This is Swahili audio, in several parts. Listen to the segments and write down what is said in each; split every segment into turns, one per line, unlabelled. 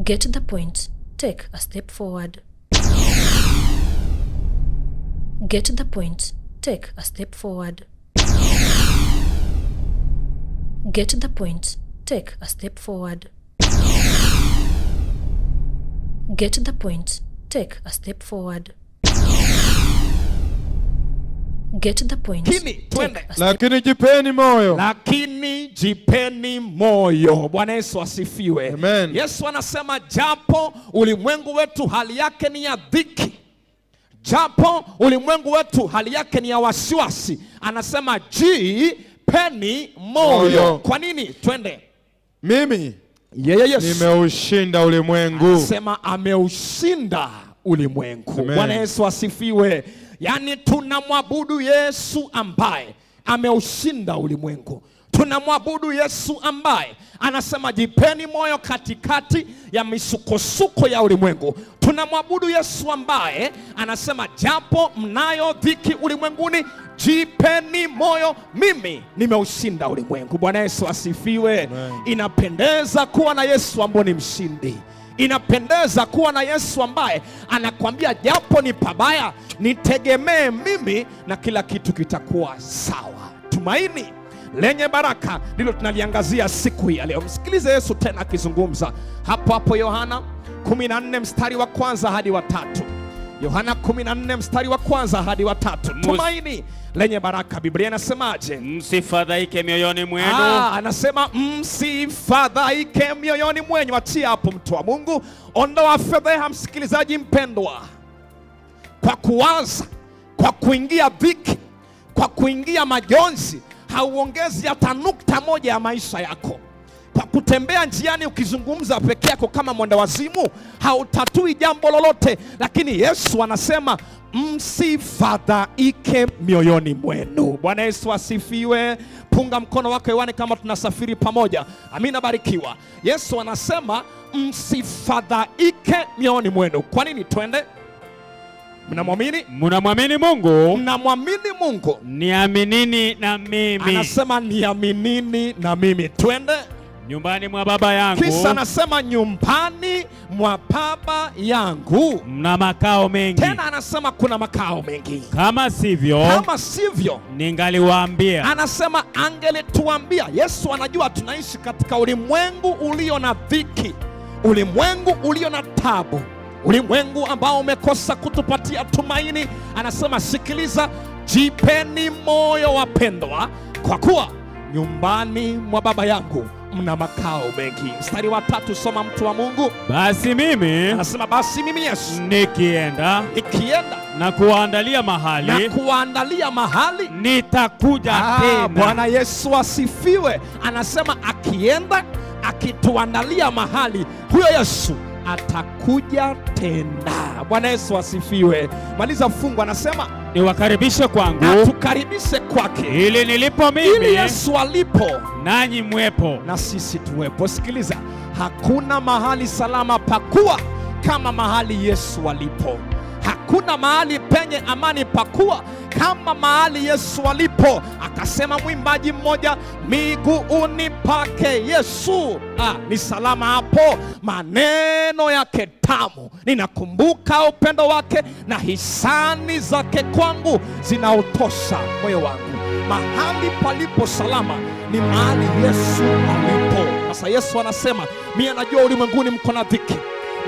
Get the point. Take a step forward. Get the point. Take a step forward. Get the point. Take a step forward. Get the point. Take a step forward. Get the point.
Lakini,
Take
twende.
a step
Lakini jipeni moyo.
Lakini jipeni moyo. Bwana Yesu asifiwe.
Amen.
Yesu anasema japo ulimwengu wetu hali yake ni ya dhiki, japo ulimwengu wetu hali yake ni ya wasiwasi, anasema jipeni moyo.
Moyo.
Kwa nini? Twende.
Mimi
Yeye Yesu
nimeushinda ulimwengu.
anasema ameushinda ulimwengu.
Amen.
Bwana Yesu asifiwe. Yaani tunamwabudu Yesu ambaye ameushinda ulimwengu. Tunamwabudu Yesu ambaye anasema jipeni moyo katikati ya misukosuko ya ulimwengu. Tunamwabudu Yesu ambaye anasema japo mnayo dhiki ulimwenguni, jipeni moyo, mimi nimeushinda ulimwengu. Bwana Yesu asifiwe.
Amen.
Inapendeza kuwa na Yesu ambaye ni mshindi. Inapendeza kuwa na Yesu ambaye anakwambia japo ni pabaya, nitegemee mimi na kila kitu kitakuwa sawa. Tumaini lenye baraka ndilo tunaliangazia siku hii ya leo. Msikilize Yesu tena akizungumza hapo hapo Yohana 14 mstari wa kwanza hadi wa tatu. Yohana 14 mstari wa kwanza hadi wa tatu. Tumaini lenye baraka, Biblia inasemaje?
Msifadhaike mioyoni mwenu.
Anasema msifadhaike mioyoni mwenyu. Achia hapo, mtu wa Mungu, ondoa fedheha, msikilizaji mpendwa, kwa kuwaza, kwa kuingia dhiki, kwa kuingia majonzi, hauongezi hata nukta moja ya maisha yako. Kwa kutembea njiani ukizungumza peke yako kama mwendawazimu, hautatui jambo lolote. Lakini Yesu anasema msifadhaike mioyoni mwenu. Bwana Yesu asifiwe. Punga mkono wako hewani kama tunasafiri pamoja. Amina, barikiwa. Yesu anasema msifadhaike mioyoni mwenu. Kwa nini? Twende. Mnamwamini?
Mnamwamini Mungu?
Mnamwamini Mungu?
Niaminini na mimi.
Anasema niaminini na mimi. Twende.
Nyumbani mwa Baba yangu.
Kisha anasema nyumbani mwa Baba yangu
mna makao mengi.
Tena anasema kuna makao mengi.
Kama sivyo,
kama sivyo
ningaliwaambia.
Anasema angelituambia. Yesu anajua tunaishi katika ulimwengu ulio na dhiki, ulimwengu ulio na tabu, ulimwengu ambao umekosa kutupatia tumaini. Anasema sikiliza, jipeni moyo wapendwa, kwa kuwa nyumbani mwa Baba yangu mna makao mengi. Mstari wa 3, soma mtu wa Mungu.
Basi mimi,
anasema basi mimi Yesu
nikienda,
nikienda
na kuwaandalia mahali,
na kuwaandalia mahali,
nitakuja tena.
Bwana Yesu asifiwe. Anasema akienda akituandalia mahali, huyo Yesu atakuja tena. Bwana Yesu asifiwe. Maliza fungu, anasema
niwakaribishe kwangu,
atukaribishe kwake,
ili nilipo mimi,
ili Yesu alipo
nanyi mwepo,
na sisi tuwepo. Sikiliza, hakuna mahali salama pakuwa kama mahali Yesu alipo. Hakuna mahali penye amani pakuwa kama mahali Yesu alipo. Akasema mwimbaji mmoja, miguuni pake Yesu, ni salama hapo, maneno yake tamu, ninakumbuka upendo wake na hisani zake kwangu zinautosha moyo wangu. Mahali palipo salama ni mahali Yesu alipo. Sasa Yesu anasema, mimi najua ulimwenguni mko na dhiki,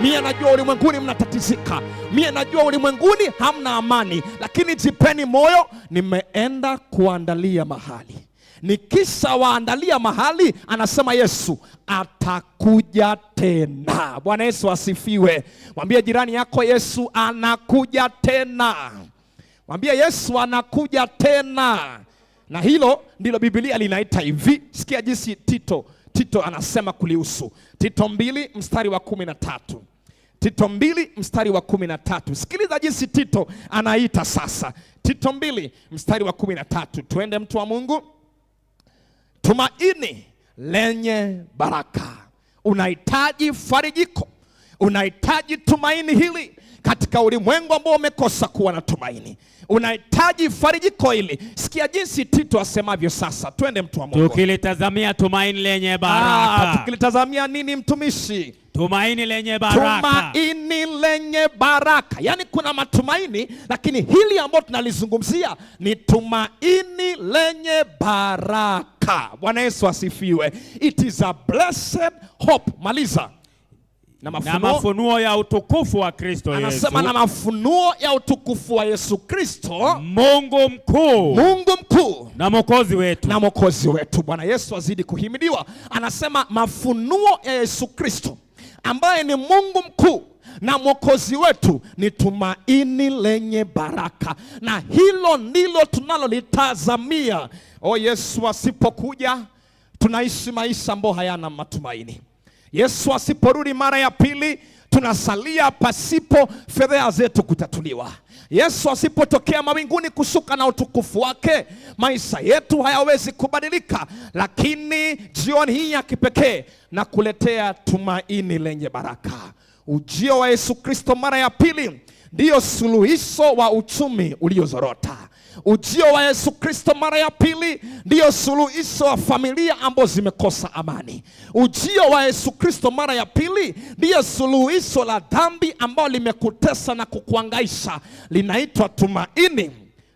mimi najua ulimwenguni mnatatizika, mimi najua ulimwenguni hamna amani, lakini jipeni moyo, nimeenda kuandalia mahali. Nikishawaandalia mahali, anasema Yesu atakuja tena. Bwana Yesu asifiwe. Mwambie jirani yako, Yesu anakuja tena. Mwambie Yesu anakuja tena. Na hilo ndilo Biblia linaita hivi. Sikia jinsi Tito anasema kulihusu. Tito 2 mstari wa 13. Tito 2 mstari wa 13. Sikiliza jinsi Tito anaita sasa. Tito 2 mstari wa 13. Tuende mtu wa Mungu. Tumaini lenye baraka. Unahitaji farijiko, unahitaji tumaini hili katika ulimwengu ambao umekosa kuwa na tumaini. Unahitaji farijiko hili. Sikia jinsi Tito asemavyo sasa. Twende mtu wa Mungu.
Tukilitazamia tumaini lenye baraka.
Tukilitazamia nini mtumishi?
Tumaini lenye baraka.
Tumaini lenye baraka. Yaani kuna matumaini, lakini hili ambalo tunalizungumzia ni tumaini lenye baraka. Bwana Yesu asifiwe. It is a blessed hope. Maliza. Na
Na
mafunuo,
mafunuo ya utukufu wa Kristo Yesu,
anasema na mafunuo ya utukufu wa Yesu Kristo,
Mungu mkuu
Mungu mkuu
na Mwokozi wetu.
Na mwokozi wetu. Bwana Yesu azidi kuhimidiwa. Anasema mafunuo ya Yesu Kristo ambaye ni Mungu mkuu na mwokozi wetu ni tumaini lenye baraka, na hilo ndilo tunalolitazamia. O, Yesu asipokuja tunaishi maisha ambayo hayana matumaini. Yesu asiporudi mara ya pili tunasalia pasipo fedheha zetu kutatuliwa. Yesu asipotokea mawinguni kushuka na utukufu wake, maisha yetu hayawezi kubadilika. Lakini jioni hii ya kipekee na kuletea tumaini lenye baraka. Ujio wa Yesu Kristo mara ya pili ndiyo suluhisho wa uchumi uliozorota. Ujio wa Yesu Kristo mara ya pili ndiyo suluhisho wa familia ambazo zimekosa amani. Ujio wa Yesu Kristo mara ya pili ndiyo suluhisho la dhambi ambayo limekutesa na kukuangaisha. Linaitwa tumaini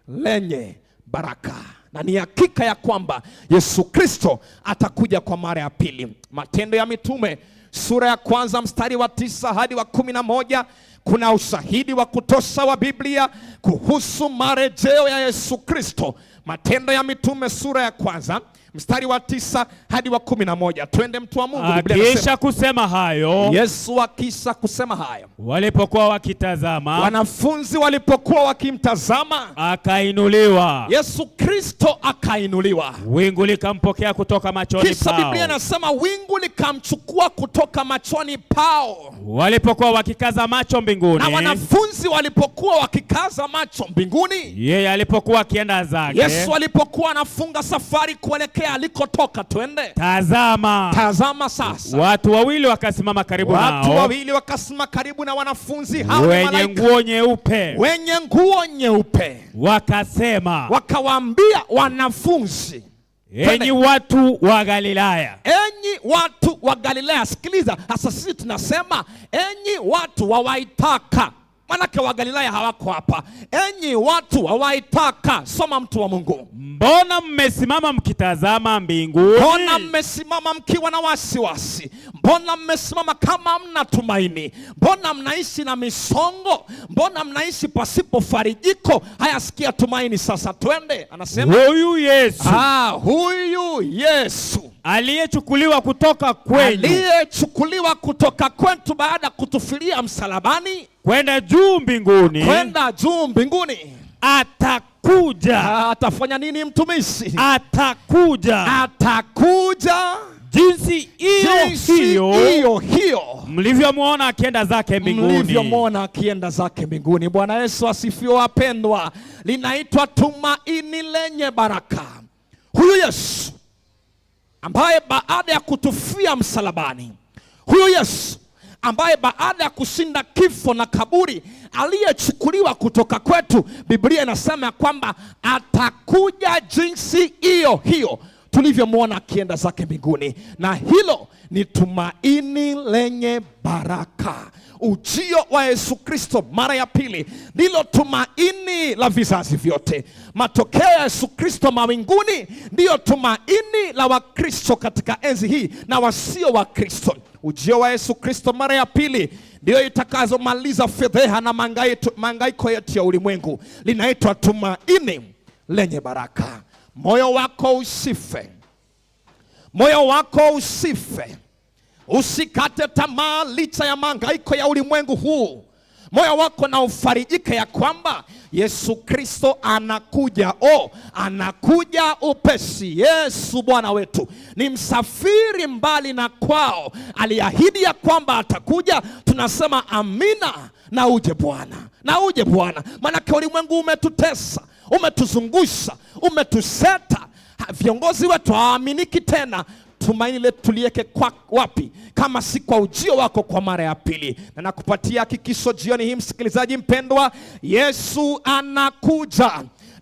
lenye baraka, na ni hakika ya kwamba Yesu Kristo atakuja kwa mara ya pili. Matendo ya Mitume sura ya 1 mstari wa 9 hadi wa 11, kuna ushahidi wa kutosha wa Biblia kuhusu marejeo ya Yesu Kristo. Matendo ya Mitume sura ya 1 mstari wa 9 hadi wa 11. Twende, mtu wa Mungu. Biblia inasema,
Akiisha kusema hayo,
Yesu akisha kusema hayo,
walipokuwa wakitazama,
wanafunzi walipokuwa wakimtazama,
akainuliwa.
Yesu Kristo akainuliwa.
Wingu likampokea kutoka machoni
Kisha
pao.
Biblia inasema wingu likamchukua kutoka machoni pao.
Walipokuwa wakikaza macho mbinguni,
Na wanafunzi walipokuwa wakikaza macho mbinguni,
yeye alipokuwa akienda zake,
Yesu alipokuwa anafunga safari kuelekea alikotoka, twende.
Tazama,
Tazama sasa,
watu wawili wakasimama karibu
watu
nao,
wawili wakasimama karibu na wanafunzi hao, ni
wenye
malaika,
nguo nyeupe,
wenye nguo nyeupe,
wakasema,
wakawaambia wanafunzi,
enyi watu wa Galilaya,
enyi watu wa Galilaya. Sikiliza sasa, sisi tunasema enyi watu wa Waitaka, manake wa Galilaya hawako hapa. Enyi watu wa Waitaka, soma mtu wa Mungu.
Mbona mmesimama mkitazama mbinguni?
Mbona mmesimama mkiwa na wasiwasi? Mbona mmesimama kama mna tumaini? Mbona mnaishi na misongo? Mbona mnaishi pasipo farijiko? Haya, sikia tumaini sasa, twende. Anasema
huyu Yesu,
huyu Yesu
aliyechukuliwa kutoka kwenu,
aliyechukuliwa kutoka kwetu baada ya kutufilia msalabani
kwenda juu mbinguni,
kwenda juu mbinguni,
atakuja.
Atafanya nini mtumishi?
Atakuja,
Atakuja
jinsi hiyo
jinsi
hiyo
hiyo hiyo
mlivyomwona akienda zake mbinguni.
mlivyomwona akienda zake mbinguni. Bwana Yesu asifiwe, wapendwa. Linaitwa tumaini lenye baraka. Huyu Yesu ambaye baada ya kutufia msalabani, huyu Yesu ambaye baada ya kushinda kifo na kaburi, aliyechukuliwa kutoka kwetu, Biblia inasema ya kwamba atakuja jinsi hiyo hiyo tulivyomwona akienda zake mbinguni. Na hilo ni tumaini lenye baraka. Ujio wa Yesu Kristo mara ya pili ndilo tumaini la vizazi vyote. Matokeo ya Yesu Kristo mawinguni ndiyo tumaini la Wakristo katika enzi hii na wasio Wakristo. Ujio wa Yesu Kristo mara ya pili ndiyo itakazomaliza fedheha na mahangaiko yetu ya ulimwengu. Linaitwa tumaini lenye baraka. Moyo wako usife, moyo wako usife, usikate tamaa licha ya mahangaiko ya ulimwengu huu. Moyo wako na ufarijike ya kwamba Yesu Kristo anakuja. Oh, anakuja upesi. Yesu Bwana wetu ni msafiri mbali na kwao, aliahidi ya kwamba atakuja. Tunasema amina, na uje Bwana, na uje Bwana. Maanake ulimwengu umetutesa, umetuzungusha, umetuseta. Viongozi wetu hawaaminiki tena. Tumaini letu tuliweke kwa wapi kama si kwa ujio wako kwa mara ya pili? Na nakupatia hakikisho jioni hii, msikilizaji mpendwa, Yesu anakuja.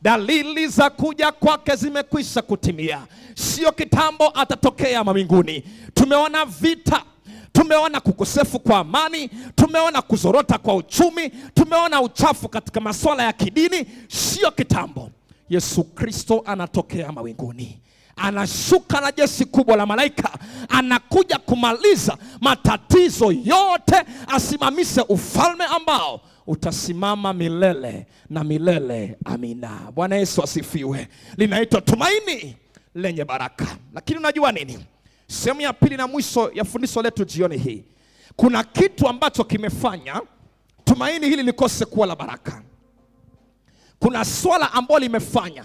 Dalili za kuja kwake zimekwisha kutimia. Sio kitambo atatokea mawinguni. Tumeona vita, Tumeona kukosefu kwa amani, tumeona kuzorota kwa uchumi, tumeona uchafu katika masuala ya kidini. Sio kitambo, Yesu Kristo anatokea mawinguni, anashuka na jeshi kubwa la malaika, anakuja kumaliza matatizo yote, asimamishe ufalme ambao utasimama milele na milele. Amina. Bwana Yesu asifiwe. Linaitwa tumaini lenye baraka. Lakini unajua nini? Sehemu ya pili na mwisho ya fundisho letu jioni hii, kuna kitu ambacho kimefanya tumaini hili likose kuwa la baraka. Kuna swala ambalo limefanya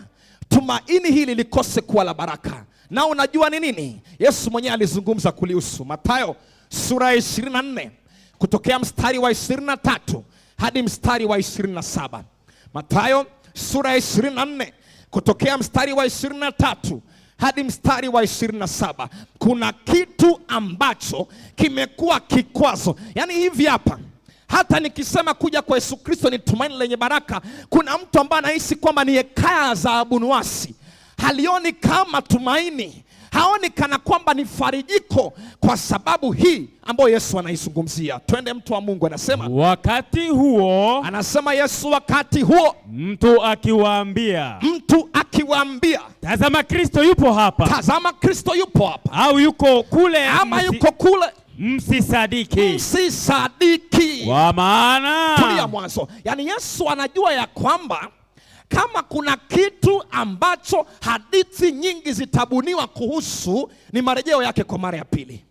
tumaini hili likose kuwa la baraka. Na unajua ni nini? Yesu mwenyewe alizungumza kulihusu. Mathayo sura ya 24 kutokea mstari wa 23 hadi mstari wa 27. Mathayo sura ya 24 kutokea mstari wa 23 hadi mstari wa 27. Kuna kitu ambacho kimekuwa kikwazo. Yaani hivi hapa, hata nikisema kuja kwa Yesu Kristo ni tumaini lenye baraka, kuna mtu ambaye anahisi kwamba ni hekaya za Abunuwasi, halioni kama tumaini, haoni kana kwamba ni farijiko, kwa sababu hii ambayo Yesu anaizungumzia. Twende mtu wa Mungu, anasema
wakati huo,
anasema Yesu, wakati huo
mtu akiwaambia,
mtu akiwaambia,
tazama Kristo yupo hapa,
tazama Kristo yupo hapa,
au yuko kule,
ama yuko kule,
msisadiki,
msisadiki.
Kwa maana
tulia mwanzo. Yaani Yesu anajua ya kwamba kama kuna kitu ambacho hadithi nyingi zitabuniwa kuhusu ni marejeo yake kwa mara ya pili.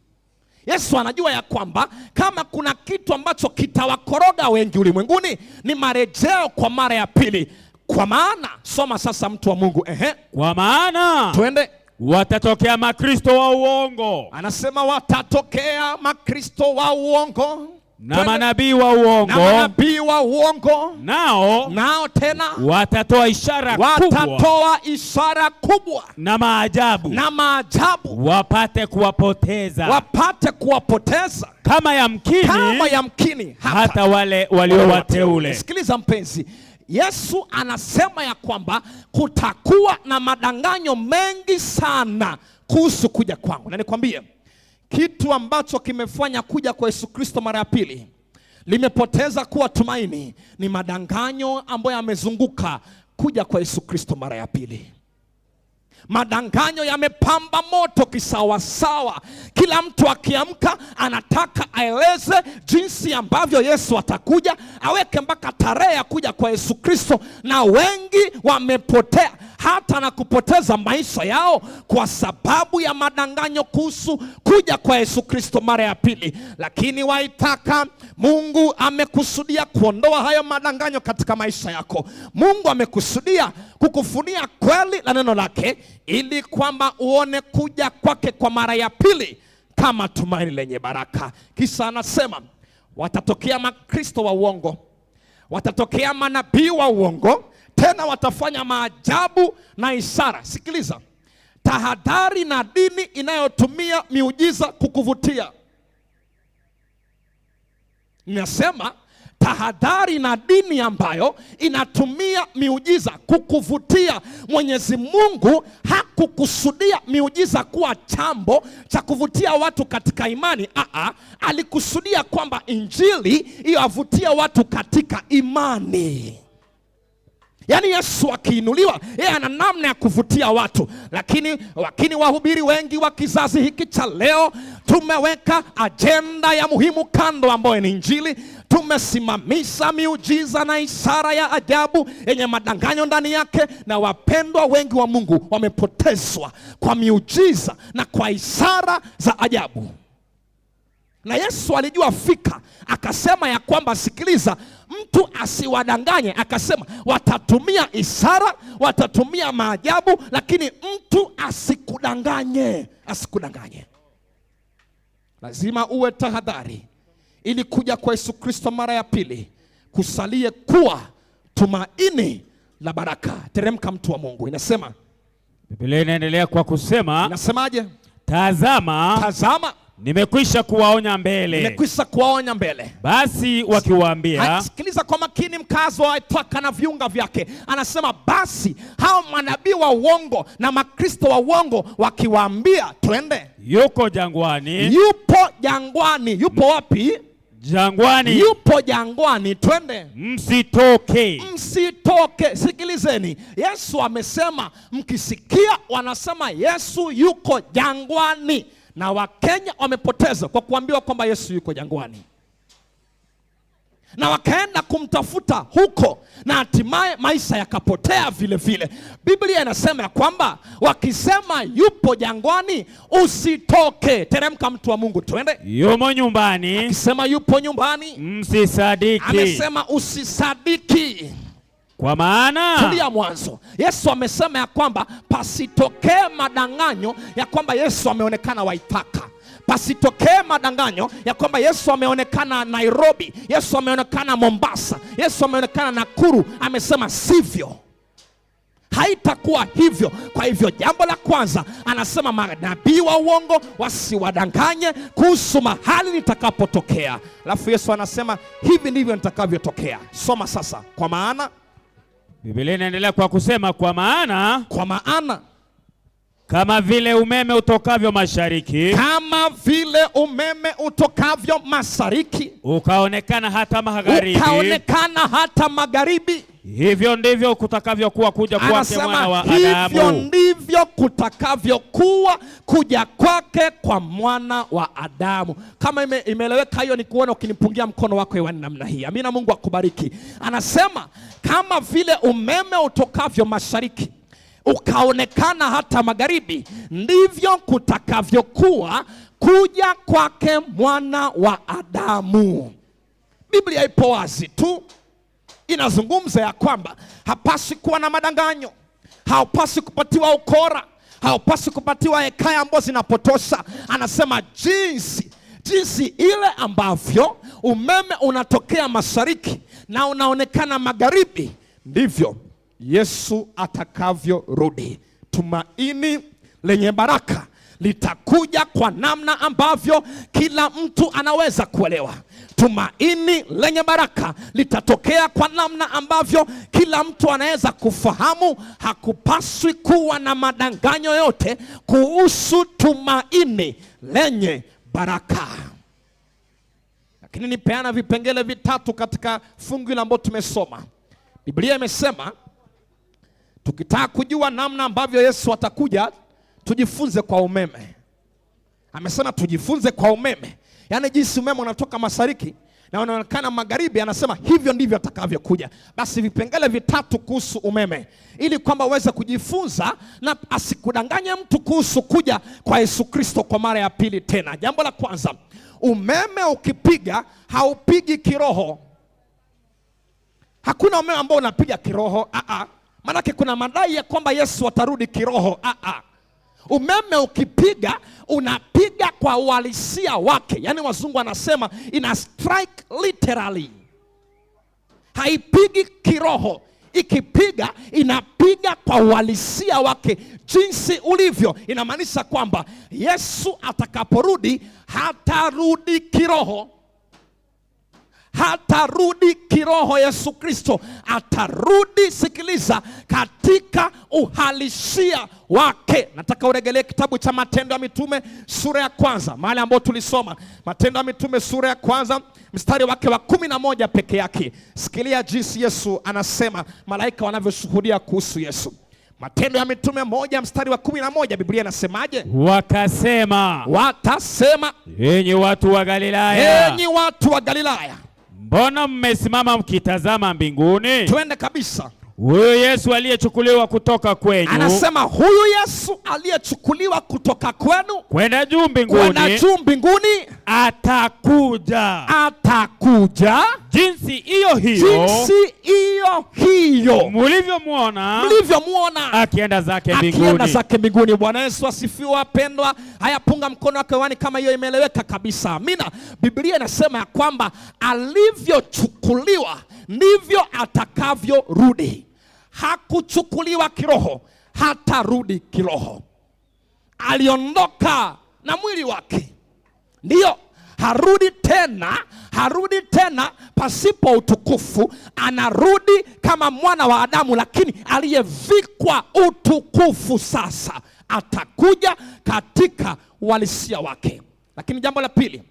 Yesu anajua ya kwamba kama kuna kitu ambacho kitawakoroga wengi ulimwenguni ni marejeo kwa mara ya pili. Kwa maana, soma sasa mtu wa Mungu, ehe.
Kwa maana
twende.
Watatokea makristo wa uongo.
Anasema watatokea makristo wa uongo
na manabii wa uongo,
na manabii wa uongo,
nao
tena
watatoa ishara kubwa,
watatoa ishara kubwa
na maajabu,
na maajabu,
wapate kuwapoteza,
wapate kuwapoteza
kama yamkini,
kama yamkini
hata wale walio wateule.
Sikiliza mpenzi, Yesu anasema ya kwamba kutakuwa na madanganyo mengi sana kuhusu kuja kwangu. Na nikwambie kitu ambacho kimefanya kuja kwa Yesu Kristo mara ya pili limepoteza kuwa tumaini ni madanganyo ambayo yamezunguka kuja kwa Yesu Kristo mara ya pili. Madanganyo yamepamba moto kisawasawa. Kila mtu akiamka anataka aeleze jinsi ambavyo Yesu atakuja, aweke mpaka tarehe ya kuja kwa Yesu Kristo, na wengi wamepotea hata na kupoteza maisha yao kwa sababu ya madanganyo kuhusu kuja kwa Yesu Kristo mara ya pili. Lakini waitaka, Mungu amekusudia kuondoa hayo madanganyo katika maisha yako. Mungu amekusudia kukufunia kweli la neno lake ili kwamba uone kuja kwake kwa mara ya pili kama tumaini lenye baraka. Kisha anasema watatokea makristo wa uongo, watatokea manabii wa uongo, tena watafanya maajabu na ishara. Sikiliza, tahadhari na dini inayotumia miujiza kukuvutia. Ninasema tahadhari na dini ambayo inatumia miujiza kukuvutia. Mwenyezi Mungu hakukusudia miujiza kuwa chambo cha kuvutia watu katika imani. Alikusudia kwamba injili iwavutie watu katika imani. Yaani Yesu akiinuliwa, yeye ana namna ya kuvutia watu. Lakini wahubiri wengi wa kizazi hiki cha leo tumeweka ajenda ya muhimu kando ambayo ni injili. Tumesimamisha miujiza na ishara ya ajabu yenye madanganyo ndani yake, na wapendwa wengi wa Mungu wamepotezwa kwa miujiza na kwa ishara za ajabu. Na Yesu alijua fika, akasema ya kwamba sikiliza, mtu asiwadanganye. Akasema watatumia ishara, watatumia maajabu, lakini mtu asikudanganye, asikudanganye. Lazima uwe tahadhari ili kuja kwa Yesu Kristo mara ya pili kusalie kuwa tumaini la baraka. Teremka mtu wa Mungu. Inasema
Biblia inaendelea kwa kusema,
inasemaje?
Tazama,
tazama,
nimekwisha kuwaonya mbele.
Nimekwisha kuwaonya mbele.
Basi wakiwaambia,
sikiliza kwa makini mkazo wa Itaka na viunga vyake. Anasema basi hao manabii wa uongo na makristo wa uongo wakiwaambia, twende.
Yuko jangwani.
Yupo jangwani. Yupo wapi?
Jangwani.
Yupo jangwani. Twende.
Msitoke.
Msitoke. Sikilizeni, Yesu amesema, mkisikia wanasema Yesu yuko jangwani, na Wakenya wamepoteza kwa kuambiwa kwamba Yesu yuko jangwani, na wakaenda kumtafuta huko na hatimaye maisha yakapotea vile vile. Biblia inasema ya kwamba wakisema yupo jangwani usitoke. Teremka mtu wa Mungu, twende.
Yumo nyumbani.
Akisema yupo nyumbani,
msisadiki.
Amesema usisadiki.
Kwa maana
tulia mwanzo. Yesu amesema ya kwamba pasitokee madanganyo ya kwamba Yesu ameonekana Waithaka. Pasitokee madanganyo ya kwamba Yesu ameonekana Nairobi, Yesu ameonekana Mombasa, Yesu ameonekana Nakuru. Amesema sivyo, haitakuwa hivyo. Kwa hivyo jambo la kwanza anasema manabii wa uongo wasiwadanganye kuhusu mahali nitakapotokea. Alafu Yesu anasema hivi ndivyo nitakavyotokea. Soma sasa. Kwa maana
Biblia inaendelea kwa kusema kwa maana,
kwa maana
kama vile umeme utokavyo mashariki,
kama vile umeme utokavyo mashariki,
ukaonekana hata magharibi,
ukaonekana hata magharibi,
hivyo ndivyo kutakavyokuwa kuja kwake mwana wa
Anasema
Adamu.
hivyo ndivyo kutakavyokuwa kuja kwake kwa mwana wa Adamu. Kama imeeleweka hiyo, ni kuona ukinipungia mkono wako hewani namna hii. Amina, Mungu akubariki. Anasema kama vile umeme utokavyo mashariki ukaonekana hata magharibi, ndivyo kutakavyokuwa kuja kwake mwana wa Adamu. Biblia ipo wazi tu, inazungumza ya kwamba hapasi kuwa na madanganyo, haupasi kupatiwa ukora, haupasi kupatiwa hekaya ambazo zinapotosha. Anasema jinsi ile ambavyo umeme unatokea mashariki na unaonekana magharibi, ndivyo Yesu atakavyorudi. Tumaini lenye baraka litakuja kwa namna ambavyo kila mtu anaweza kuelewa. Tumaini lenye baraka litatokea kwa namna ambavyo kila mtu anaweza kufahamu. Hakupaswi kuwa na madanganyo yote kuhusu tumaini lenye baraka. Lakini nipeana vipengele vitatu katika fungu hili ambalo tumesoma. Biblia imesema tukitaka kujua namna ambavyo Yesu atakuja, tujifunze kwa umeme. Amesema tujifunze kwa umeme. Yaani jinsi umeme unatoka mashariki na unaonekana magharibi, anasema hivyo ndivyo atakavyokuja. Basi vipengele vitatu kuhusu umeme, ili kwamba uweze kujifunza na asikudanganye mtu kuhusu kuja kwa Yesu Kristo kwa mara ya pili tena. Jambo la kwanza, umeme ukipiga haupigi kiroho. Hakuna umeme ambao unapiga kiroho. Maanake kuna madai ya kwamba Yesu atarudi kiroho. Umeme ukipiga unapiga kwa uhalisia wake. Yaani wazungu wanasema ina strike literally. Haipigi kiroho. Ikipiga inapiga kwa uhalisia wake jinsi ulivyo. Inamaanisha kwamba Yesu atakaporudi hatarudi kiroho. Hatarudi kiroho. Yesu Kristo atarudi, sikiliza, katika uhalisia wake. Nataka uregelee kitabu cha Matendo ya Mitume sura ya kwanza, mahali ambapo tulisoma Matendo ya Mitume sura ya kwanza mstari wake wa 11 peke yake. Sikilia jinsi Yesu anasema, malaika wanavyoshuhudia kuhusu Yesu. Matendo ya Mitume 1 mstari wa 11, Biblia inasemaje?
Wakasema,
watasema,
enyi watu wa Galilaya,
enyi watu wa Galilaya,
mbona mmesimama mkitazama mbinguni?
Twende kabisa.
Huyu Yesu aliyechukuliwa kutoka kwenu,
anasema huyu Yesu aliyechukuliwa kutoka kwenu
kwenda juu mbinguni,
kwenda juu mbinguni,
atakuja,
atakuja
jinsi hiyo hiyo,
jinsi hiyo hiyo
mlivyomuona,
mlivyomuona
akienda zake mbinguni,
akienda zake mbinguni. Bwana Yesu asifiwe wapendwa. Haya, punga mkono wako hewani kama hiyo imeeleweka kabisa. Amina. Biblia inasema ya kwamba alivyochukuliwa ndivyo atakavyorudi. Hakuchukuliwa kiroho, hatarudi kiroho. Aliondoka na mwili wake, ndiyo harudi tena, harudi tena pasipo utukufu. Anarudi kama mwana wa Adamu, lakini aliyevikwa utukufu sasa. Atakuja katika uhalisia wake. Lakini jambo la pili,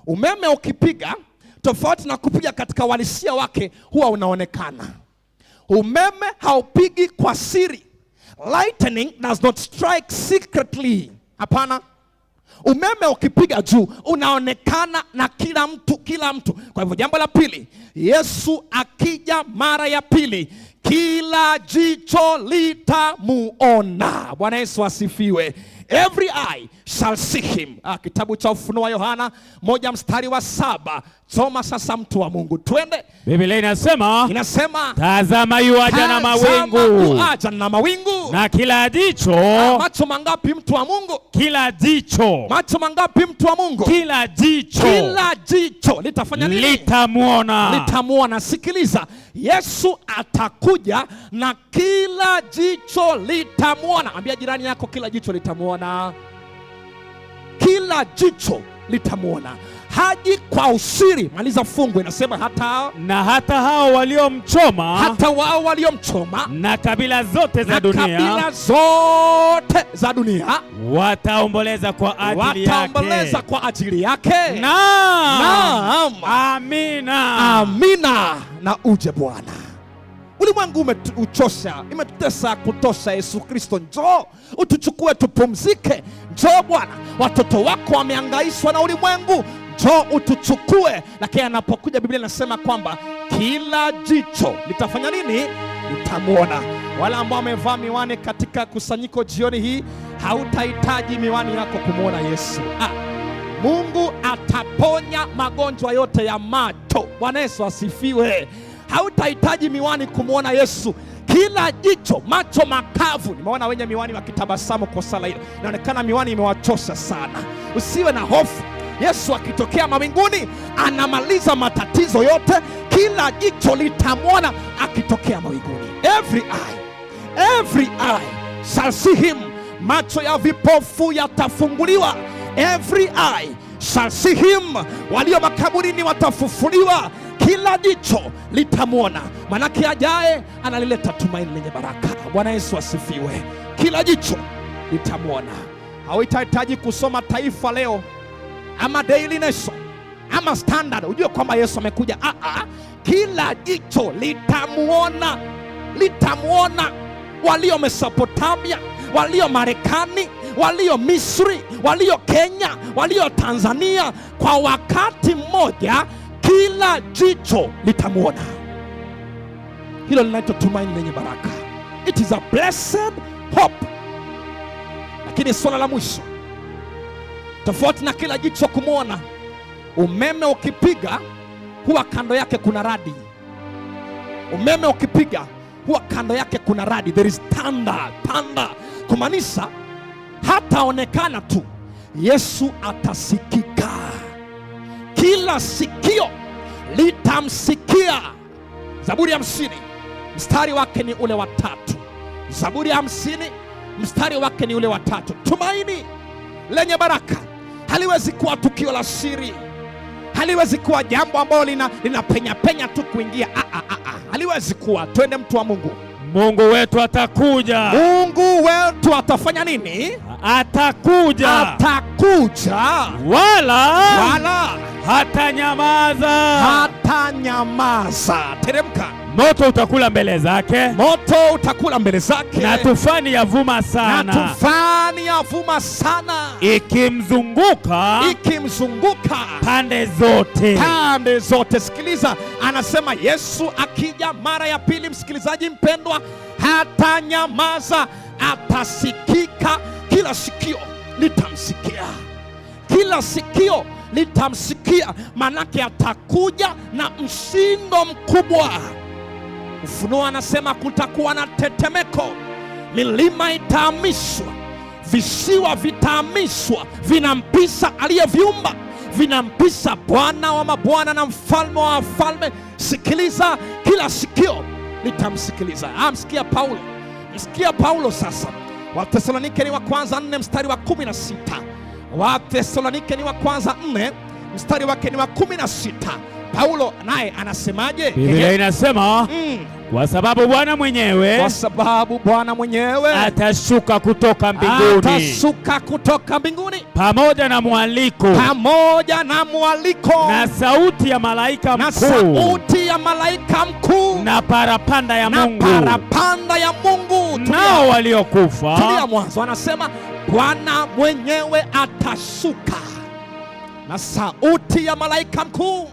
umeme ukipiga, tofauti na kupiga katika uhalisia wake, huwa unaonekana. Umeme haupigi kwa siri. Lightning does not strike secretly. Hapana. Umeme ukipiga juu unaonekana na kila mtu, kila mtu. Kwa hivyo jambo la pili, Yesu akija mara ya pili, kila jicho litamuona. Bwana Yesu asifiwe. Every eye shall see him. Kitabu cha Ufunuo wa Yohana 1 mstari wa 7. Soma sasa, mtu wa Mungu, twende.
Biblia inasema,
Inasema,
tazama yuaja na
tazama
mawingu,
yuaja na mawingu.
Na kila jicho,
Macho mangapi, mtu wa Mungu?
Kila jicho,
Macho mangapi, mtu wa Mungu?
Kila jicho
Kila jicho litafanya nini?
Litamwona.
Litamwona. Sikiliza, Yesu atakuja na kila jicho litamwona. Ambia jirani yako, kila jicho litamwona, kila jicho litamwona. Haji kwa usiri. Maliza fungu, inasema hata
Na hata hao waliomchoma
hata wao waliomchoma
na kabila zote za
na
dunia
kabila zote za dunia
wataomboleza kwa ajili
wataomboleza
yake.
Kwa ajili yake.
Naam.
Naam.
Amina.
Amina, na uje Bwana. Ulimwengu umetutosha, imetutesa kutosha. Yesu Kristo, njoo utuchukue tupumzike. Njoo Bwana, watoto wako wameangaishwa na ulimwengu, njoo utuchukue. Lakini anapokuja, Biblia inasema kwamba kila jicho litafanya nini? Litamwona. Wale ambao wamevaa miwani katika kusanyiko jioni hii, hautahitaji miwani yako kumwona Yesu. Mungu ataponya magonjwa yote ya macho. Bwana Yesu asifiwe. Hautahitaji miwani kumwona Yesu. Kila jicho, macho makavu. Nimeona wenye miwani wakitabasamu kwa sala hilo, inaonekana miwani imewachosha sana. Usiwe na hofu. Yesu akitokea mawinguni anamaliza matatizo yote. Kila jicho litamwona akitokea mawinguni. Every eye, every eye shall see him. Macho ya vipofu yatafunguliwa. Every eye shall see him. Walio makaburini watafufuliwa. Kila jicho litamwona, manake ajaye analileta tumaini lenye baraka. Bwana Yesu asifiwe. Kila jicho litamwona. Hauitahitaji kusoma Taifa Leo ama Daily Nation ama Standard ujue kwamba Yesu amekuja. Kila jicho litamwona, litamwona. Walio Mesopotamia, walio Marekani, walio Misri, walio Kenya, walio Tanzania, kwa wakati mmoja kila jicho litamwona. Hilo linaitwa tumaini lenye baraka. It is a blessed hope. Lakini swala la mwisho, tofauti na kila jicho kumwona, umeme ukipiga huwa kando yake kuna radi. Umeme ukipiga huwa kando yake kuna radi, there is thunder, thunder, kumaanisha hataonekana tu, Yesu atasikika, kila sikio litamsikia. Zaburi ya 50 mstari wake ni ule wa 3. Zaburi ya 50 mstari wake ni ule wa 3. Tumaini lenye baraka haliwezi kuwa tukio la siri, haliwezi kuwa jambo ambalo lina penya penya tu kuingia. Haliwezi kuwa. Twende, mtu wa Mungu.
Mungu wetu atakuja.
Mungu wetu atafanya nini?
Atakuja.
Atakuja.
Wala
wala
hatanyamaza.
Hatanyamaza. Teremka.
Moto utakula mbele zake.
Moto utakula mbele zake.
Na tufani yavuma
na
sana.
Tufani yavuma sana.
Ikimzunguka
ikimzunguka
pande zote.
Pande zote. Sikiliza, anasema Yesu akija mara ya pili, msikilizaji mpendwa, hatanyamaza, atasikika. Kila sikio litamsikia, kila sikio litamsikia, manake atakuja na mshindo mkubwa. Ufunuo anasema kutakuwa na tetemeko, milima itahamishwa, visiwa vitahamishwa, vinampisha aliyeviumba, vinampisha Bwana wa mabwana na mfalme wa wafalme. Sikiliza, kila sikio litamsikiliza. Msikia Paulo, msikia Paulo sasa. Wathesalonike ni wa kwanza 4 mstari wa 16. Wathesalonike ni wa kwanza 4 mstari wake ni wa 16. Paulo naye anasemaje?
Biblia inasema, Kwa sababu Bwana mwenyewe,
kwa sababu Bwana mwenyewe
atashuka kutoka mbinguni,
atashuka kutoka mbinguni
pamoja na mwaliko,
pamoja na mwaliko,
na sauti ya malaika
na
mkuu,
sauti ya malaika mkuu,
na parapanda ya
na
Mungu,
parapanda ya Mungu.
Nao waliokufa.
Tulia mwanzo, anasema Bwana mwenyewe atashuka na sauti ya malaika mkuu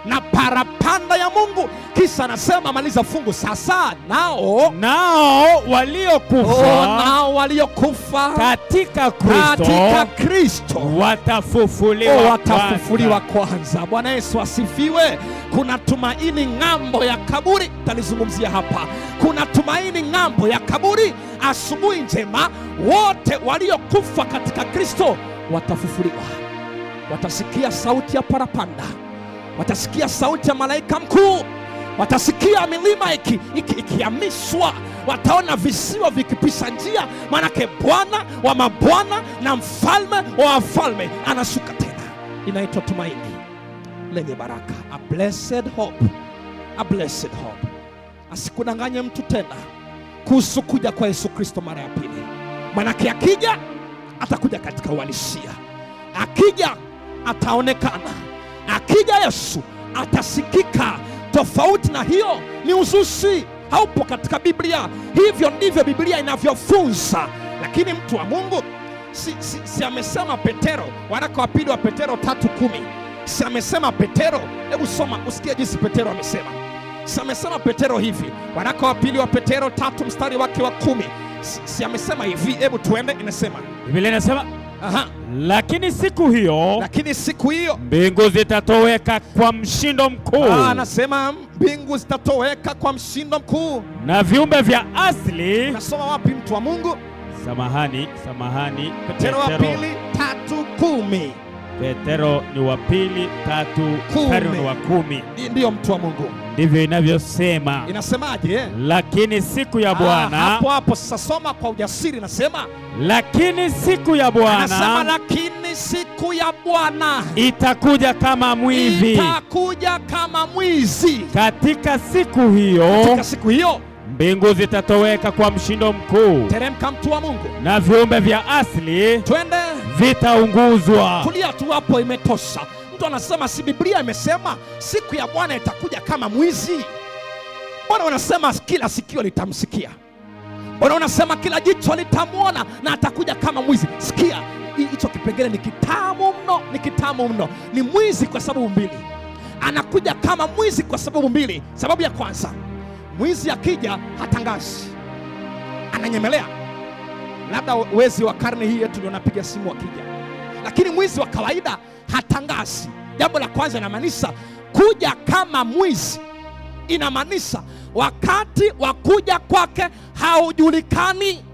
na parapanda ya Mungu. Kisha anasema, maliza fungu sasa, nao
waliokufa,
nao waliokufa
katika Kristo,
katika Kristo
watafufuliwa,
watafufuliwa kwanza. Bwana Yesu asifiwe. Kuna tumaini ng'ambo ya kaburi, talizungumzia hapa. Kuna tumaini ng'ambo ya kaburi. Asubuhi njema, wote waliokufa katika Kristo watafufuliwa. Watasikia sauti ya parapanda, watasikia sauti ya malaika mkuu, watasikia milima ikihamishwa, wataona visiwa vikipisha njia, maanake Bwana wa mabwana na mfalme wa wafalme anashuka tena. Inaitwa tumaini lenye baraka, a blessed hope, a blessed hope. Asikudanganye mtu tena kuhusu kuja kwa Yesu Kristo mara ya pili, maanake akija atakuja katika uhalisia, akija ataonekana, akija Yesu atasikika. Tofauti na hiyo ni uzushi, haupo katika Biblia. Hivyo ndivyo Biblia inavyofunza. Lakini mtu wa Mungu si amesema Petero, waraka wa pili wa Petero 3:10, si amesema Petero? Hebu soma usikie jinsi Petero amesema. Si amesema Petero hivi, waraka wa pili wa Petero 3 mstari wake wa 10, si amesema hivi? Hebu tuende, inasema
Biblia inasema,
aha,
lakini siku hiyo,
lakini siku hiyo
mbingu zitatoweka kwa mshindo mkuu.
Anasema mbingu zitatoweka kwa mshindo mkuu
na viumbe vya asili.
Unasoma wapi mtu wa Mungu?
Samahani.
Petero wa pili 3:10.
Petero ni wa pili 3:10.
Ndiyo mtu wa Mungu,
ndivyo inavyosema.
Inasemaje?
Lakini siku ya Bwana.
Hapo hapo sasa soma kwa ujasiri, nasema
lakini siku ya Bwana,
anasema lakini siku ya Bwana
itakuja kama mwizi,
itakuja kama mwizi.
Katika siku hiyo,
katika siku hiyo
mbingu zitatoweka kwa mshindo mkuu.
Teremka mtu wa Mungu.
Na viumbe vya asili
twende
vitaunguzwa.
Tulia tu hapo, imetosha. Mtu anasema si Biblia imesema siku ya Bwana itakuja kama mwizi? Mbona wanasema kila sikio litamsikia? Mbona wanasema kila jicho litamwona na atakuja kama mwizi? Sikia, hicho kipengele ni kitamu mno, ni kitamu mno. Ni mwizi kwa sababu mbili. Anakuja kama mwizi kwa sababu mbili. Sababu ya kwanza, mwizi akija hatangazi, ananyemelea. Labda wezi wa karne hii yetu ndio wanapiga simu akija, lakini mwizi wa kawaida hatangazi. Jambo la kwanza, inamaanisha kuja kama mwizi inamaanisha wakati wa kuja kwake haujulikani,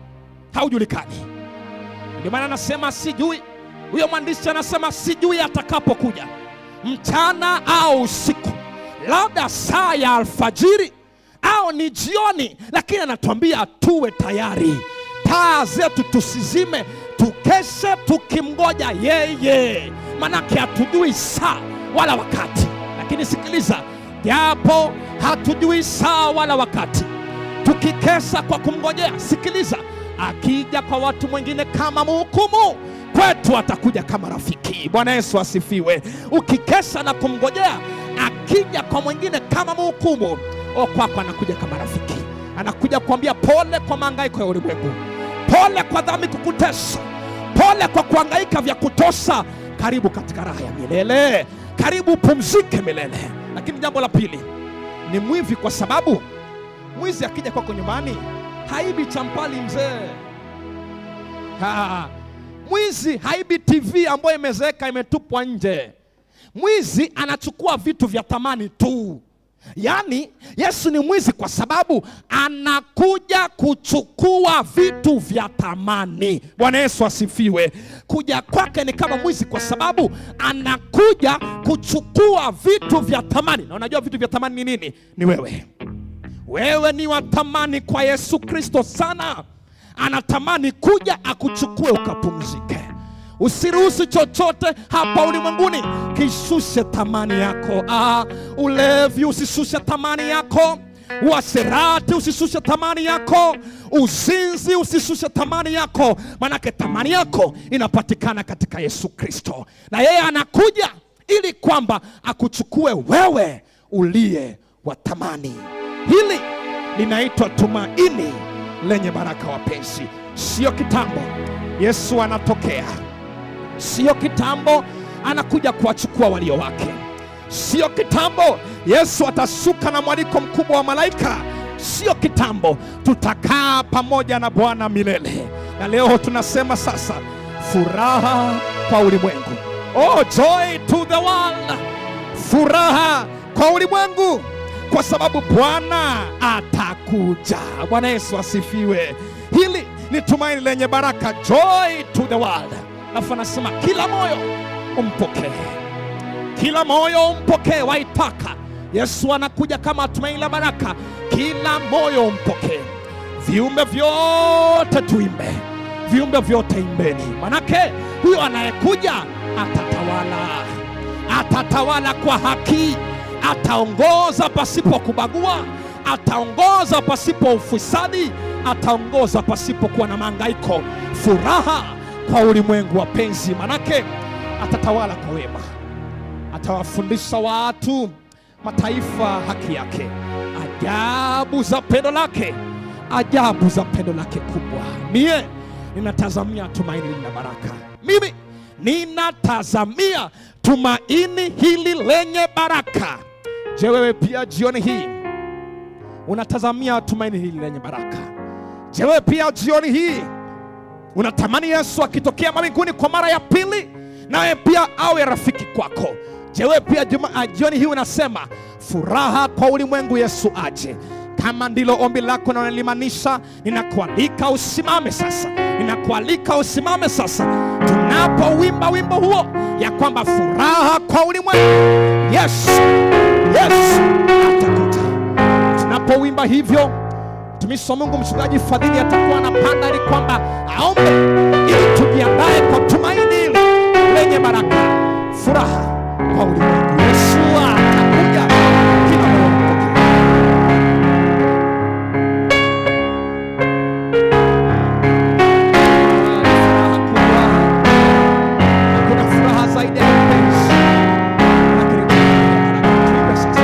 haujulikani. Ndio maana anasema sijui, huyo mwandishi anasema sijui atakapokuja, mchana au usiku, labda saa ya alfajiri au ni jioni, lakini anatuambia tuwe tayari, taa zetu tusizime, tukeshe tukimgoja yeye, manake hatujui saa wala wakati. Lakini sikiliza, japo hatujui saa wala wakati, tukikesha kwa kumngojea, sikiliza, akija kwa watu mwingine kama mhukumu, kwetu atakuja kama rafiki. Bwana Yesu asifiwe. Ukikesha na kumngojea, akija kwa mwingine kama mhukumu, kwako anakuja kama rafiki. Anakuja kuambia pole kwa mahangaiko ya ulimwengu, pole kwa dhambi kukutesa, pole kwa kuhangaika vya kutosha, karibu katika raha ya milele, karibu pumzike milele. Lakini jambo la pili, ni mwivi kwa sababu mwizi akija kwako nyumbani haibi champali mzee. Mwizi haibi TV ambayo imezeeka imetupwa nje. Mwizi anachukua vitu vya thamani tu. Yaani Yesu ni mwizi kwa sababu anakuja kuchukua vitu vya thamani. Bwana Yesu asifiwe. Kuja kwake ni kama mwizi kwa sababu anakuja kuchukua vitu vya thamani. Na unajua vitu vya thamani ni nini? Ni wewe. Wewe ni wa thamani kwa Yesu Kristo sana. Anatamani kuja akuchukue ukapumzike. Usiruhusu chochote hapa ulimwenguni kishushe thamani yako. Ulevi usishushe thamani yako. Uasherati usishushe thamani yako, uzinzi usishushe thamani yako, manake thamani yako inapatikana katika Yesu Kristo, na yeye anakuja ili kwamba akuchukue wewe uliye wa thamani. Hili linaitwa tumaini lenye baraka, wapenzi. Sio kitambo Yesu anatokea, sio kitambo anakuja kuwachukua walio wake. Sio kitambo Yesu atashuka na mwaliko mkubwa wa malaika. Sio kitambo tutakaa pamoja na Bwana milele. Na leo tunasema sasa, furaha kwa ulimwengu. Oh, joy to the world, furaha kwa ulimwengu, kwa sababu Bwana atakuja. Bwana Yesu asifiwe. Hili ni tumaini lenye baraka, joy to the world. Alafu anasema kila moyo umpokee, kila moyo umpokee. Waitaka Yesu anakuja kama tumaini la baraka, kila moyo umpokee. Viumbe vyote tuimbe, viumbe vyote imbeni, manake huyo anayekuja atatawala, atatawala kwa haki, ataongoza pasipo kubagua, ataongoza pasipo ufisadi, ataongoza pasipo kuwa na mahangaiko. Furaha kwa ulimwengu, wapenzi, manake atatawala kwa wema, atawafundisha watu mataifa haki yake, ajabu za pendo lake, ajabu za pendo lake kubwa. Mie ninatazamia tumaini hili la baraka, mimi ninatazamia tumaini hili lenye baraka. Je, wewe pia jioni hii unatazamia tumaini hili lenye baraka? Je, wewe pia jioni hii unatamani Yesu akitokea mawinguni kwa mara ya pili nawe pia awe rafiki kwako? Je, wewe pia jioni hii unasema furaha kwa ulimwengu, Yesu aje? Kama ndilo ombi lako na unalimanisha, ninakualika usimame sasa, ninakualika usimame sasa, tunapowimba wimbo huo ya kwamba furaha kwa ulimwengu, Yesu, Yesu atakuja. Tunapowimba hivyo, mtumishi wa Mungu Mchungaji Fadhili atakuwa anapanda ili kwamba aombe ili tujiandae kwa tumaini hili lenye baraka, furaha kwa ulimwengu. Yesu atakuja, kila moyo mpokee. Furaha kubwa, hakuna furaha zaidi ya mapenzi. Lakini tuimbe sasa.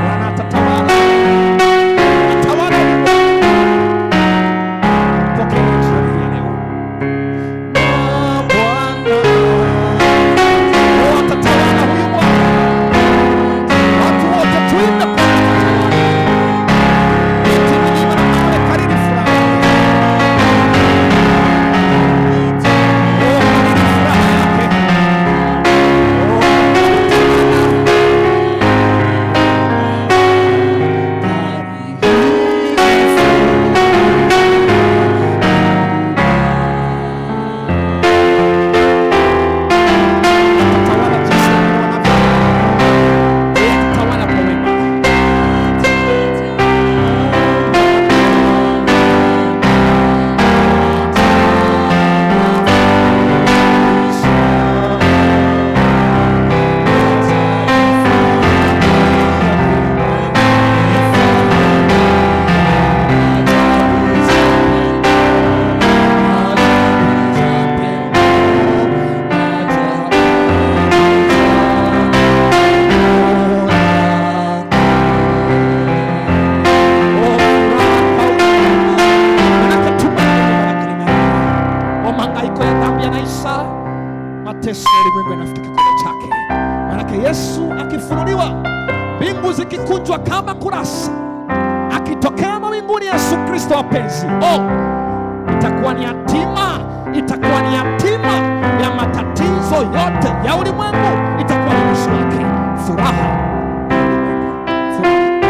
Bwana atatawala, atawala ulimwengu. Pokea jioni hii ya leo. Na Bwana, oh, atatawala huyu Bwana. Watu wote tuimbe kwa atatawala. Miti, milima na mawe, kariri furaha yake. Oh, kariri furaha yake. Oh, atatawala. Atatawala jinsi wengine wanavyo. Yeye atatawala kwa wema. Mahangaiko ya dhambi yanaisha, mateso ya ulimwengu yanafika kikomo chake. Manake Yesu akifunuliwa, mbingu zikikunjwa kama kurasa, akitokea mawinguni Yesu Kristo, wapenzi, oh, itakuwa ni hatima, itakuwa ni hatima ya matatizo yote ya ulimwengu, itakuwa ni mwisho wake. Furaha kwa ulimwengu, furaha kwa ulimwengu.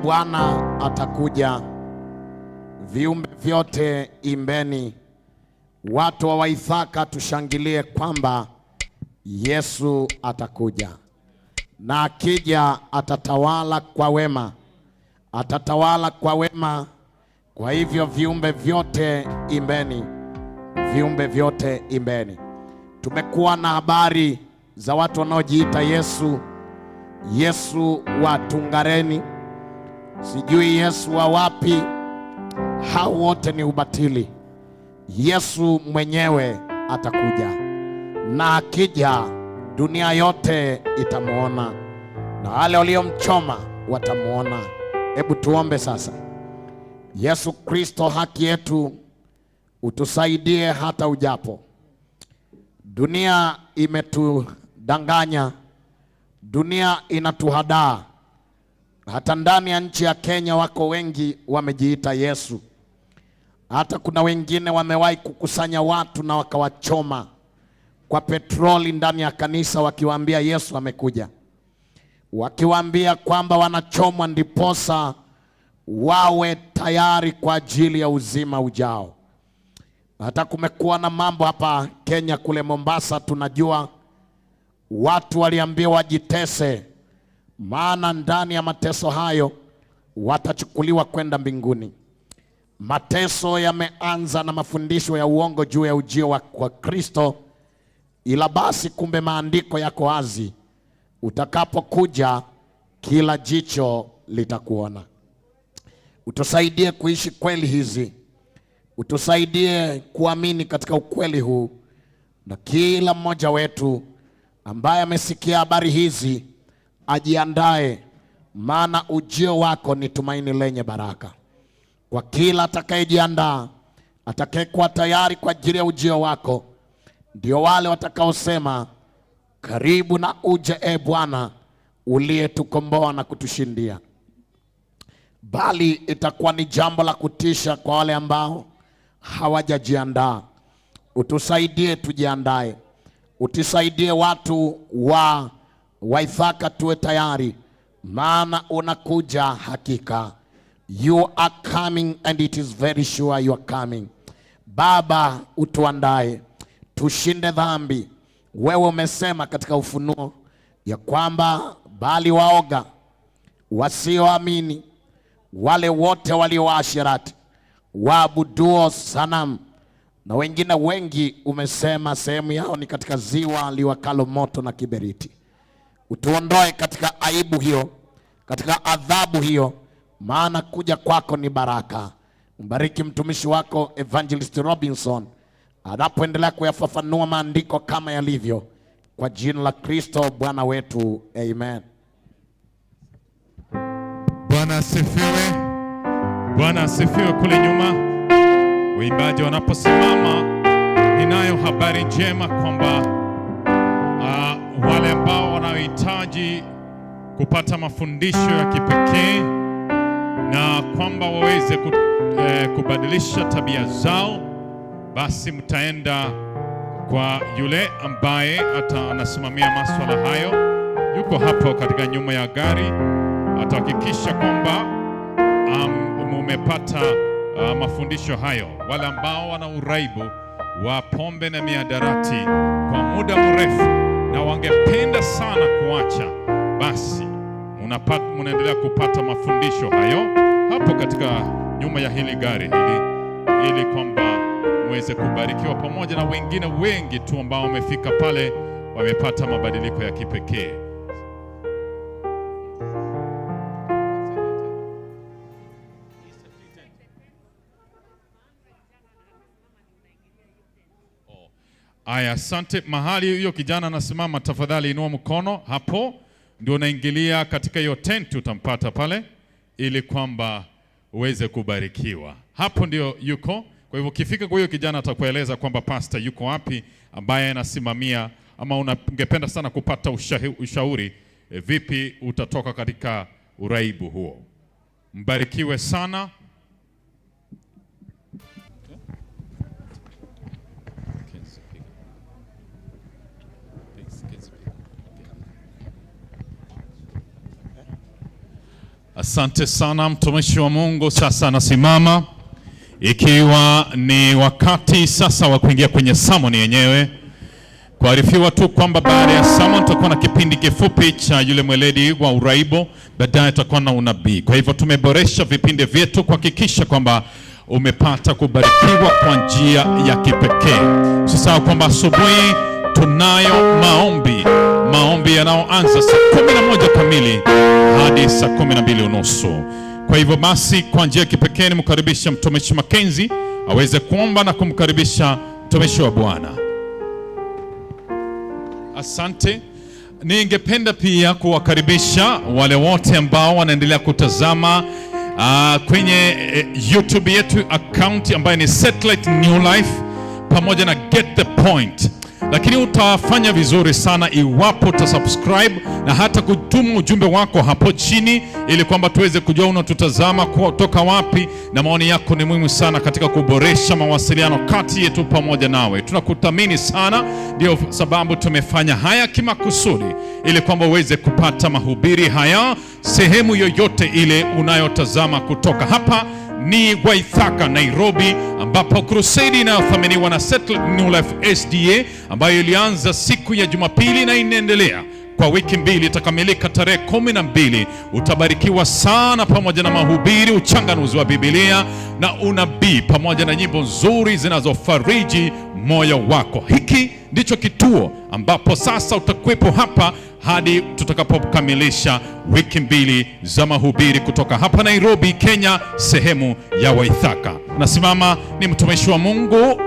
Bwana atakuja. Viumbe vyote imbeni, watu wa Waithaka tushangilie kwamba Yesu atakuja, na akija atatawala kwa wema, atatawala kwa wema. Kwa hivyo viumbe vyote imbeni, viumbe vyote imbeni. Tumekuwa na habari za watu wanaojiita Yesu, Yesu wa Tungareni, sijui Yesu wa wapi. Hao wote ni ubatili. Yesu mwenyewe atakuja, na akija dunia yote itamwona, na wale waliomchoma watamwona. Hebu tuombe sasa. Yesu Kristo, haki yetu, utusaidie hata ujapo. Dunia imetudanganya, dunia inatuhadaa. Hata ndani ya nchi ya Kenya wako wengi wamejiita Yesu. Hata kuna wengine wamewahi kukusanya watu na wakawachoma kwa petroli ndani ya kanisa, wakiwaambia Yesu amekuja, wakiwaambia kwamba wanachomwa ndiposa wawe tayari kwa ajili ya uzima ujao. Hata kumekuwa na mambo hapa Kenya, kule Mombasa, tunajua watu waliambiwa wajitese, maana ndani ya mateso hayo watachukuliwa kwenda mbinguni. Mateso yameanza na mafundisho ya uongo juu ya ujio wa Kristo, ila basi kumbe maandiko yako wazi, utakapokuja kila jicho litakuona. Utusaidie kuishi kweli hizi, utusaidie kuamini katika ukweli huu, na kila mmoja wetu ambaye amesikia habari hizi ajiandae, maana ujio wako ni tumaini lenye baraka. Kwa kila atakayejiandaa, atakayekuwa tayari kwa ajili ya ujio wako, ndio wale watakaosema, karibu na uje, e Bwana uliyetukomboa na kutushindia. Bali itakuwa ni jambo la kutisha kwa wale ambao hawajajiandaa. Utusaidie tujiandae, utusaidie watu wa Waithaka tuwe tayari, maana unakuja hakika. You are coming and it is very sure you are coming. Baba, utuandae tushinde dhambi. Wewe umesema katika Ufunuo ya kwamba bali waoga, wasioamini, wale wote walio waasherati, waabuduo sanamu na wengine wengi, umesema sehemu yao ni katika ziwa liwakalo moto na kiberiti. Utuondoe katika aibu hiyo, katika adhabu hiyo, maana kuja kwako ni baraka. Mbariki mtumishi wako Evangelist Robinson anapoendelea kuyafafanua maandiko kama yalivyo, kwa jina la Kristo Bwana wetu, amen.
Bwana asifiwe. Bwana asifiwe. Kule nyuma waimbaji wanaposimama, ninayo habari njema kwamba wale ambao wanaohitaji kupata mafundisho ya kipekee na kwamba waweze kubadilisha tabia zao, basi mtaenda kwa yule ambaye anasimamia maswala hayo, yuko hapo katika nyuma ya gari, atahakikisha kwamba mumepata mafundisho hayo. Wale ambao wana uraibu wa pombe na mihadarati kwa muda mrefu na wangependa sana kuacha, basi munaendelea kupata mafundisho hayo hapo katika nyuma ya hili gari hili, ili kwamba muweze kubarikiwa pamoja na wengine wengi tu ambao wamefika pale, wamepata mabadiliko ya kipekee. Aya, asante. Mahali hiyo kijana anasimama, tafadhali inua mkono hapo, ndio unaingilia katika hiyo tent, utampata pale ili kwamba uweze kubarikiwa. Hapo ndio yuko. Kwa hivyo ukifika kwa hiyo kijana atakueleza kwamba pastor yuko wapi ambaye anasimamia, ama ungependa sana kupata ushauri vipi utatoka katika uraibu huo. Mbarikiwe sana. Asante. Asante sana mtumishi wa Mungu. Sasa anasimama ikiwa ni wakati sasa wa kuingia kwenye sermon yenyewe. Kuarifiwa tu kwamba baada ya sermon tutakuwa na kipindi kifupi cha yule mweledi wa uraibu, baadaye tutakuwa na unabii. Kwa hivyo tumeboresha vipindi vyetu kuhakikisha kwamba umepata kubarikiwa kwa njia ya kipekee. Usisahau kwamba asubuhi tunayo maombi, maombi yanayoanza saa 11 kamili hadi saa 12:30. Kwa hivyo basi, kwa njia ya kipekee nimkaribisha mtumishi Mackenzie aweze kuomba na kumkaribisha mtumishi wa Bwana. Asante. Ningependa pia kuwakaribisha wale wote ambao wanaendelea kutazama kwenye YouTube yetu account ambayo ni Satellite New Life pamoja na Get the Point. Lakini utafanya vizuri sana iwapo utasubscribe na hata kutuma ujumbe wako hapo chini, ili kwamba tuweze kujua unatutazama kutoka wapi, na maoni yako ni muhimu sana katika kuboresha mawasiliano kati yetu pamoja nawe. Tunakuthamini sana, ndio sababu tumefanya haya kimakusudi, ili kwamba uweze kupata mahubiri haya sehemu yoyote ile unayotazama kutoka hapa ni Waithaka, Nairobi, ambapo crusade inayothaminiwa na Settled New Life SDA ambayo ilianza siku ya Jumapili na inaendelea kwa wiki mbili, itakamilika tarehe 12. Utabarikiwa sana pamoja na mahubiri, uchanganuzi wa Biblia na unabii, pamoja na nyimbo nzuri zinazofariji moyo wako. Hiki ndicho kituo ambapo sasa utakuwepo hapa hadi tutakapokamilisha wiki mbili za mahubiri kutoka hapa Nairobi, Kenya, sehemu ya Waithaka. Nasimama ni mtumishi wa Mungu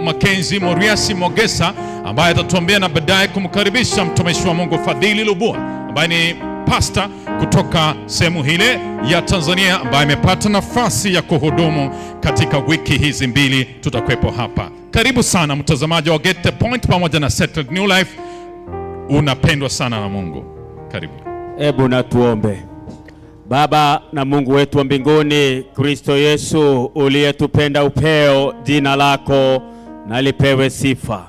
Mackenzie Moriasi Mogesa ambaye atatuombea na baadaye kumkaribisha mtumishi wa Mungu Fadhili Lubua ambaye ni pasta kutoka sehemu hile ya Tanzania ambaye amepata nafasi ya kuhudumu katika wiki hizi mbili tutakuwepo hapa. Karibu sana mtazamaji wa Get the Point pamoja na Settled New Life. Unapendwa sana na Mungu. Karibu.
Hebu na tuombe. Baba na Mungu wetu wa mbinguni, Kristo Yesu uliyetupenda upeo, jina lako na lipewe sifa.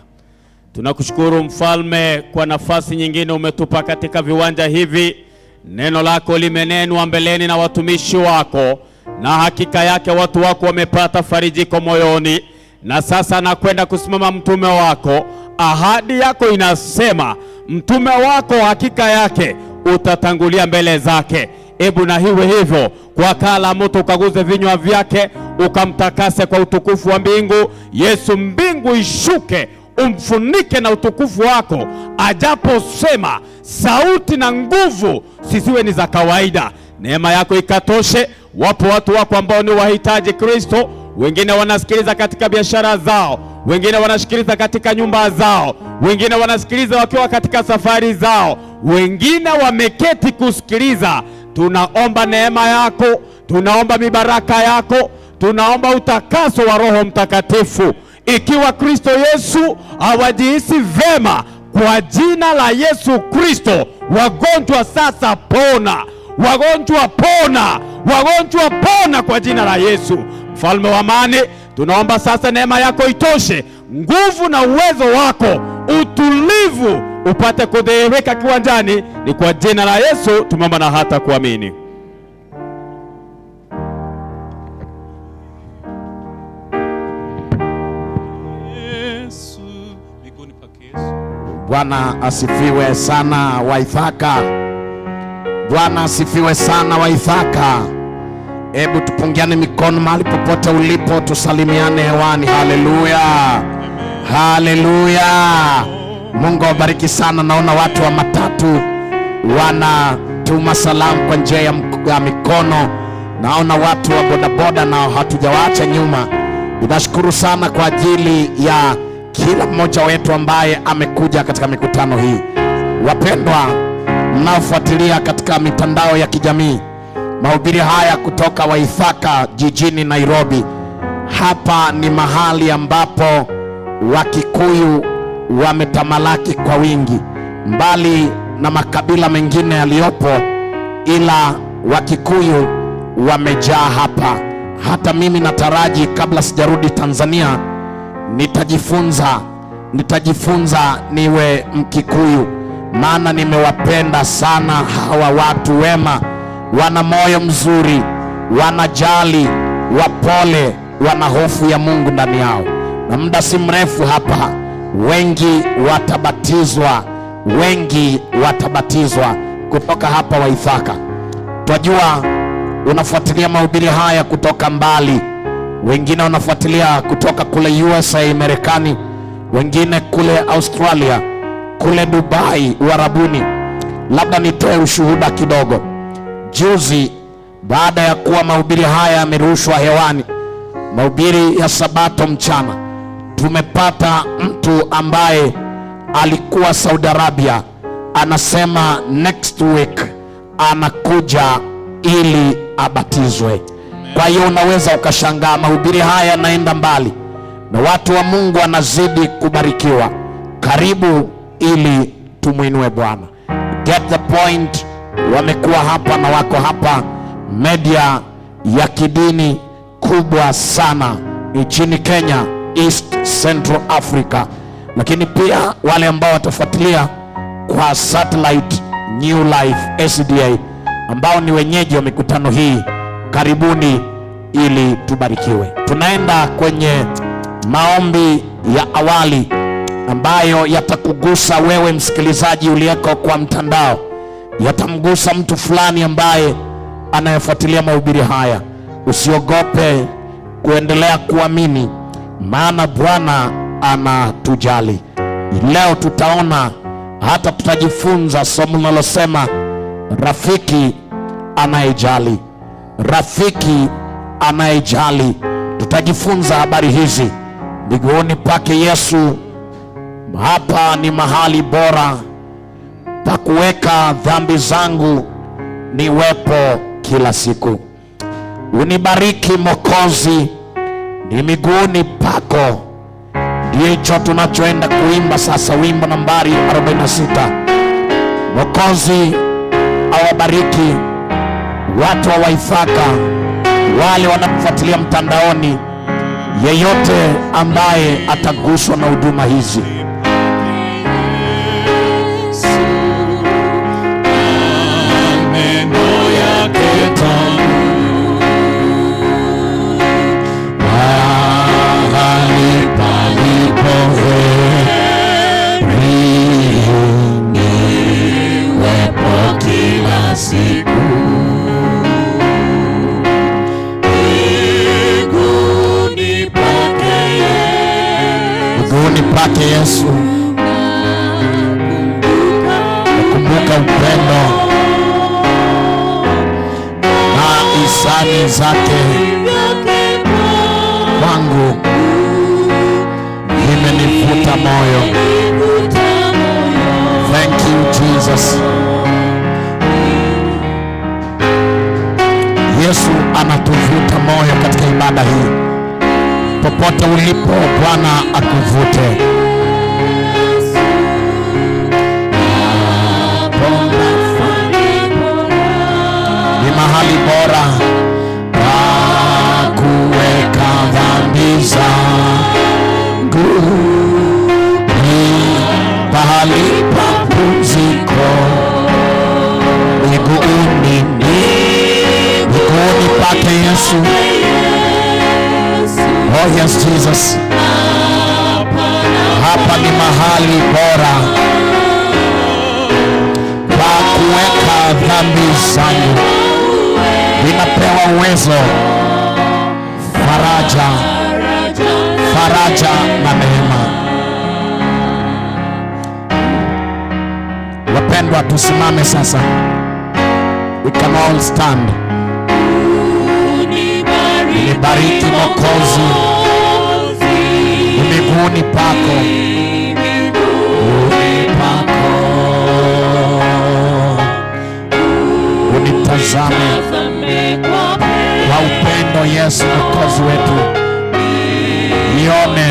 Tunakushukuru Mfalme kwa nafasi nyingine umetupa katika viwanja hivi. Neno lako limenenwa mbeleni na watumishi wako, na hakika yake watu wako wamepata farijiko moyoni. Na sasa nakwenda kusimama mtume wako. Ahadi yako inasema mtume wako hakika yake utatangulia mbele zake. Ebu na hiwe hivyo, kwa kala moto ukaguze vinywa vyake, ukamtakase kwa utukufu wa mbingu. Yesu, mbingu ishuke, umfunike na utukufu wako. Ajaposema sauti na nguvu sisiwe ni za kawaida. Neema yako ikatoshe. Wapo watu wako ambao ni wahitaji Kristo, wengine wanasikiliza katika biashara zao, wengine wanasikiliza katika nyumba zao, wengine wanasikiliza wakiwa katika safari zao, wengine wameketi kusikiliza. Tunaomba neema yako, tunaomba mibaraka yako, tunaomba utakaso wa Roho Mtakatifu. Ikiwa Kristo Yesu hawajihisi vema, kwa jina la Yesu Kristo, wagonjwa sasa pona, wagonjwa pona, wagonjwa pona kwa jina la Yesu. Mfalme wa amani, tunaomba sasa neema yako itoshe, nguvu na uwezo wako, utulivu upate kudhihirika kiwanjani. Ni kwa jina la Yesu tumeomba na hata kuamini.
Yesu, miguuni pake Yesu.
Bwana asifiwe sana Waithaka. Bwana asifiwe sana Waithaka. Hebu tupungiane mikono mahali popote ulipo, tusalimiane hewani. Haleluya, haleluya. Mungu awabariki sana. Naona watu wa matatu wanatuma salamu kwa njia ya mikono. Naona watu wa bodaboda nao hatujawaacha nyuma. Ninashukuru sana kwa ajili ya kila mmoja wetu ambaye amekuja katika mikutano hii. Wapendwa mnaofuatilia katika mitandao ya kijamii mahubiri haya kutoka Waithaka jijini Nairobi, hapa ni mahali ambapo Wakikuyu wametamalaki kwa wingi, mbali na makabila mengine yaliyopo, ila Wakikuyu wamejaa hapa. Hata mimi nataraji kabla sijarudi Tanzania nitajifunza niwe Mkikuyu, maana nimewapenda sana hawa watu wema Wana moyo mzuri, wanajali, wapole, wana hofu ya Mungu ndani yao. Na muda si mrefu hapa wengi watabatizwa, wengi watabatizwa kutoka hapa Waithaka. Twajua unafuatilia mahubiri haya kutoka mbali, wengine wanafuatilia kutoka kule USA Marekani, wengine kule Australia, kule Dubai Uarabuni. Labda nitoe ushuhuda kidogo. Juzi baada ya kuwa mahubiri haya yamerushwa hewani, mahubiri ya Sabato mchana, tumepata mtu ambaye alikuwa Saudi Arabia, anasema next week anakuja ili abatizwe. Kwa hiyo unaweza ukashangaa mahubiri haya yanaenda mbali na watu wa Mungu wanazidi kubarikiwa. Karibu ili tumwinue Bwana. Get the Point wamekuwa hapa na wako hapa, media ya kidini kubwa sana nchini Kenya, East Central Africa, lakini pia wale ambao watafuatilia kwa satellite New Life SDA ambao ni wenyeji wa mikutano hii, karibuni ili tubarikiwe. Tunaenda kwenye maombi ya awali ambayo yatakugusa wewe msikilizaji uliyeko kwa mtandao, yatamgusa mtu fulani ambaye anayefuatilia mahubiri haya. Usiogope kuendelea kuamini, maana Bwana anatujali. Leo tutaona, hata tutajifunza somo linalosema rafiki anayejali, rafiki anayejali. Tutajifunza habari hizi miguuni pake Yesu. Hapa ni mahali bora pa kuweka dhambi zangu, niwepo kila siku. Unibariki Mwokozi, ni miguuni pako. Ndicho tunachoenda kuimba sasa, wimbo nambari 46. Mwokozi awabariki watu wa Waithaka, wale wanaofuatilia mtandaoni, yeyote ambaye ataguswa na huduma hizi.
Neno yake tamu,
Mahali palipo heri
niwepo kila siku. Miguuni pake Yesu,
miguuni pake Yesu, nakumbuka upendo na hisani zake kwangu imenivuta moyo. Thank you Jesus. Yesu anatuvuta moyo katika ibada hii. Popote ulipo, Bwana akuvute. Hapo ni mahali bora pa kuweka dhambi zangu, ni pahali pa pumziko, miguuni pake Yesu. Oh yes Jesus, hapa ni mahali bora pa kuweka dhambi zangu. Ninapewa uwezo, faraja, faraja na neema. Wapendwa, tusimame sasa. We can all stand. Nibariki Mwokozi, miguuni pako, miguuni pako, unitazame kwa upendo, Yesu Mwokozi wetu, nione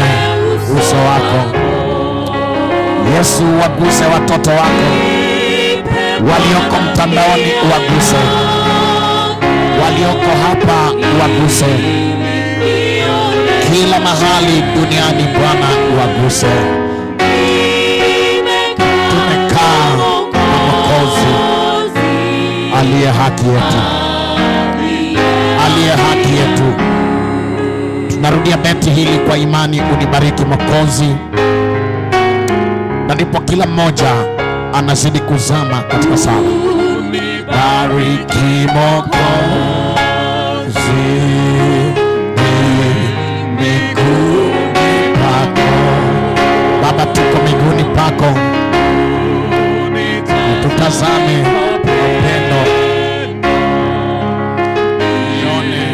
uso wako. Yesu, waguse watoto wako walioko mtandaoni, waguse walioko hapa, waguse kila mahali duniani, Bwana waguse. Tumekaa na Mwokozi aliye Aliye haki yetu, aliye haki yetu. Tunarudia beti hili kwa imani, unibariki Mwokozi, na ndipo kila mmoja anazidi kuzama katika sala. Bariki Mwokozi, miguuni pako. Baba, tuko miguuni pako, tutazame upendo, nione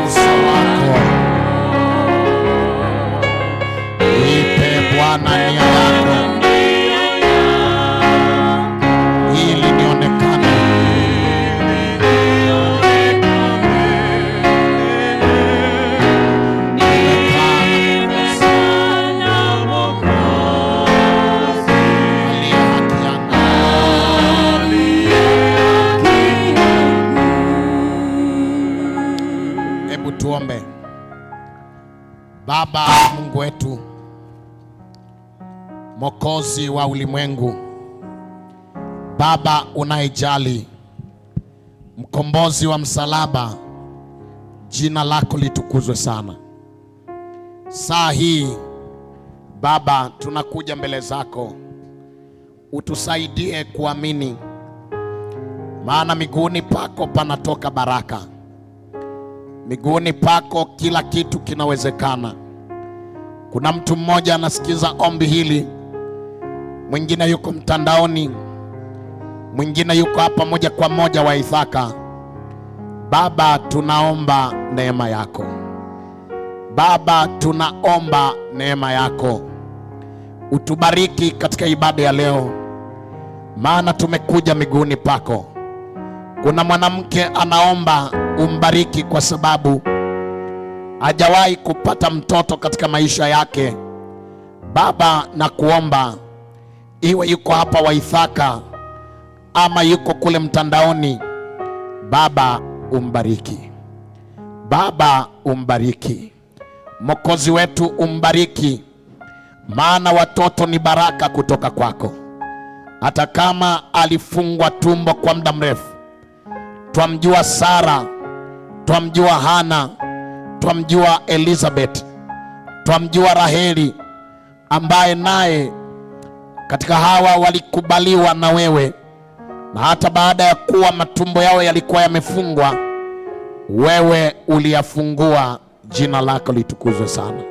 uso wako. Ipe Bwana nia yako ili nionekane. Nimekaa na Mwokozi aliye haki yangu. Hebu tuombe. Baba Mungu wetu, Mwokozi wa ulimwengu, Baba unayejali, mkombozi wa msalaba, jina lako litukuzwe sana. Saa hii Baba, tunakuja mbele zako, utusaidie kuamini, maana miguuni pako panatoka baraka. Miguuni pako kila kitu kinawezekana. Kuna mtu mmoja anasikiza ombi hili, mwingine yuko mtandaoni, mwingine yuko hapa moja kwa moja wa Ithaka. Baba, tunaomba neema yako. Baba, tunaomba neema yako, utubariki katika ibada ya leo, maana tumekuja miguuni pako. Kuna mwanamke anaomba umbariki kwa sababu hajawahi kupata mtoto katika maisha yake. Baba, na kuomba iwe yuko hapa Waithaka ama yuko kule mtandaoni, Baba umbariki, Baba umbariki, Mwokozi wetu umbariki, maana watoto ni baraka kutoka kwako. Hata kama alifungwa tumbo kwa muda mrefu, twamjua Sara, twamjua Hana, twamjua Elizabeth, twamjua Raheli ambaye naye katika hawa walikubaliwa na wewe, na hata baada ya kuwa matumbo yao yalikuwa yamefungwa, wewe uliyafungua. Jina lako litukuzwe sana.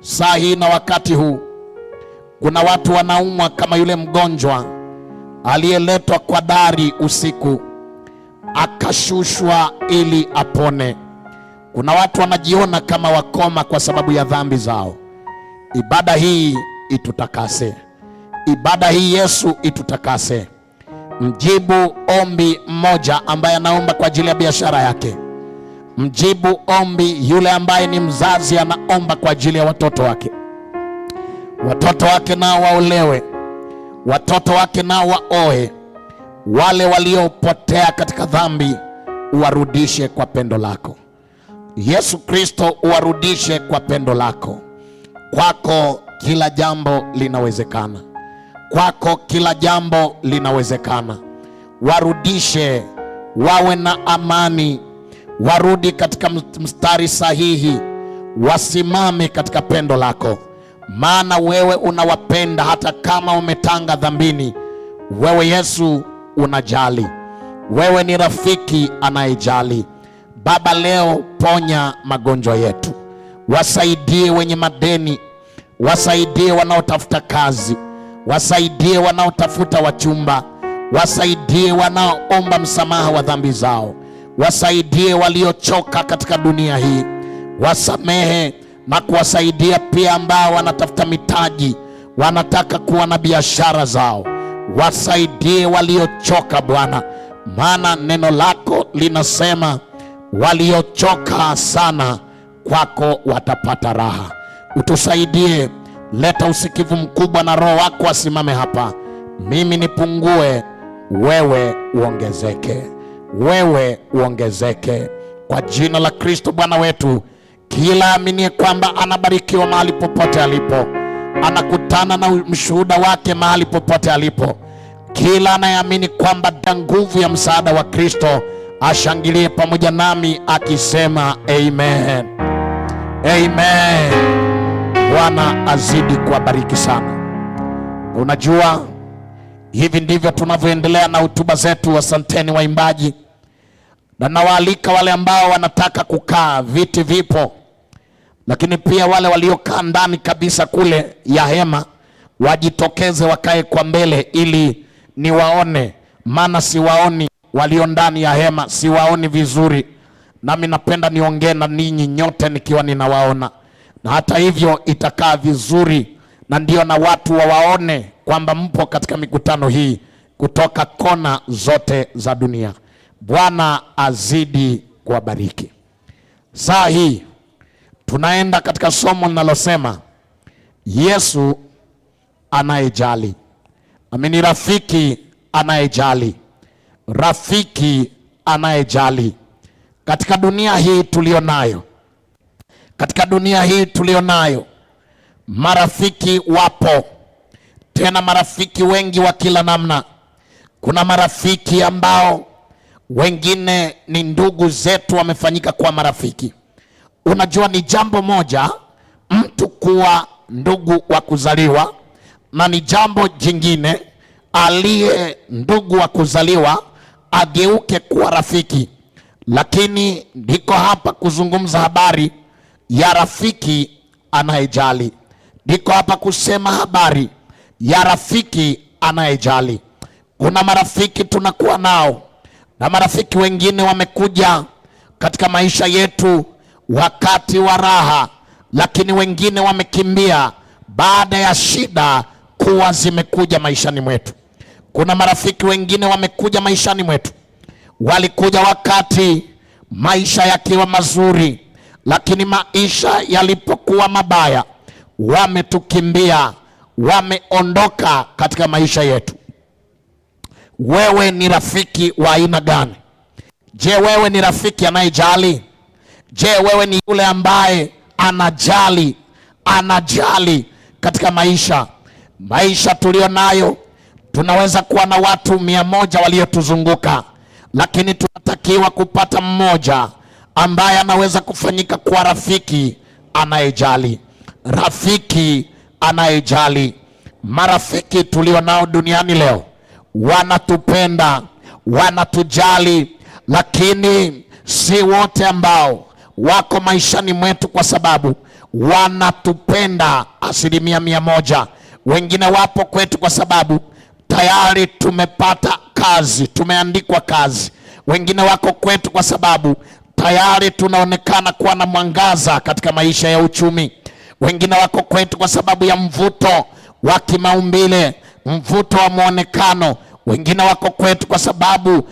Saa hii na wakati huu kuna watu wanaumwa kama yule mgonjwa aliyeletwa kwa dari usiku akashushwa ili apone. Kuna watu wanajiona kama wakoma kwa sababu ya dhambi zao. Ibada hii itutakase, ibada hii Yesu itutakase. Mjibu ombi mmoja ambaye anaomba kwa ajili ya biashara yake. Mjibu ombi yule ambaye ni mzazi anaomba kwa ajili ya watoto wake. Watoto wake nao waolewe, watoto wake nao waoe. Wale waliopotea katika dhambi uwarudishe kwa pendo lako. Yesu Kristo, uwarudishe kwa pendo lako. Kwako kila jambo linawezekana, kwako kila jambo linawezekana. Warudishe wawe na amani, warudi katika mstari sahihi, wasimame katika pendo lako, maana wewe unawapenda hata kama umetanga dhambini. Wewe Yesu unajali, wewe ni rafiki anayejali. Baba, leo ponya magonjwa yetu, wasaidie wenye madeni, wasaidie wanaotafuta kazi, wasaidie wanaotafuta wachumba, wasaidie wanaoomba msamaha wa dhambi zao, wasaidie waliochoka katika dunia hii, wasamehe na kuwasaidia pia ambao wanatafuta mitaji, wanataka kuwa na biashara zao. Wasaidie waliochoka Bwana, maana neno lako linasema waliochoka sana kwako watapata raha. Utusaidie, leta usikivu mkubwa na Roho wako asimame hapa, mimi nipungue, wewe uongezeke, wewe uongezeke, kwa jina la Kristo Bwana wetu. Kila aminie kwamba anabarikiwa mahali popote alipo, anakutana na mshuhuda wake mahali popote alipo. Kila anayeamini kwamba nguvu ya msaada wa Kristo ashangilie pamoja nami akisema amen. Amen. Bwana azidi kuwabariki sana. Unajua, hivi ndivyo tunavyoendelea na hotuba zetu. Asanteni waimbaji, na nawaalika wale ambao wanataka kukaa, viti vipo, lakini pia wale waliokaa ndani kabisa kule ya hema wajitokeze wakae kwa mbele ili niwaone, maana siwaoni walio ndani ya hema, siwaoni vizuri, nami napenda niongee na ninyi nyote nikiwa ninawaona, na hata hivyo itakaa vizuri, na ndio na watu wawaone kwamba mpo katika mikutano hii kutoka kona zote za dunia. Bwana azidi kuwabariki. Saa hii tunaenda katika somo linalosema Yesu anayejali. Amini, rafiki anayejali, rafiki anayejali. Katika dunia hii tulio nayo, katika dunia hii tulio nayo, marafiki wapo, tena marafiki wengi wa kila namna. Kuna marafiki ambao wengine ni ndugu zetu wamefanyika kuwa marafiki. Unajua, ni jambo moja mtu kuwa ndugu wa kuzaliwa, na ni jambo jingine aliye ndugu wa kuzaliwa ageuke kuwa rafiki. Lakini niko hapa kuzungumza habari ya rafiki anayejali. Niko hapa kusema habari ya rafiki anayejali. Kuna marafiki tunakuwa nao na marafiki wengine wamekuja katika maisha yetu wakati wa raha, lakini wengine wamekimbia baada ya shida kuwa zimekuja maishani mwetu. Kuna marafiki wengine wamekuja maishani mwetu, walikuja wakati maisha yakiwa mazuri, lakini maisha yalipokuwa mabaya wametukimbia, wameondoka katika maisha yetu. Wewe ni rafiki wa aina gani? Je, wewe ni rafiki anayejali? Je, wewe ni yule ambaye anajali, anajali katika maisha? Maisha tulio nayo, tunaweza kuwa na watu 100 waliotuzunguka, lakini tunatakiwa kupata mmoja ambaye anaweza kufanyika kuwa rafiki anayejali, rafiki anayejali. Marafiki tulio nao duniani leo wanatupenda, wanatujali, lakini si wote ambao wako maishani mwetu kwa sababu wanatupenda 100%. Wengine wapo kwetu kwa sababu tayari tumepata kazi, tumeandikwa kazi. Wengine wako kwetu kwa sababu tayari tunaonekana kuwa na mwangaza katika maisha ya uchumi. Wengine wako kwetu kwa sababu ya mvuto wa kimaumbile, mvuto wa mwonekano. Wengine wako kwetu kwa sababu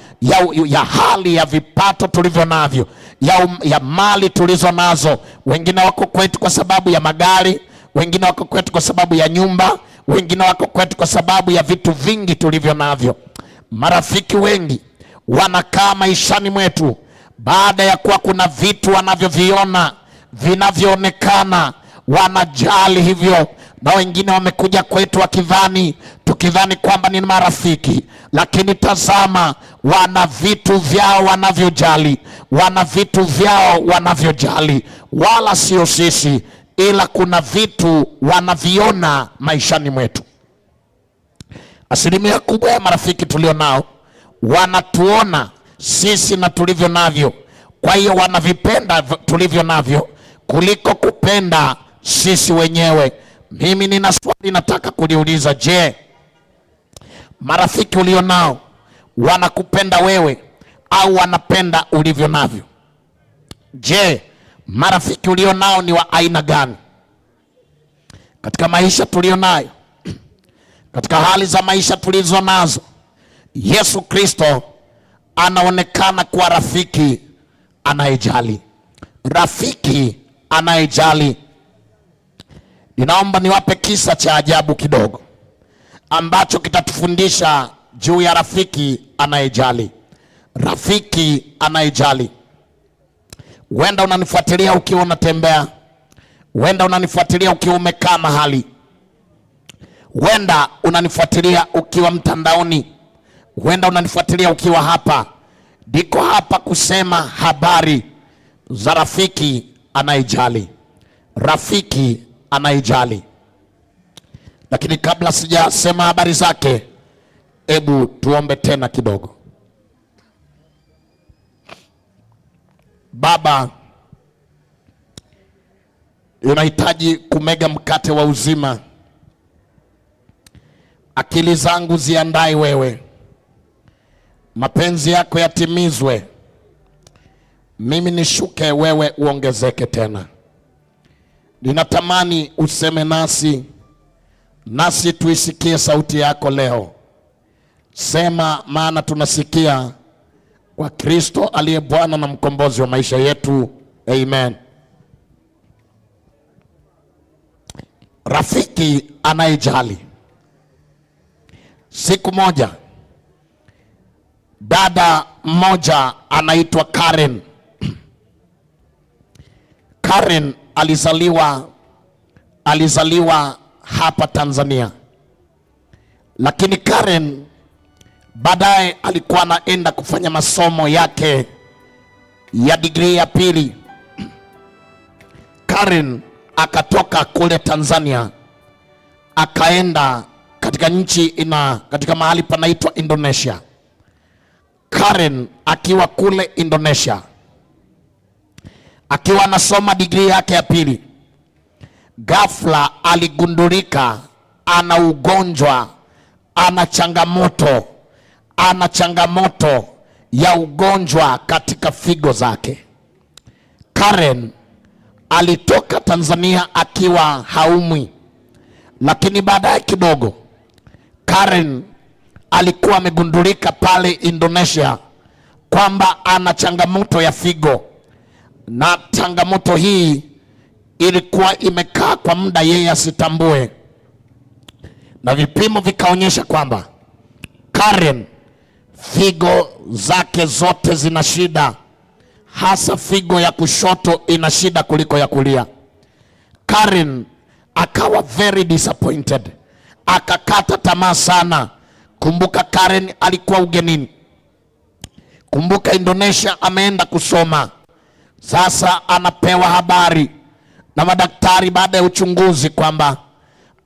ya hali ya vipato tulivyo navyo, ya mali tulizo nazo. Wengine wako kwetu kwa sababu ya magari, wengine wako kwetu kwa sababu ya nyumba, wengine wako kwetu kwa sababu ya vitu vingi tulivyo navyo. Marafiki wengi wanakaa maishani mwetu baada ya kuwa kuna vitu wanavyoviona vinavyoonekana, wanajali hivyo, na wengine wamekuja kwetu tukidhani kwamba ni marafiki, lakini tazama, wana vitu vyao wanavyojali, wana vitu vyao wanavyojali, wala sio sisi, ila kuna vitu wanaviona maishani mwetu. Asilimia kubwa ya marafiki tulio nao wanatuona sisi na tulivyo navyo, kwa hiyo wanavipenda tulivyo navyo kuliko kupenda sisi wenyewe. Mimi nina swali nataka kuliuliza. Je, marafiki ulio nao wanakupenda wewe au wanapenda ulivyo navyo? Je, marafiki ulio nao ni wa aina gani? Katika maisha tulio nayo, katika hali za maisha tulizo nazo, Yesu Kristo anaonekana kuwa rafiki anayejali, rafiki anayejali. Ninaomba niwape kisa cha ajabu kidogo ambacho kitatufundisha juu ya rafiki anayejali, rafiki anayejali. Huenda unanifuatilia ukiwa unatembea, huenda unanifuatilia ukiwa umekaa mahali, huenda unanifuatilia ukiwa mtandaoni. Huenda unanifuatilia ukiwa hapa. Niko hapa kusema habari za rafiki anayejali, rafiki anayejali. Lakini kabla sijasema habari zake, hebu tuombe tena kidogo. Baba, unahitaji kumega mkate wa uzima. Akili zangu ziandae wewe, mapenzi yako yatimizwe, mimi nishuke, wewe uongezeke tena. Ninatamani useme nasi, nasi tuisikie sauti yako leo. Sema, maana tunasikia kwa Kristo aliye Bwana na mkombozi wa maisha yetu. Amen. Rafiki anayejali. Siku moja dada mmoja anaitwa Karen. Karen alizaliwa hapa Tanzania, lakini Karen baadaye alikuwa anaenda kufanya masomo yake ya digrii ya pili. Karen akatoka kule Tanzania akaenda katika nchi ina katika mahali panaitwa Indonesia. Karen akiwa kule Indonesia akiwa anasoma digrii yake ya pili, ghafla aligundulika ana ugonjwa, ana changamoto ya ugonjwa katika figo zake. Karen alitoka Tanzania akiwa haumwi, lakini baadaye kidogo Karen alikuwa amegundulika pale Indonesia kwamba ana changamoto ya figo, na changamoto hii ilikuwa imekaa kwa muda yeye asitambue, na vipimo vikaonyesha kwamba Karen figo zake zote zina shida, hasa figo ya kushoto ina shida kuliko ya kulia. Karen akawa very disappointed, akakata tamaa sana. Kumbuka Karen alikuwa ugenini, kumbuka Indonesia ameenda kusoma. Sasa anapewa habari na madaktari baada ya uchunguzi kwamba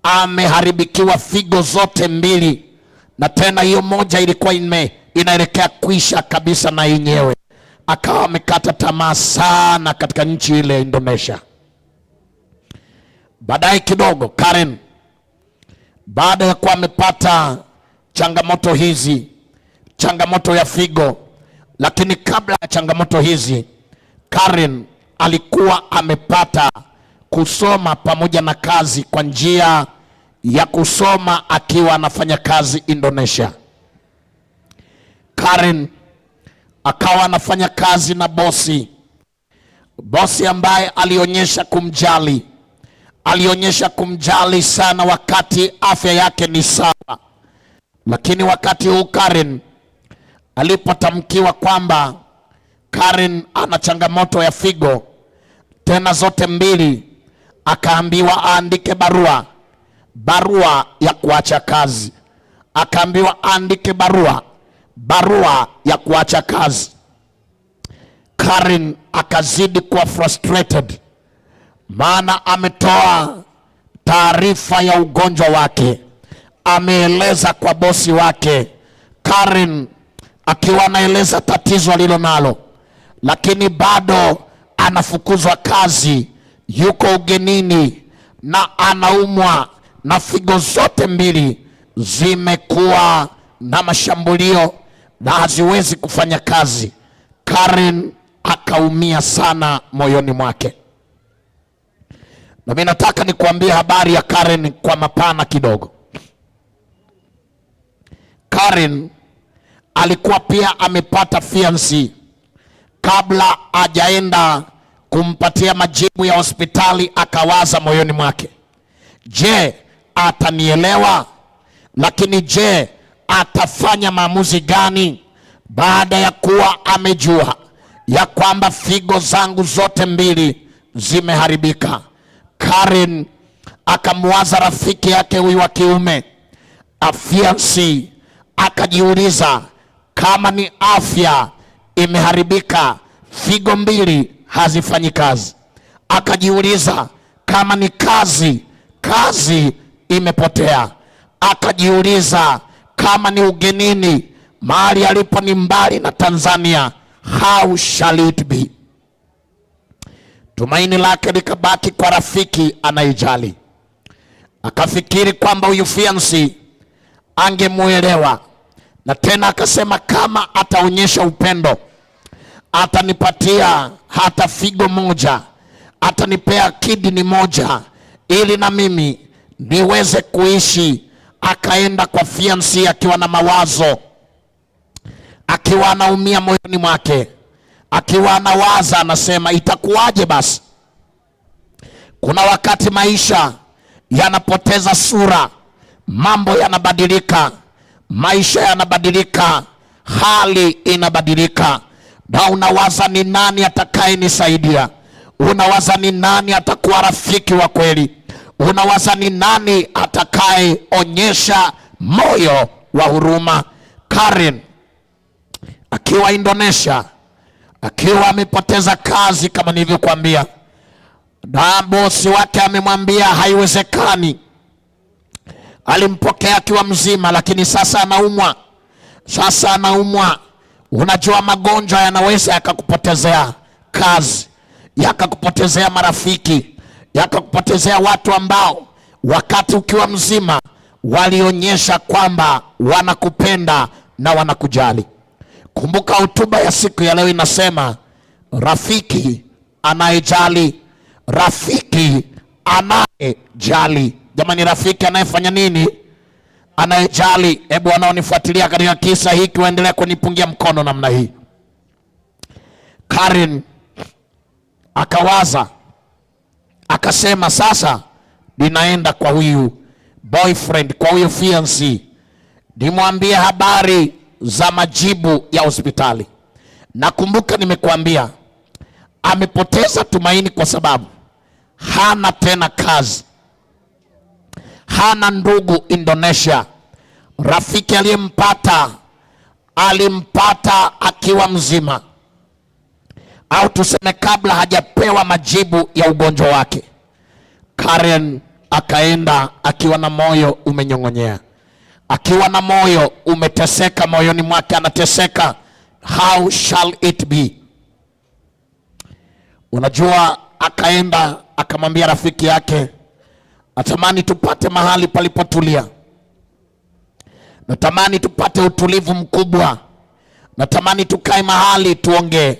ameharibikiwa figo zote mbili, na tena hiyo moja ilikuwa inaelekea kuisha kabisa na yenyewe. Akawa amekata tamaa sana katika nchi ile ya Indonesia. Baadaye kidogo Karen, baada ya kuwa amepata changamoto hizi, changamoto ya figo, lakini kabla ya changamoto hizi Karen alikuwa amepata kusoma pamoja na kazi kwa njia ya kusoma akiwa anafanya kazi Indonesia. Karen akawa anafanya kazi na bosi, bosi ambaye alionyesha kumjali, alionyesha kumjali sana wakati afya yake ni sawa. Lakini wakati huu Karen alipotamkiwa kwamba Karen ana changamoto ya figo tena zote mbili, akaambiwa aandike barua, barua ya kuacha kazi. Akaambiwa aandike barua, barua ya kuacha kazi. Karen akazidi kuwa frustrated, maana ametoa taarifa ya ugonjwa wake, ameeleza kwa bosi wake. Karen akiwa anaeleza tatizo alilo nalo, lakini bado anafukuzwa kazi, yuko ugenini na anaumwa na figo zote mbili zimekuwa na mashambulio na haziwezi kufanya kazi. Karen akaumia sana moyoni mwake. Na mimi nataka nikuambie habari ya Karen kwa mapana kidogo. Karen alikuwa pia amepata fiancé kabla hajaenda kumpatia majibu ya hospitali. Akawaza moyoni mwake, je, atanielewa? Lakini je, atafanya maamuzi gani baada ya kuwa amejua ya kwamba figo zangu zote mbili zimeharibika? Karen akamwaza rafiki yake huyu wa kiume, fiancé Akajiuliza kama ni afya imeharibika, figo mbili hazifanyi kazi. Akajiuliza kama ni kazi, kazi imepotea. Akajiuliza kama ni ugenini, mahali alipo ni mbali na Tanzania, how shall it be? Tumaini lake likabaki kwa rafiki anayejali. Akafikiri kwamba huyu fiancé angemuelewa, na tena akasema kama ataonyesha upendo atanipatia hata figo moja, atanipea kidney moja, ili na mimi niweze kuishi. Akaenda kwa fiancé akiwa na mawazo, akiwa anaumia moyoni mwake, akiwa anawaza, anasema itakuwaje basi? Kuna wakati maisha yanapoteza sura, mambo yanabadilika, maisha yanabadilika, hali inabadilika, na unawaza ni nani atakayenisaidia? Unawaza ni nani atakuwa rafiki wa kweli? Unawaza ni nani atakayeonyesha moyo wa huruma? Karen akiwa Indonesia, akiwa amepoteza kazi kama nilivyokuambia, na bosi wake amemwambia haiwezekani. Alimpokea akiwa mzima, lakini sasa anaumwa, sasa anaumwa. Unajua, magonjwa yanaweza yakakupotezea kazi, yakakupotezea marafiki, yakakupotezea watu ambao wakati ukiwa mzima walionyesha kwamba wanakupenda na wanakujali. Kumbuka hotuba ya siku ya leo inasema rafiki anayejali, rafiki anayejali. Jamani, rafiki anayefanya nini? Anayejali. Hebu wanaonifuatilia katika kisa hiki waendelee kunipungia mkono namna hii. Karen akawaza akasema, sasa ninaenda kwa huyu boyfriend, kwa huyu fiancé, nimwambie habari za majibu ya hospitali. Nakumbuka nimekuambia amepoteza tumaini kwa sababu hana tena kazi, hana ndugu Indonesia. Rafiki aliyempata alimpata akiwa mzima, au tuseme kabla hajapewa majibu ya ugonjwa wake. Karen akaenda akiwa na moyo umenyong'onyea, akiwa na moyo umeteseka, moyoni mwake anateseka. How shall it be? Unajua, akaenda akamwambia rafiki yake, natamani tupate mahali palipotulia, natamani tupate utulivu mkubwa, natamani tukae mahali tuongee,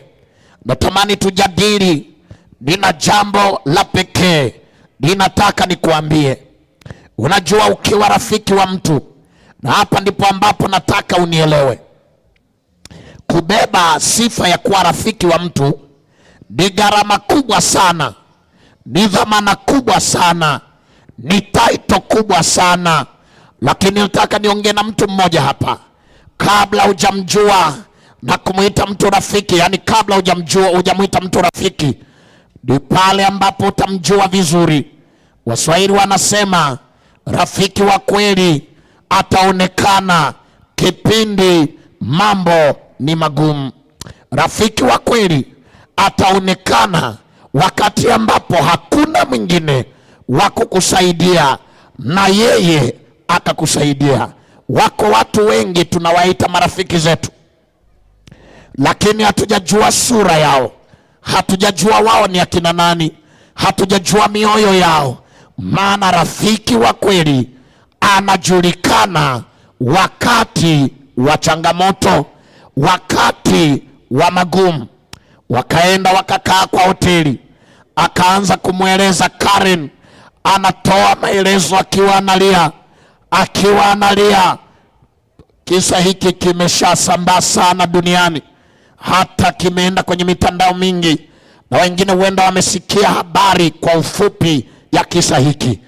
natamani tujadili. Nina jambo la pekee ninataka nikuambie. Unajua, ukiwa rafiki wa mtu, na hapa ndipo ambapo nataka unielewe, kubeba sifa ya kuwa rafiki wa mtu ni gharama kubwa sana, ni dhamana kubwa sana, ni title kubwa sana. Lakini nataka niongee na mtu mmoja hapa, kabla hujamjua na kumuita mtu rafiki, yani kabla hujamjua hujamuita mtu rafiki, ni pale ambapo utamjua vizuri. Waswahili wanasema rafiki wa kweli ataonekana kipindi mambo ni magumu. Rafiki wa kweli ataonekana wakati ambapo hakuna mwingine wa kukusaidia na yeye akakusaidia. Wako watu wengi tunawaita marafiki zetu, lakini hatujajua sura yao, hatujajua wao ni akina nani, hatujajua mioyo yao. Maana rafiki wa kweli anajulikana wakati wa changamoto, wakati wa magumu. Wakaenda wakakaa kwa hoteli, akaanza kumweleza Karen, anatoa maelezo akiwa analia, akiwa analia. Kisa hiki kimeshasambaa sana duniani, hata kimeenda kwenye mitandao mingi, na wengine huenda wamesikia habari kwa ufupi ya kisa hiki.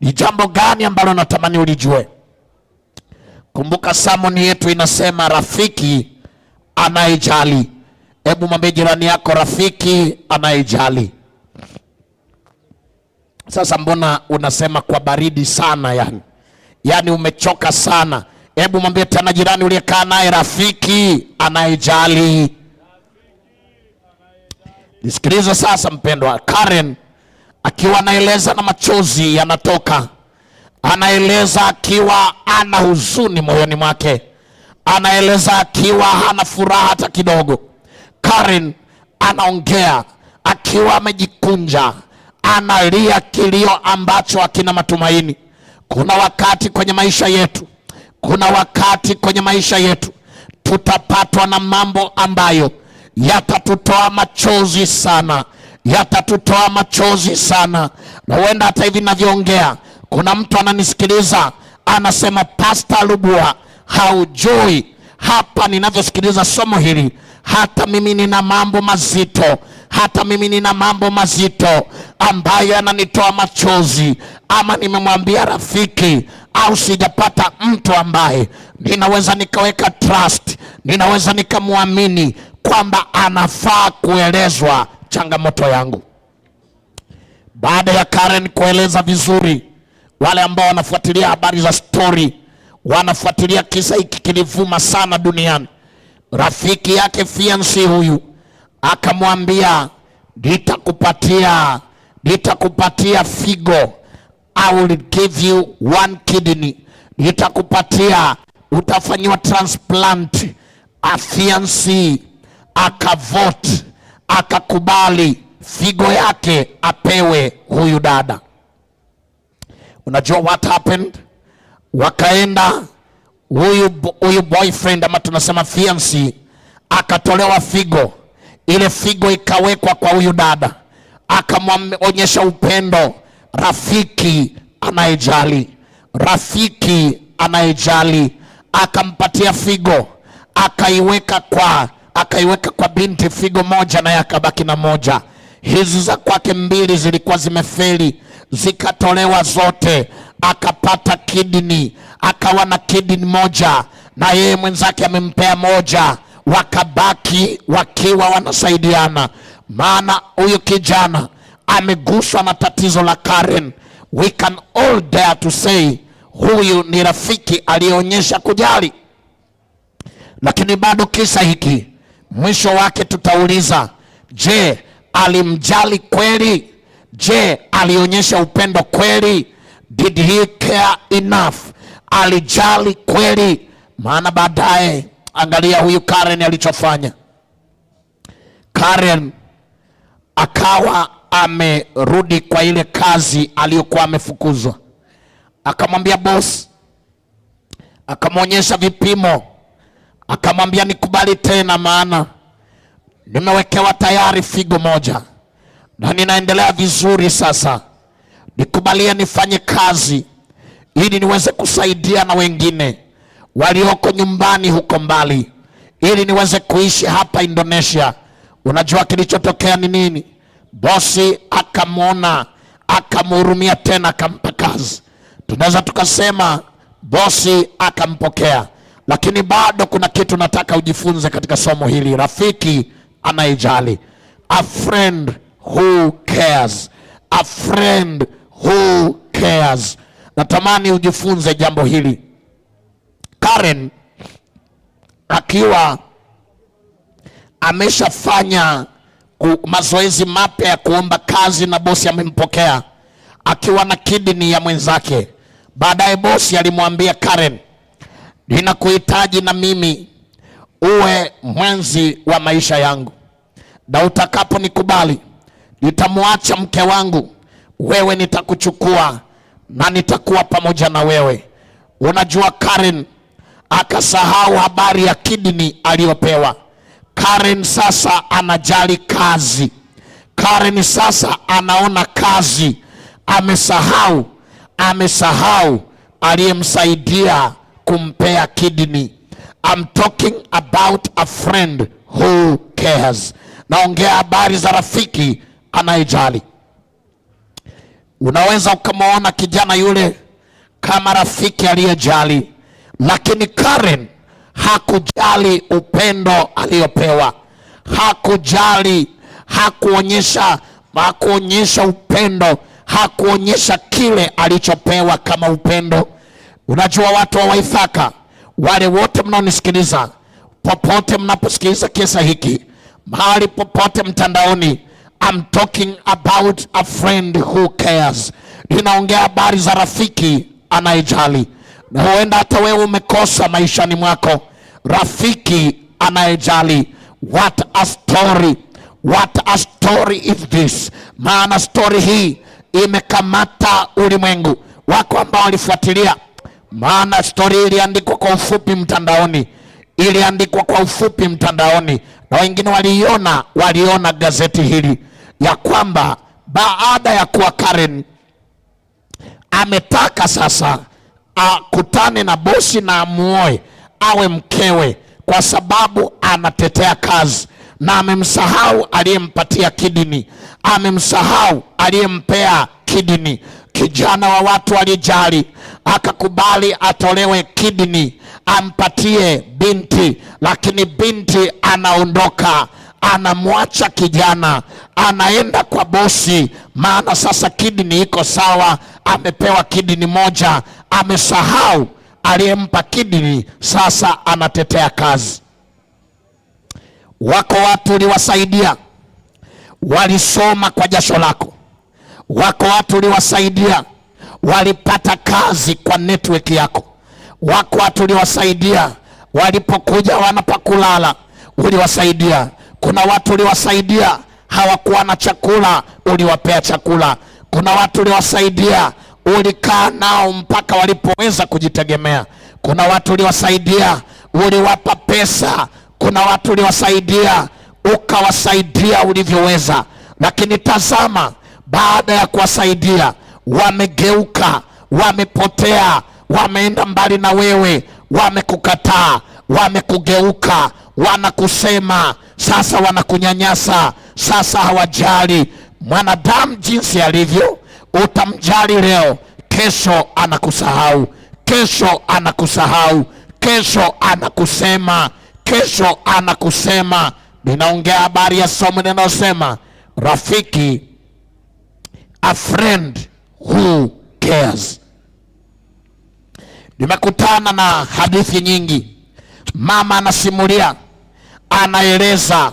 Ni jambo gani ambalo natamani ulijue? Kumbuka sermon yetu inasema rafiki anayejali. Hebu mwambie jirani yako, rafiki anayejali. Sasa mbona unasema kwa baridi sana yani? Yaani umechoka sana. Hebu mwambie tena jirani uliyekaa naye, rafiki anayejali. Nisikilize sasa mpendwa. Karen akiwa anaeleza na machozi yanatoka, anaeleza akiwa ana huzuni moyoni mwake, anaeleza akiwa hana furaha hata kidogo. Karen anaongea akiwa amejikunja, analia kilio ambacho hakina matumaini. Kuna wakati kwenye maisha yetu, kuna wakati kwenye maisha yetu tutapatwa na mambo ambayo yatatutoa machozi sana, yatatutoa machozi sana. Na huenda hata hivi ninavyoongea, kuna mtu ananisikiliza anasema, Pastor Lubua, haujui hapa ninavyosikiliza somo hili, hata mimi nina mambo mazito, hata mimi nina mambo mazito ambayo yananitoa machozi, ama nimemwambia rafiki au sijapata mtu ambaye ninaweza nikaweka trust, ninaweza nikamwamini kwamba anafaa kuelezwa changamoto yangu. Baada ya Karen kueleza vizuri, wale ambao wanafuatilia habari za story, wanafuatilia kisa hiki kilivuma sana duniani. Rafiki yake fiancé huyu akamwambia, nitakupatia figo, I will give you one kidney, nitakupatia, utafanyiwa transplant. Fiancé akavote, akakubali figo yake apewe huyu dada. Unajua what happened? Wakaenda huyu boyfriend ama tunasema fiancé akatolewa figo, ile figo ikawekwa kwa huyu dada, akamwonyesha upendo, rafiki anayejali, rafiki anayejali, akampatia figo, akaiweka kwa binti figo moja, naye akabaki na moja. Hizi za kwake mbili zilikuwa zimefeli, zikatolewa zote, akapata kidney, akawa na kidney moja, na yeye mwenzake amempea moja, wakabaki wakiwa wanasaidiana. Maana huyu kijana ameguswa na tatizo la Karen. We can all dare to say huyu ni rafiki aliyeonyesha kujali, lakini bado kisa hiki mwisho wake tutauliza, je, alimjali kweli? Je, alionyesha upendo kweli? Did he care enough? Alijali kweli? Maana baadaye, angalia huyu Karen alichofanya. Karen akawa amerudi kwa ile kazi aliyokuwa amefukuzwa, akamwambia boss, akamwonyesha vipimo, akamwambia nikubali tena, maana nimewekewa tayari figo moja na ninaendelea vizuri sasa, nikubalie nifanye kazi ili niweze kusaidia na wengine walioko nyumbani huko mbali, ili niweze kuishi hapa Indonesia. Unajua kilichotokea ni nini? Bosi akamwona, akamhurumia tena, akampa kazi. Tunaweza tukasema bosi akampokea, lakini bado kuna kitu nataka ujifunze katika somo hili. Rafiki anayejali, a friend who cares, a friend who cares. Natamani ujifunze jambo hili. Karen akiwa ameshafanya mazoezi mapya ya kuomba kazi na bosi amempokea akiwa na kidney ya mwenzake. Baadaye bosi alimwambia Karen, ninakuhitaji na mimi uwe mwenzi wa maisha yangu, na utakaponikubali nitamwacha mke wangu, wewe nitakuchukua na nitakuwa pamoja na wewe. Unajua, Karen akasahau habari ya kidney aliyopewa. Karen sasa anajali kazi. Karen sasa anaona kazi, amesahau aliyemsaidia kumpea kidney. I'm talking about a friend who cares. Naongea habari za rafiki anayejali. Unaweza ukamwona kijana yule kama rafiki aliyejali, lakini Karen hakujali upendo aliyopewa, hakujali, hakuonyesha upendo, hakuonyesha kile alichopewa kama upendo. Unajua, watu wa Waithaka Wale wote mnaonisikiliza, popote mnaposikiliza kisa hiki, mahali popote mtandaoni, I'm talking about a friend who cares. Ninaongea habari za rafiki anayejali, na huenda hata wewe umekosa maishani mwako rafiki anayejali. What a story, what a story is this! Maana story hii imekamata ulimwengu. Wako ambao walifuatilia, maana story iliandikwa kwa ufupi mtandaoni, iliandikwa kwa ufupi mtandaoni, na wengine waliiona, waliona gazeti hili ya kwamba baada ya kuwa Karen ametaka sasa akutane na bosi na amuoe awe mkewe, kwa sababu anatetea kazi na amemsahau aliyempatia kidney, amemsahau aliyempea kidney. Kijana wa watu alijali, akakubali atolewe kidney ampatie binti, lakini binti anaondoka, anamwacha kijana, anaenda kwa bosi, maana sasa kidney iko sawa, amepewa kidney moja, amesahau aliyempa kidney, sasa anatetea kazi. Wako watu uliwasaidia, walisoma kwa jasho lako. Wako watu uliwasaidia, walipata kazi kwa network yako. Wako watu uliwasaidia, walipokuja wanapakulala, uliwasaidia. Kuna watu uliwasaidia, hawakuwa na chakula, uliwapea chakula. Kuna watu uliwasaidia, ulikaa nao mpaka walipoweza kujitegemea. Kuna watu uliwasaidia, uliwapa pesa. Kuna watu uliwasaidia, ukawasaidia ulivyoweza, lakini tazama, baada ya kuwasaidia wamegeuka, wamepotea, wameenda mbali na wewe, wamekukataa, wamekugeuka, wanakusema sasa, wanakunyanyasa sasa, hawajali. Mwanadamu jinsi alivyo, utamjali leo, kesho anakusahau, kesho anakusahau, kesho anakusema, kesho anakusema. Ninaongea habari ya somo linalosema rafiki, a friend who cares. Nimekutana na hadithi nyingi, mama anasimulia, anaeleza,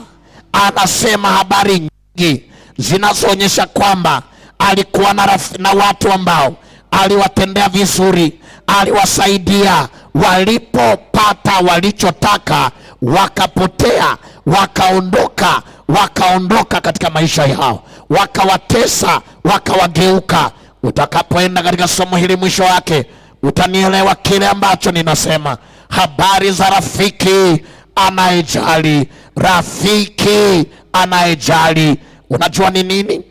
anasema habari nyingi zinazoonyesha kwamba alikuwa na watu ambao aliwatendea vizuri, aliwasaidia, walipopata walichotaka wakapotea, wakaondoka, wakaondoka katika maisha yao, wakawatesa, wakawageuka. Utakapoenda katika somo hili mwisho wake utanielewa kile ambacho ninasema. Habari za rafiki anayejali, rafiki anayejali. Unajua ni nini?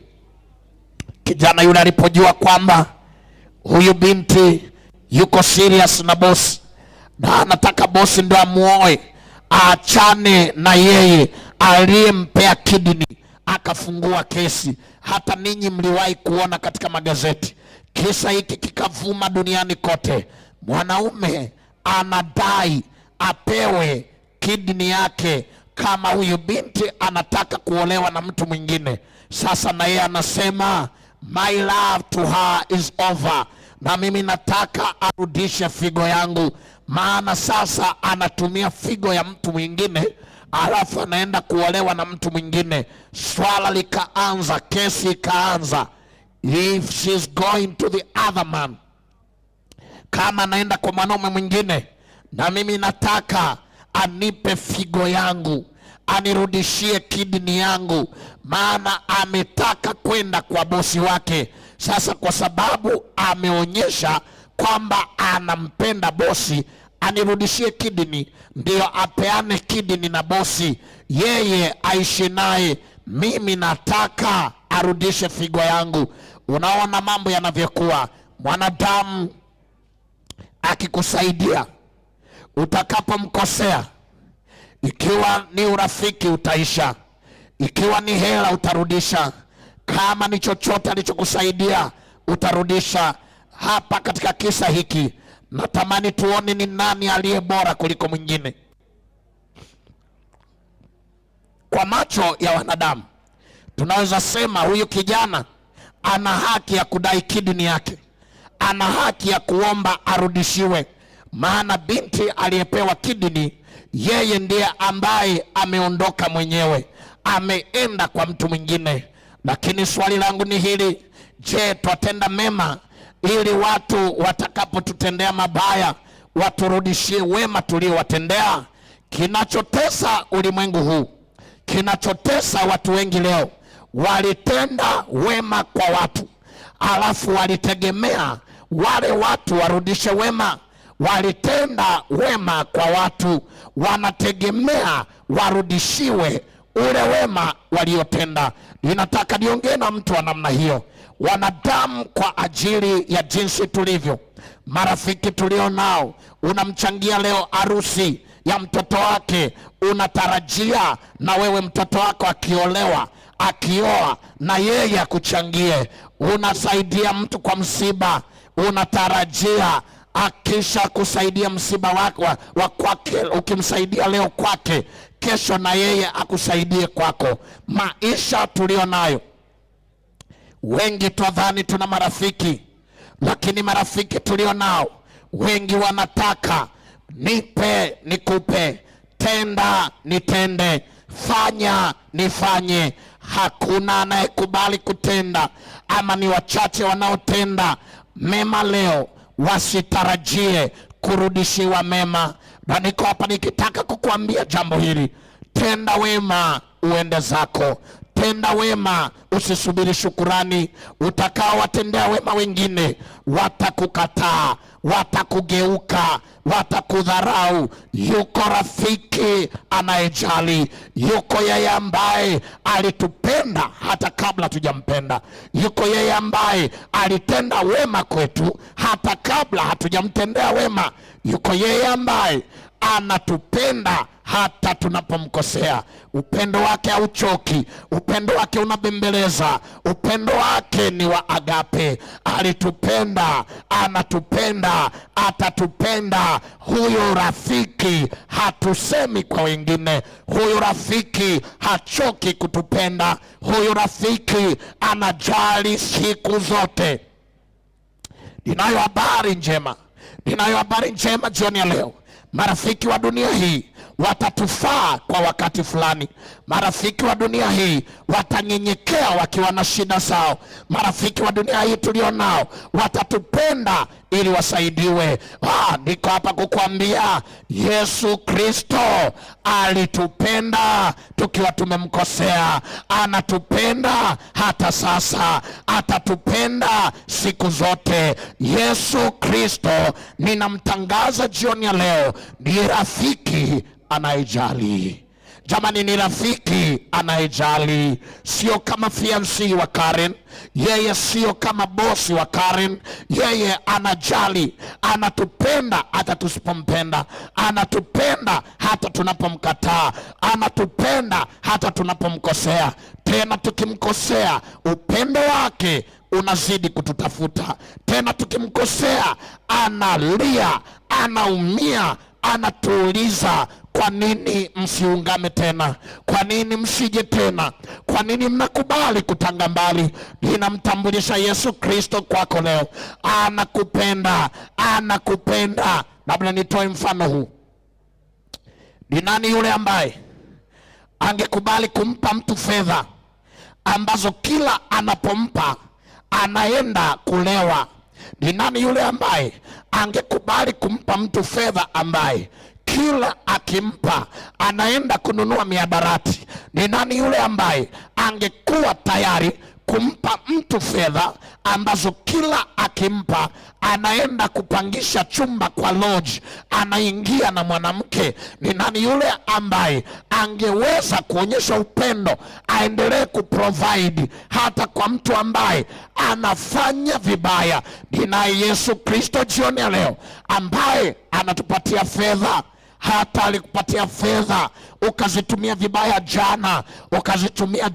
Kijana yule alipojua kwamba huyu binti yuko serious na bosi na anataka bosi ndo amuoe, aachane na yeye aliyempea kidney, akafungua kesi. Hata ninyi mliwahi kuona katika magazeti, kisa hiki kikavuma duniani kote. Mwanaume anadai apewe kidney yake kama huyu binti anataka kuolewa na mtu mwingine. Sasa na yeye anasema my love to her is over, na mimi nataka arudishe figo yangu, maana sasa anatumia figo ya mtu mwingine alafu anaenda kuolewa na mtu mwingine. Swala likaanza, kesi ikaanza, if she's going to the other man, kama anaenda kwa mwanaume mwingine, na mimi nataka anipe figo yangu, anirudishie kidney yangu, maana ametaka kwenda kwa bosi wake. Sasa kwa sababu ameonyesha kwamba anampenda bosi, anirudishie kidney, ndiyo apeane kidney na bosi, yeye aishi naye. Mimi nataka arudishe figo yangu. Unaona mambo yanavyokuwa. Mwanadamu akikusaidia, utakapomkosea, ikiwa ni urafiki utaisha, ikiwa ni hela utarudisha, kama ni chochote alichokusaidia utarudisha. Hapa katika kisa hiki natamani tuone ni nani aliye bora kuliko mwingine. Kwa macho ya wanadamu tunaweza sema huyu kijana ana haki ya kudai kidney yake, ana haki ya kuomba arudishiwe, Maana binti aliyepewa kidini, yeye ndiye ambaye ameondoka mwenyewe, ameenda kwa mtu mwingine. Lakini swali langu ni hili: je, twatenda mema ili watu watakapotutendea mabaya waturudishie wema tuliowatendea? Kinachotesa ulimwengu huu, kinachotesa watu wengi leo, walitenda wema kwa watu, alafu walitegemea wale watu warudishe wema. Walitenda wema kwa watu, wanategemea warudishiwe ule wema waliotenda. Ninataka niongee na mtu wa namna hiyo. Wanadamu, kwa ajili ya jinsi tulivyo, marafiki tulio nao, unamchangia leo harusi ya mtoto wake, unatarajia na wewe mtoto wako akiolewa, akioa, na yeye akuchangie. Unasaidia mtu kwa msiba, unatarajia akisha kusaidia msiba wako wa kwake, ukimsaidia leo kwake, kesho na yeye akusaidie kwako. Maisha tulio nayo, wengi twadhani tuna marafiki, lakini marafiki tulio nao wengi wanataka nipe nikupe, tenda nitende, fanya nifanye. Hakuna anayekubali kutenda, ama ni wachache wanaotenda mema leo, wasitarajie kurudishiwa mema. Na niko hapa nikitaka kukuambia jambo hili: tenda wema uende zako. Tenda wema, usisubiri shukurani. Utakaowatendea wema wengine watakukataa, watakugeuka, watakudharau. Yuko rafiki anayejali, yuko yeye ambaye alitupenda hata kabla tujampenda, yuko yeye ambaye alitenda wema kwetu hata kabla hatujamtendea wema, yuko yeye ambaye anatupenda hata tunapomkosea. Upendo wake hauchoki, upendo wake unabembeleza, upendo wake ni wa agape. Alitupenda, anatupenda, atatupenda. Huyo rafiki hatusemi kwa wengine, huyo rafiki hachoki kutupenda, huyo rafiki anajali siku zote. Ninayo habari njema, ninayo habari njema jioni ya leo. Marafiki wa dunia hii watatufaa kwa wakati fulani. Marafiki wa dunia hii watanyenyekea wakiwa na shida zao. Marafiki wa dunia hii tulio nao watatupenda ili wasaidiwe. Niko hapa kukuambia Yesu Kristo alitupenda tukiwa tumemkosea, anatupenda hata sasa, atatupenda siku zote. Yesu Kristo ninamtangaza jioni ya leo, ni rafiki anayejali. Jamani, ni rafiki anayejali, sio kama fiancé wa Karen. Yeye sio kama bosi wa Karen. Yeye anajali, anatupenda hata tusipompenda, anatupenda hata tunapomkataa, anatupenda hata tunapomkosea. Tena tukimkosea, upendo wake unazidi kututafuta. Tena tukimkosea, analia, anaumia, anatuuliza, kwa nini msiungame tena? Kwa nini msije tena? Kwa nini mnakubali kutanga mbali? Ninamtambulisha Yesu Kristo kwako leo. Anakupenda, anakupenda. Labda nitoe mfano huu. Ni nani yule ambaye angekubali kumpa mtu fedha ambazo kila anapompa anaenda kulewa? Ni nani yule ambaye angekubali kumpa mtu fedha ambaye kila akimpa anaenda kununua mihadarati? Ni nani yule ambaye angekuwa tayari kumpa mtu fedha ambazo kila akimpa anaenda kupangisha chumba kwa lodge, anaingia na mwanamke? Ni nani yule ambaye angeweza kuonyesha upendo, aendelee kuprovide hata kwa mtu ambaye anafanya vibaya? Ninaye Yesu Kristo jioni ya leo ambaye anatupatia fedha. Hata alikupatia fedha ukazitumia vibaya jana, ukazitumia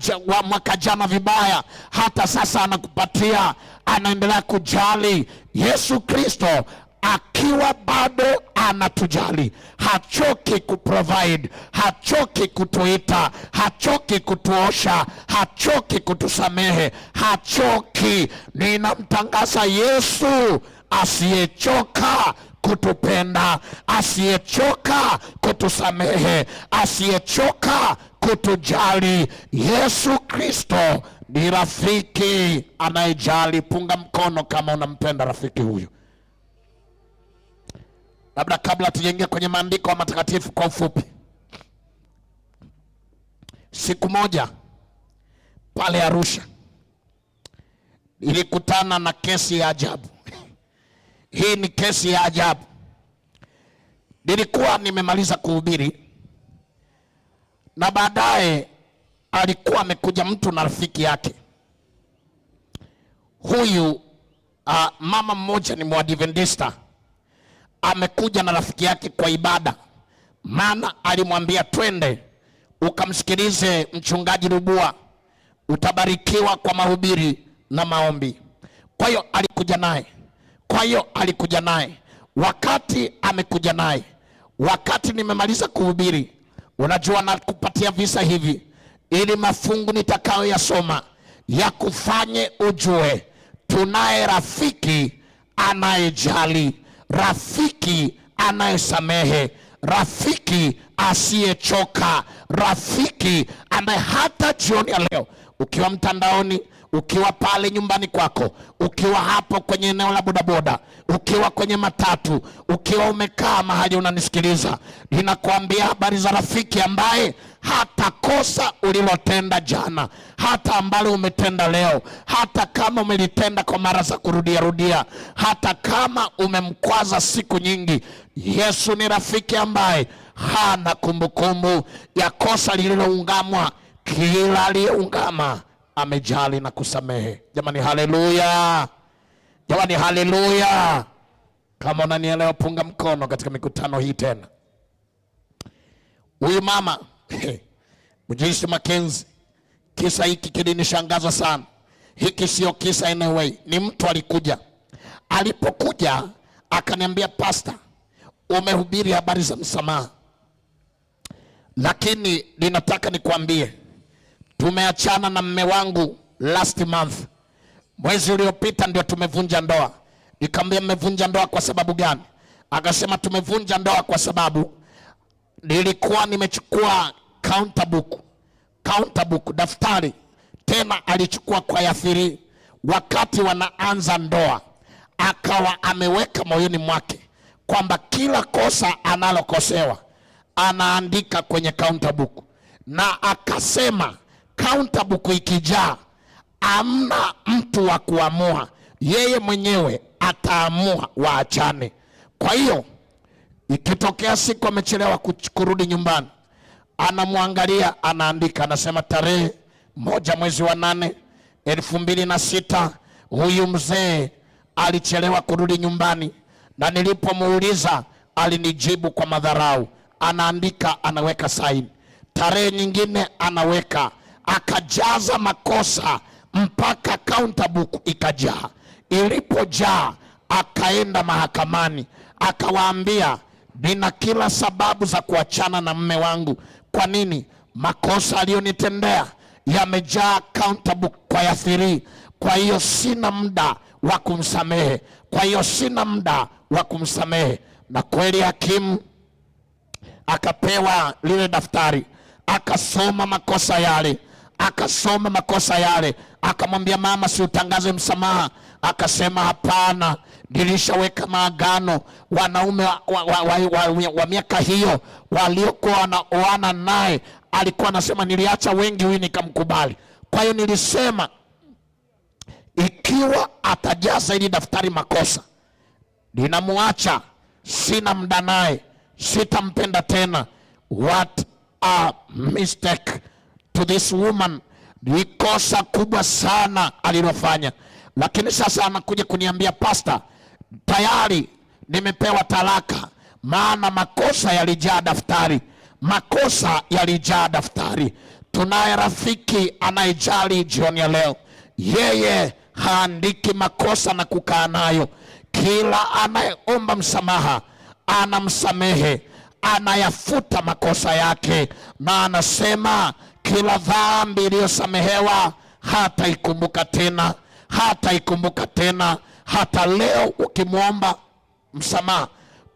mwaka jana vibaya, hata sasa anakupatia, anaendelea kujali. Yesu Kristo akiwa bado anatujali, hachoki kuprovide, hachoki kutuita, hachoki kutuosha, hachoki kutusamehe, hachoki. Ninamtangaza Yesu asiyechoka kutupenda, asiyechoka kutusamehe, asiyechoka kutujali. Yesu Kristo ni rafiki anayejali. Punga mkono kama unampenda rafiki huyu. Labda kabla tujaingia kwenye maandiko matakatifu, kwa ufupi, siku moja pale Arusha nilikutana na kesi ya ajabu. Hii ni kesi ya ajabu. Nilikuwa nimemaliza kuhubiri na baadaye alikuwa amekuja mtu na rafiki yake huyu. Mama mmoja ni Mwadventista amekuja na rafiki yake kwa ibada, maana alimwambia twende ukamsikilize mchungaji Rubua, utabarikiwa kwa mahubiri na maombi. Kwa hiyo alikuja naye, kwa hiyo alikuja naye. Wakati amekuja naye, wakati nimemaliza kuhubiri, unajua nakupatia visa hivi ili mafungu nitakayoyasoma yakufanye ujue tunaye rafiki anayejali, rafiki anayesamehe, rafiki asiyechoka, rafiki ambaye hata jioni ya leo ukiwa mtandaoni, ukiwa pale nyumbani kwako, ukiwa hapo kwenye eneo la bodaboda, ukiwa kwenye matatu, ukiwa umekaa mahali unanisikiliza, ninakuambia habari za rafiki ambaye hata kosa ulilotenda jana, hata ambalo umetenda leo, hata kama umelitenda kwa mara za kurudia rudia, hata kama umemkwaza siku nyingi, Yesu ni rafiki ambaye hana kumbukumbu ya kosa lililoungamwa. Kila aliyeungama amejali na kusamehe. Jamani, haleluya! Jamani, haleluya! Kama unanielewa, punga mkono katika mikutano hii tena. Huyu mama Mjisi Makenzi, kisa hiki kilinishangaza sana. Hiki sio kisa anyway, ni mtu alikuja. Alipokuja akaniambia, Pastor, umehubiri habari za msamaha, lakini ninataka nikwambie tumeachana na mme wangu last month, mwezi uliopita ndio tumevunja ndoa. Nikamwambia, mmevunja ndoa kwa sababu gani? Akasema tumevunja ndoa kwa sababu nilikuwa nimechukua counter book, counter book, daftari tena alichukua kwa yathiri wakati wanaanza ndoa, akawa ameweka moyoni mwake kwamba kila kosa analokosewa anaandika kwenye counter book, na akasema counter book ikijaa, amna mtu wa kuamua, yeye mwenyewe ataamua waachane. Kwa hiyo ikitokea siku amechelewa kurudi nyumbani, anamwangalia, anaandika, anasema tarehe 1 mwezi wa 8 2006 huyu mzee alichelewa kurudi nyumbani, na nilipomuuliza alinijibu kwa madharau. Anaandika, anaweka saini. Tarehe nyingine anaweka, akajaza makosa mpaka counter book ikajaa. Ilipojaa akaenda mahakamani, akawaambia nina kila sababu za kuachana na mme wangu. Kwa nini? Makosa aliyonitendea yamejaa counter book kwa yathiri. Kwa hiyo sina muda wa kumsamehe. Kwa hiyo sina muda wa kumsamehe. Na kweli hakimu akapewa lile daftari, akasoma makosa yale, akasoma makosa yale, akamwambia mama, si utangaze msamaha? Akasema hapana, nilishaweka maagano. Wanaume wa miaka hiyo waliokuwa wanaoana naye, alikuwa anasema niliacha wengi, huyu nikamkubali. Kwa hiyo nilisema ikiwa atajaza ili daftari makosa, ninamuacha, sina muda naye, sitampenda tena. What a mistake to this woman! Ni kosa kubwa sana alilofanya. Lakini sasa anakuja kuniambia, Pastor, tayari nimepewa talaka, maana makosa yalijaa daftari, makosa yalijaa daftari. Tunaye rafiki anayejali jioni ya leo. Yeye haandiki makosa na kukaa nayo. Kila anayeomba msamaha anamsamehe, anayafuta makosa yake, na anasema kila dhambi iliyosamehewa hataikumbuka tena, hataikumbuka tena. Hata leo ukimwomba msamaha,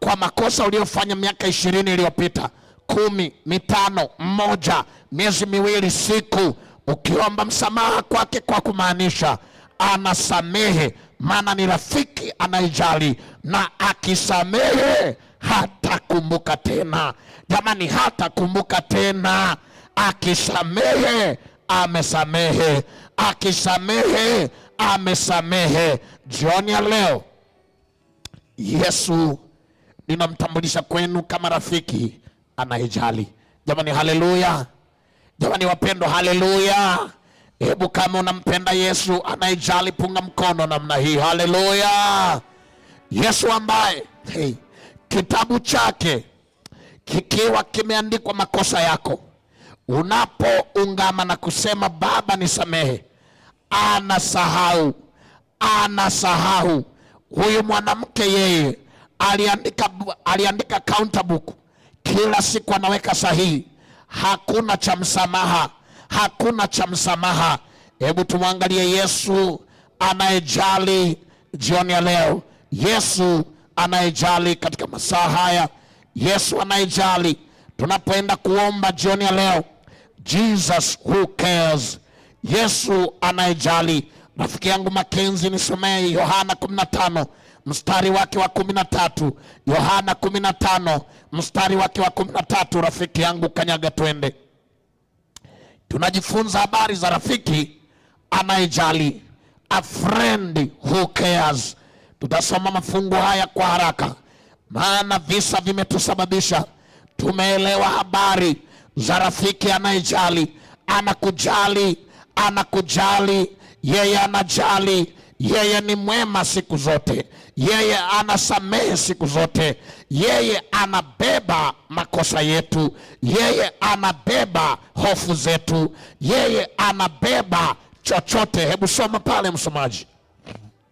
kwa makosa uliyofanya miaka 20 iliyopita, 10, 5, 1, miezi 2, siku, ukiomba msamaha kwake kwa kumaanisha, anasamehe, maana ni rafiki anayejali, na akisamehe hatakumbuka tena. Jamani, hatakumbuka tena. Akisamehe amesamehe, akisamehe amesamehe. Jioni ya leo Yesu ninamtambulisha kwenu kama rafiki anayejali. Jamani, haleluya! Jamani wapendwa, haleluya! Hebu kama unampenda Yesu anayejali, punga mkono namna hii. Haleluya! Yesu ambaye, hey, kitabu chake kikiwa kimeandikwa makosa yako, unapoungama na kusema Baba nisamehe, anasahau, anasahau. Huyu mwanamke yeye aliandika counter book, kila siku anaweka sahihi, hakuna cha msamaha, hakuna cha msamaha. Hebu tumwangalie Yesu anayejali jioni ya leo. Yesu anayejali katika masaa haya, Yesu anayejali tunapoenda kuomba jioni ya leo. Jesus who cares, Yesu anayejali. Rafiki yangu Makenzi, nisomee Yohana 15 mstari wake wa 13. Yohana 15 mstari wake wa 13. Rafiki yangu kanyaga, twende. Tunajifunza habari za rafiki anayejali, a friend who cares. Tutasoma mafungu haya kwa haraka, maana visa vimetusababisha tumeelewa habari za rafiki anayejali. Anakujali, anakujali, yeye anajali, yeye ni mwema siku zote, yeye anasamehe siku zote, yeye anabeba makosa yetu, yeye anabeba hofu zetu, yeye anabeba chochote. Hebu soma pale msomaji.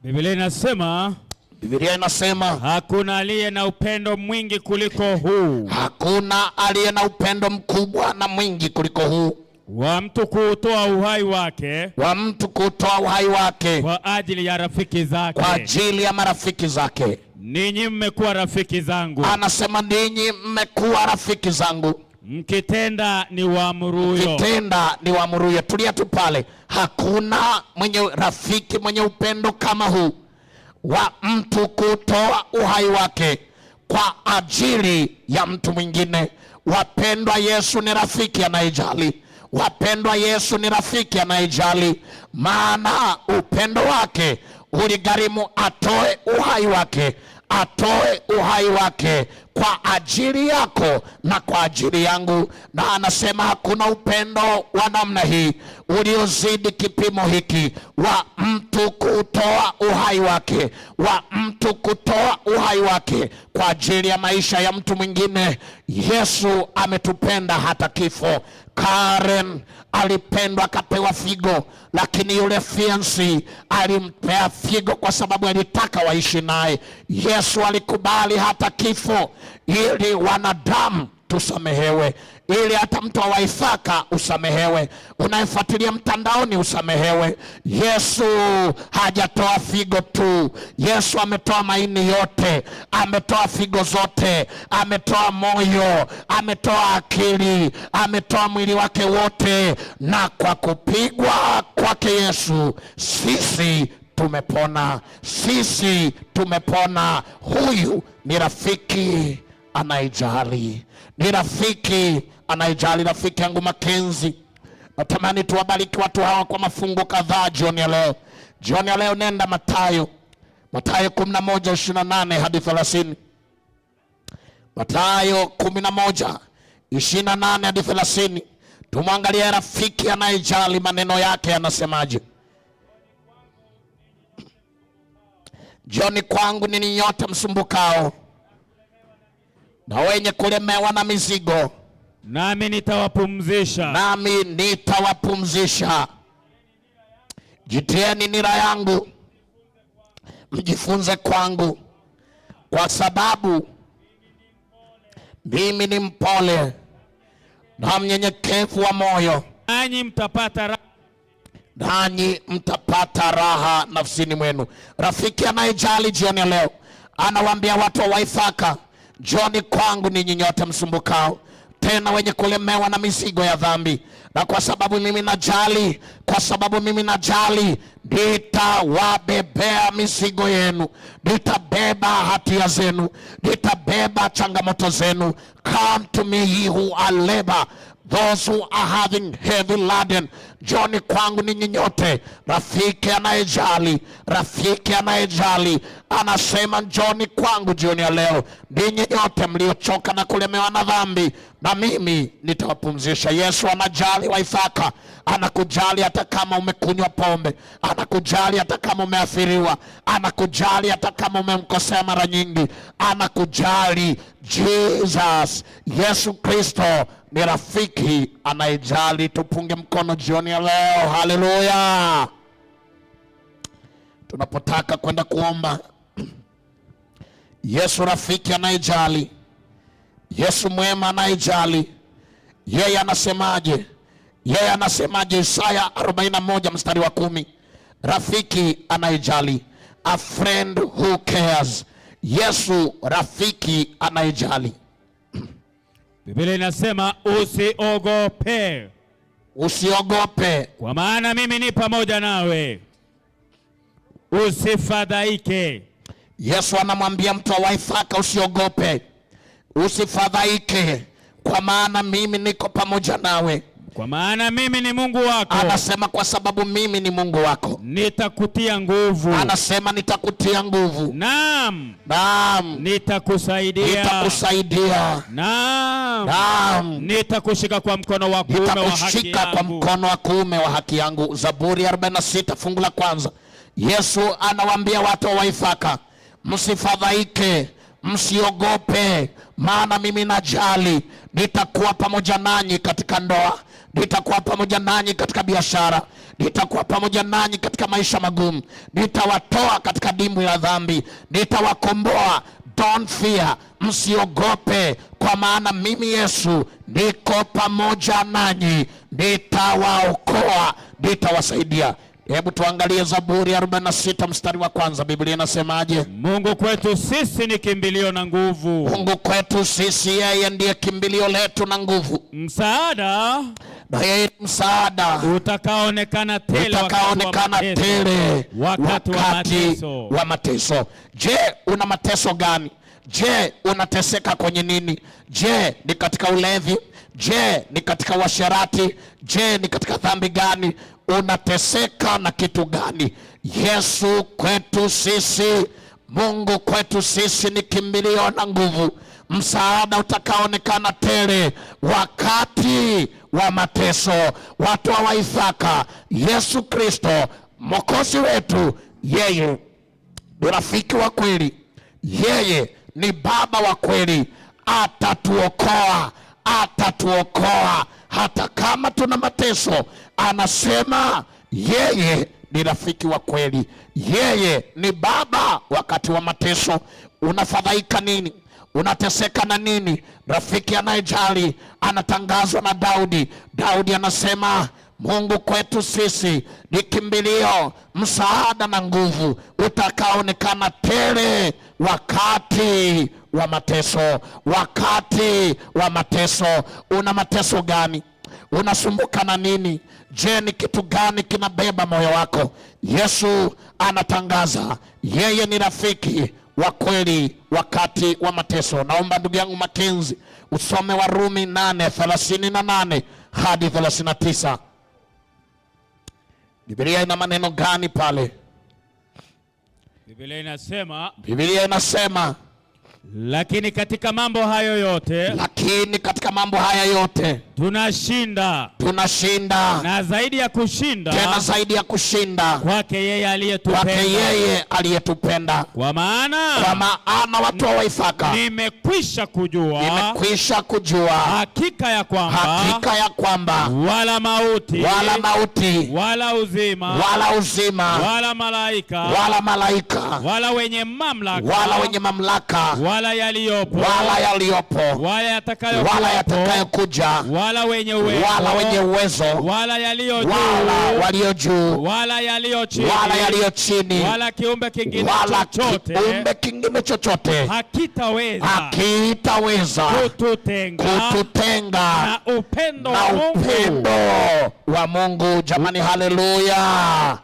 Biblia inasema,
Biblia inasema,
hakuna aliye na upendo mwingi kuliko huu,
hakuna aliye na upendo mkubwa na mwingi kuliko huu,
wa mtu kuutoa uhai wake,
wa mtu kutoa uhai wake
kwa ajili ya rafiki zake,
kwa ajili ya marafiki zake.
Ninyi mmekuwa rafiki zangu.
Anasema ninyi mmekuwa rafiki zangu,
mkitenda niwaamuruyo.
Mkitenda niwaamuruyo. Tulia tu pale. Hakuna mwenye rafiki mwenye upendo kama huu, wa mtu kutoa uhai wake kwa ajili ya mtu mwingine. Wapendwa, Yesu ni rafiki anayejali. Wapendwa, Yesu ni rafiki anayejali, maana upendo wake uligharimu atoe uhai wake, atoe uhai wake kwa ajili yako na kwa ajili yangu. Na anasema hakuna upendo wa namna hii uliozidi kipimo hiki, wa mtu kutoa uhai wake, wa mtu kutoa uhai wake kwa ajili ya maisha ya mtu mwingine. Yesu ametupenda hata kifo. Karen alipendwa akapewa figo, lakini yule fiancé alimpea figo kwa sababu alitaka waishi naye. Yesu alikubali hata kifo ili wanadamu tusamehewe, ili hata mtu wa Waithaka usamehewe, unayefuatilia mtandaoni usamehewe. Yesu hajatoa figo tu, Yesu ametoa maini yote, ametoa figo zote, ametoa moyo, ametoa akili, ametoa mwili wake wote, na kwa kupigwa kwake Yesu sisi tumepona, sisi tumepona. Huyu ni rafiki anayejali, ni rafiki anayejali. Rafiki yangu Makenzi, natamani tuwabariki watu hawa kwa mafungu kadhaa jioni ya leo. Jioni ya leo nenda Mathayo, Mathayo 11:28 hadi 30. Mathayo 11:28 hadi 30. Tumwangalie rafiki anayejali, maneno yake yanasemaje. Njooni kwangu ninyi nyote msumbukao na wenye kulemewa na mizigo,
nami nitawapumzisha.
Nami nitawapumzisha. Jitieni nira yangu, mjifunze kwangu, kwa sababu mimi ni mpole na mnyenyekevu wa moyo,
nanyi mtapata raha.
Nanyi mtapata raha nafsini mwenu. Rafiki anayejali jioni ya leo anawaambia watu wa Waithaka, Njoni kwangu ninyi nyote msumbukao tena wenye kulemewa na mizigo ya dhambi, na kwa sababu mimi najali, kwa sababu mimi najali, nitawabebea mizigo yenu, nitabeba hatia zenu, nitabeba changamoto zenu. Come to me ye who are labor, those who are having heavy laden. Njoni kwangu ninyi nyote. Rafiki anayejali, rafiki anayejali anasema njoni kwangu jioni ya leo, ninyi nyote mliochoka na kulemewa na dhambi, na mimi nitawapumzisha. Yesu anajali Waithaka, anakujali hata kama umekunywa pombe, anakujali hata kama umeathiriwa, anakujali hata kama umemkosea mara nyingi, anakujali. Jesus, Yesu Kristo ni rafiki anayejali. Tupunge mkono jioni ya leo. Haleluya! Tunapotaka kwenda kuomba, Yesu rafiki anayejali, Yesu mwema anayejali, yeye anasemaje? Yeye anasemaje? Isaya 41 mstari wa 10, rafiki anayejali, a friend who cares. Yesu rafiki anayejali.
Biblia inasema usiogope,
Usiogope,
kwa maana mimi ni pamoja nawe, usifadhaike.
Yesu anamwambia mtu wa Waithaka, usiogope, usifadhaike, kwa maana mimi niko pamoja nawe.
Kwa maana mimi ni Mungu wako,
Anasema kwa sababu mimi ni Mungu wako.
nitakutia nguvu,
Anasema nitakutia nguvu,
naam,
naam,
nitakusaidia,
nitakusaidia,
naam,
naam,
nitakushika kwa mkono wa kuume wa haki
nitakushika kwa
yangu.
mkono wa kuume wa haki yangu. Zaburi 46 fungu la kwanza. Yesu anawaambia watu wa Waithaka, msifadhaike, msiogope, maana mimi najali. Nitakuwa pamoja nanyi katika ndoa, nitakuwa pamoja nanyi katika biashara, nitakuwa pamoja nanyi katika maisha magumu, nitawatoa katika dimbwi la dhambi, nitawakomboa. Don't fear, msiogope, kwa maana mimi Yesu niko pamoja nanyi, nitawaokoa, nitawasaidia. Hebu tuangalie Zaburi 46 mstari wa kwanza. Biblia inasemaje?
Mungu kwetu sisi ni kimbilio na nguvu,
Mungu kwetu sisi, yeye ndiye kimbilio letu na nguvu,
msaada
na yeye ni msaada
utakaoonekana tele wakati wa
utakaonekana
mateso.
tele
Wakati wa mateso.
wa mateso. Je, una mateso gani? Je, unateseka kwenye nini? Je, ni katika ulevi? Je, ni katika uasherati? Je, ni katika dhambi gani? Unateseka na kitu gani? Yesu kwetu sisi, Mungu kwetu sisi ni kimbilio na nguvu, msaada utakaoonekana tele wakati wa mateso. Watu wa Waithaka, Yesu Kristo Mwokozi wetu, yeye ni rafiki wa kweli, yeye ni baba wa kweli, atatuokoa, atatuokoa hata kama tuna mateso. Anasema yeye ni rafiki wa kweli, yeye ni baba wakati wa mateso. Unafadhaika nini? Unateseka na nini? Rafiki anayejali anatangazwa na Daudi. Daudi anasema Mungu kwetu sisi ni kimbilio, msaada na nguvu, utakaoonekana tele wakati wa mateso. Wakati wa mateso. Una mateso gani? Unasumbuka na nini? Je, ni kitu gani kinabeba moyo wako? Yesu anatangaza yeye ni rafiki wa kweli wakati wa mateso. Naomba ndugu yangu Makenzi usome Warumi 8:38 hadi 39. Biblia ina maneno gani pale?
Biblia inasema,
Biblia inasema,
lakini katika mambo hayo yote
lakini katika mambo haya yote
tunashinda,
tunashinda,
na zaidi ya kushinda,
tena zaidi ya kushinda,
kwake yeye
kwake
aliyetupenda.
yeye aliyetupenda.
Kwa maana
Kwa maana watu wa Waithaka,
nimekwisha kujua
nimekwisha kujua
hakika ya kwamba
hakika ya kwamba
wala mauti
wala mauti
wala uzima
wala uzima
wala malaika
wala malaika
wala wenye mamlaka
wala wenye mamlaka
wala yaliyopo
wala yaliyopo
wala yatakayokuwapo
wala yatakayokuja
wala Wala wenye uwezo,
wala wenye uwezo,
wala yaliyo juu,
wala walio juu,
wala yaliyo chini,
wala yaliyo chini,
wala kiumbe kingine
wala
chochote,
kiumbe kingine chochote
hakitaweza
hakitaweza kututenga
na upendo
na
wa Mungu.
Upendo wa Mungu. Jamani, haleluya!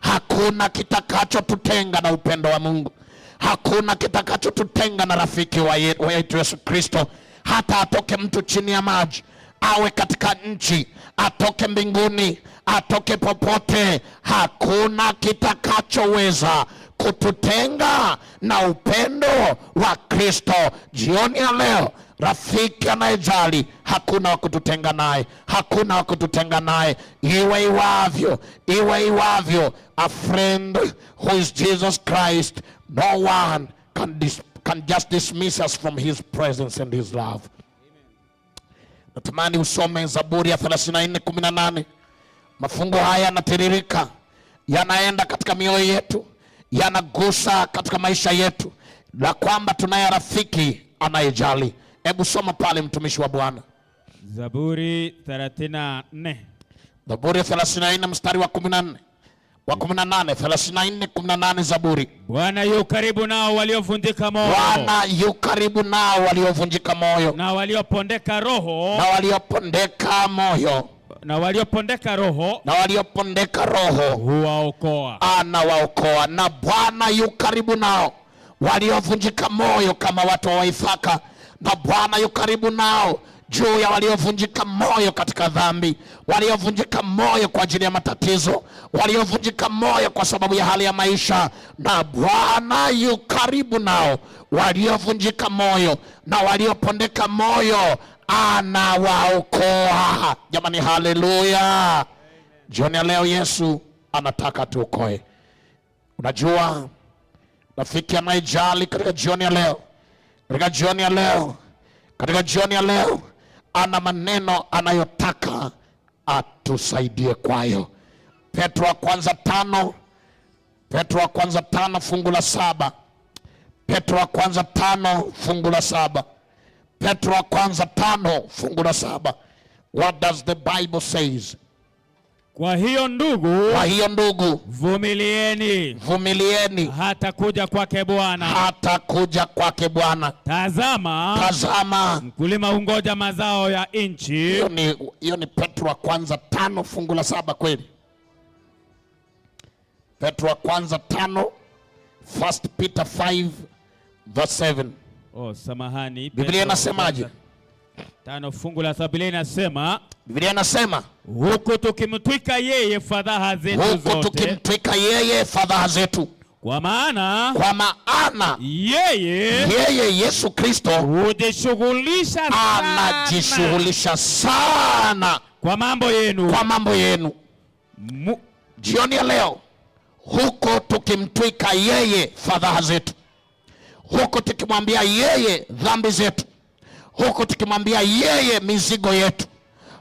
Hakuna kitakachotutenga na upendo wa Mungu. Hakuna kitakachotutenga na rafiki wetu Yesu Kristo. Hata atoke mtu chini ya maji, awe katika nchi, atoke mbinguni, atoke popote, hakuna kitakachoweza kututenga na upendo wa Kristo. Jioni ya leo, rafiki anayejali, hakuna wa kututenga naye, hakuna wa kututenga naye. Iwe iwavyo, iwe iwavyo, a friend who is Jesus Christ, no one can just dismiss us from his presence and his love. Natamani usome Zaburi ya 34:18. Mafungo haya yanatiririka, yanaenda katika mioyo yetu, yanagusa katika maisha yetu, la kwamba tunaye rafiki anayejali. Hebu soma pale, mtumishi wa Bwana.
Zaburi 34.
Zaburi ya 34 mstari wa 14, wa 18, 34:18 Zaburi.
Bwana yu karibu nao waliovunjika moyo,
Bwana yu karibu nao waliovunjika moyo,
na waliopondeka roho,
na waliopondeka moyo,
na waliopondeka roho,
na waliopondeka roho
huwaokoa.
Anawaokoa. Na Bwana yu karibu nao waliovunjika moyo kama watu wa Waithaka, na Bwana yu karibu nao juu ya waliovunjika moyo katika dhambi, waliovunjika moyo kwa ajili ya matatizo, waliovunjika moyo kwa sababu ya hali ya maisha. Na Bwana yu karibu nao waliovunjika moyo na waliopondeka moyo, anawaokoa. Jamani, haleluya! Jioni ya leo Yesu anataka tuokoe. Unajua, rafiki anayejali katika jioni ya leo, katika jioni ya leo, katika jioni ya leo ana maneno anayotaka atusaidie kwayo. Petro wa kwanza 5, Petro wa kwanza 5 fungu la 7. Petro wa kwanza 5 fungu la 7. Petro wa kwanza 5 fungu la 7. What does the Bible says?
Kwa hiyo ndugu,
Kwa hiyo ndugu,
vumilieni
vumilieni
hata kuja kwake Bwana.
hata kuja kwake Bwana.
Tazama,
Tazama,
mkulima hungoja mazao ya nchi.
Hiyo ni Petro wa kwanza 5 fungu la 7 kweli? Petro wa kwanza 5, 1 Peter 5 verse 7.
Oh, samahani.
Biblia
Petro
inasemaje?
5 fungu la 7, Biblia inasema,
Biblia inasema,
huku tukimtwika yeye fadhaha zetu
huku
zote,
tukimtwika yeye fadhaha zetu,
kwa maana
kwa maana
yeye
yeye Yesu Kristo
hujishughulisha sana
anajishughulisha sana
kwa mambo yenu.
kwa mambo yenu. Jioni ya leo, huko tukimtwika yeye fadhaha zetu, huko tukimwambia yeye dhambi zetu, huko tukimwambia yeye mizigo yetu,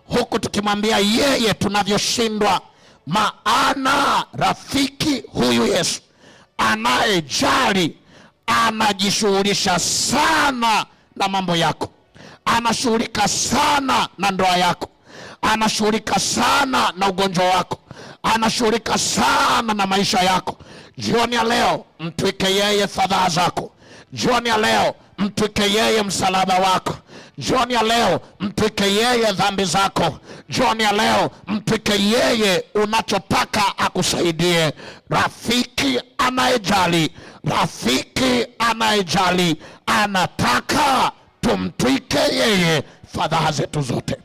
huko tukimwambia yeye tunavyoshindwa. Maana rafiki huyu Yesu anayejali anajishughulisha sana na mambo yako, anashughulika sana na ndoa yako, anashughulika sana na ugonjwa wako, anashughulika sana na maisha yako. Jioni ya leo mtwike yeye fadhaa zako. Jioni ya leo mtwike yeye msalaba wako. Jioni ya leo mtwike yeye dhambi zako. Jioni ya leo mtwike yeye unachotaka akusaidie. Rafiki anayejali, rafiki anayejali anataka tumtwike yeye fadhaa zetu zote.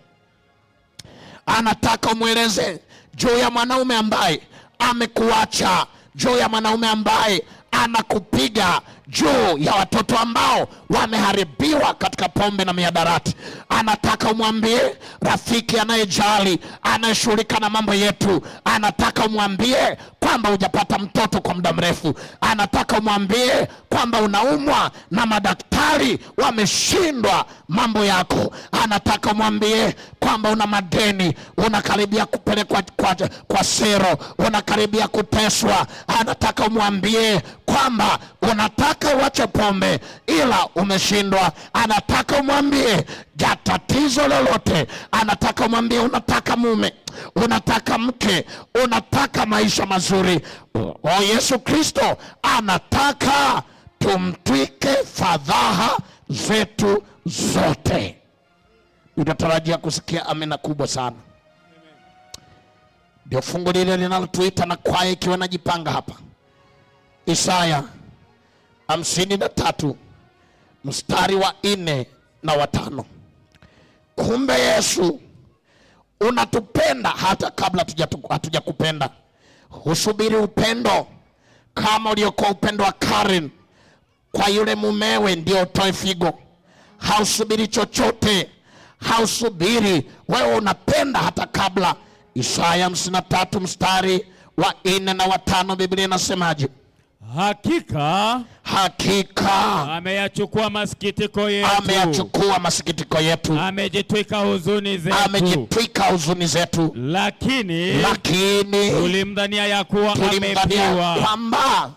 Anataka umweleze juu ya mwanaume ambaye amekuacha, juu ya mwanaume ambaye anakupiga, juu ya watoto ambao wameharibiwa katika pombe na mihadarati. Anataka umwambie rafiki anayejali, anayeshughulika na mambo yetu. Anataka umwambie kwamba hujapata mtoto kwa muda mrefu. Anataka umwambie kwamba unaumwa na madaktari Madaktari wameshindwa mambo yako. Anataka umwambie kwamba una madeni, unakaribia kupelekwa kwa sero, unakaribia kuteswa. Anataka umwambie kwamba unataka uache pombe ila umeshindwa. Anataka umwambie ja tatizo lolote. Anataka umwambie unataka mume, unataka mke, unataka maisha mazuri. O, Yesu Kristo anataka tumtwike fadhaha zetu zote. Utatarajia kusikia amina kubwa sana. Ndio fungu lile linalotuita na kwaya ikiwa najipanga hapa. Isaya 53 mstari wa 4 na wa 5. Kumbe Yesu unatupenda hata kabla hatujakupenda. Husubiri upendo kama uliokuwa upendo wa Karen kwa yule mumewe ndio utoe figo. Hausubiri chochote, hausubiri, wewe unapenda hata kabla. Isaya 53 mstari wa 4 na wa 5, Biblia inasemaje?
Hakika,
hakika
ameyachukua masikitiko yetu.
Ameyachukua masikitiko yetu.
Amejitwika huzuni zetu.
Amejitwika huzuni zetu.
Lakini tulimdhania ya kuwa
tulimdhania
amepigwa.
kwamba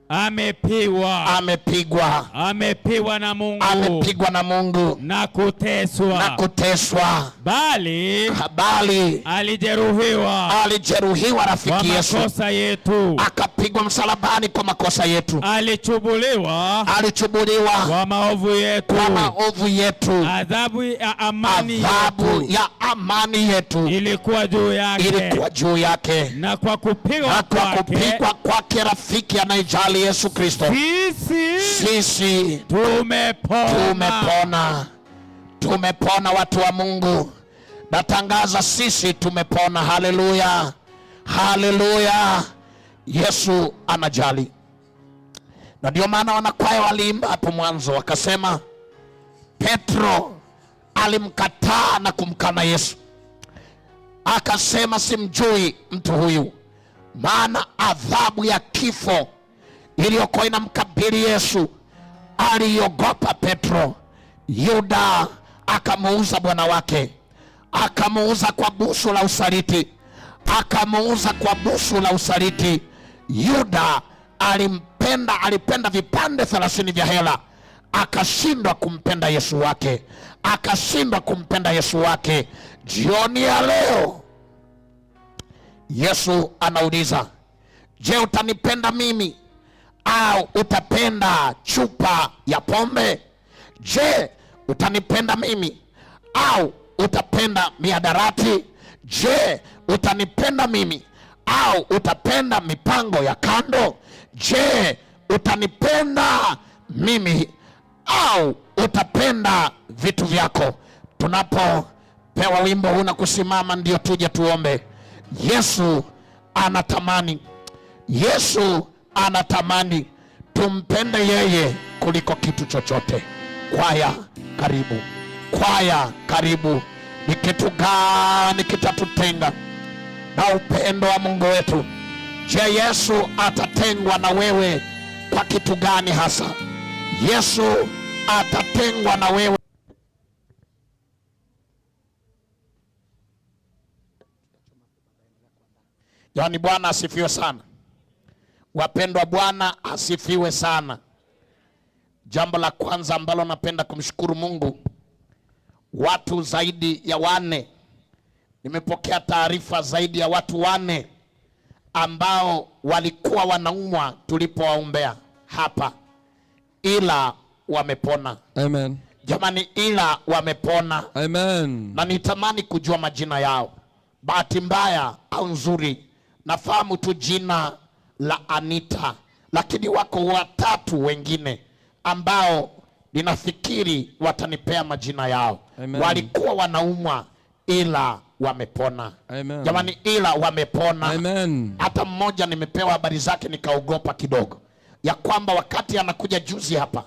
Amepigwa.
Amepigwa.
Amepigwa na Mungu.
Amepigwa na Mungu.
Na kuteswa.
Na kuteswa.
Bali
Bali
alijeruhiwa.
Alijeruhiwa rafiki
Kwa
Yesu.
makosa yetu.
Akapigwa msalabani kwa makosa yetu.
Alichubuliwa.
Alichubuliwa.
Kwa maovu yetu.
Kwa maovu yetu.
Adhabu ya amani
Adhabu
yetu.
ya amani yetu.
Ilikuwa juu yake.
Ilikuwa juu yake.
Na kwa kupigwa
Na kwa
kwake.
kupigwa kwake rafiki anayejali Yesu Kristo.
Sisi
Sisi
tumepona.
tumepona. Tumepona watu wa Mungu. Natangaza sisi tumepona. Haleluya. Haleluya. Yesu anajali. Na ndio maana wanakwaya waliimba hapo mwanzo wakasema Petro alimkataa na kumkana Yesu. Akasema simjui mtu huyu. Maana adhabu ya kifo iliyokuwa inamkabili Yesu aliogopa Petro. Yuda akamuuza Bwana wake, akamuuza kwa busu la usaliti, akamuuza kwa busu la usaliti. Yuda alipenda vipande 30 vya hela, akashindwa kumpenda Yesu wake, akashindwa kumpenda Yesu wake. Jioni ya leo Yesu anauliza, je, utanipenda mimi au utapenda chupa ya pombe? Je, utanipenda mimi au utapenda mihadarati? Je, utanipenda mimi au utapenda mipango ya kando? Je, utanipenda mimi au utapenda vitu vyako? Tunapopewa wimbo huu na kusimama ndio tuje tuombe. Yesu anatamani, Yesu anatamani tumpende yeye kuliko kitu chochote. Kwaya karibu, kwaya karibu. Ni kitu gani kitatutenga na upendo wa Mungu wetu? Je, Yesu atatengwa na wewe kwa kitu gani hasa? Yesu atatengwa na wewe. Yaani Bwana asifiwe sana. Wapendwa, Bwana asifiwe sana. Jambo la kwanza ambalo napenda kumshukuru Mungu, watu zaidi ya 4, nimepokea taarifa zaidi ya watu 4 ambao walikuwa wanaumwa tulipowaombea hapa, ila wamepona.
Amen.
Jamani, ila wamepona.
Amen.
Na nitamani kujua majina yao. Bahati mbaya au nzuri, nafahamu tu jina la Anita, lakini wako watatu wengine ambao ninafikiri watanipea majina yao.
Amen.
Walikuwa wanaumwa ila wamepona.
Amen.
Jamani, ila wamepona.
Amen.
Hata mmoja nimepewa habari zake nikaogopa kidogo, ya kwamba wakati anakuja juzi hapa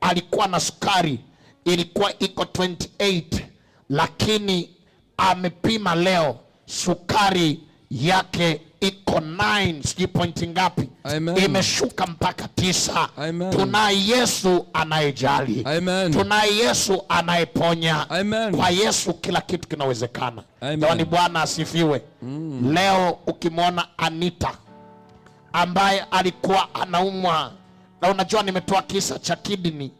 alikuwa na sukari ilikuwa iko 28, lakini amepima leo sukari yake iko 9 sijui pointi ngapi.
Amen.
Imeshuka mpaka 9.
Amen.
Tunaye Yesu anayejali.
Amen.
Tunaye Yesu anayeponya.
Amen.
Kwa Yesu kila kitu kinawezekana.
Amen.
Jamani, Bwana asifiwe. Leo ukimwona Anita ambaye alikuwa anaumwa, na unajua nimetoa kisa cha kidney,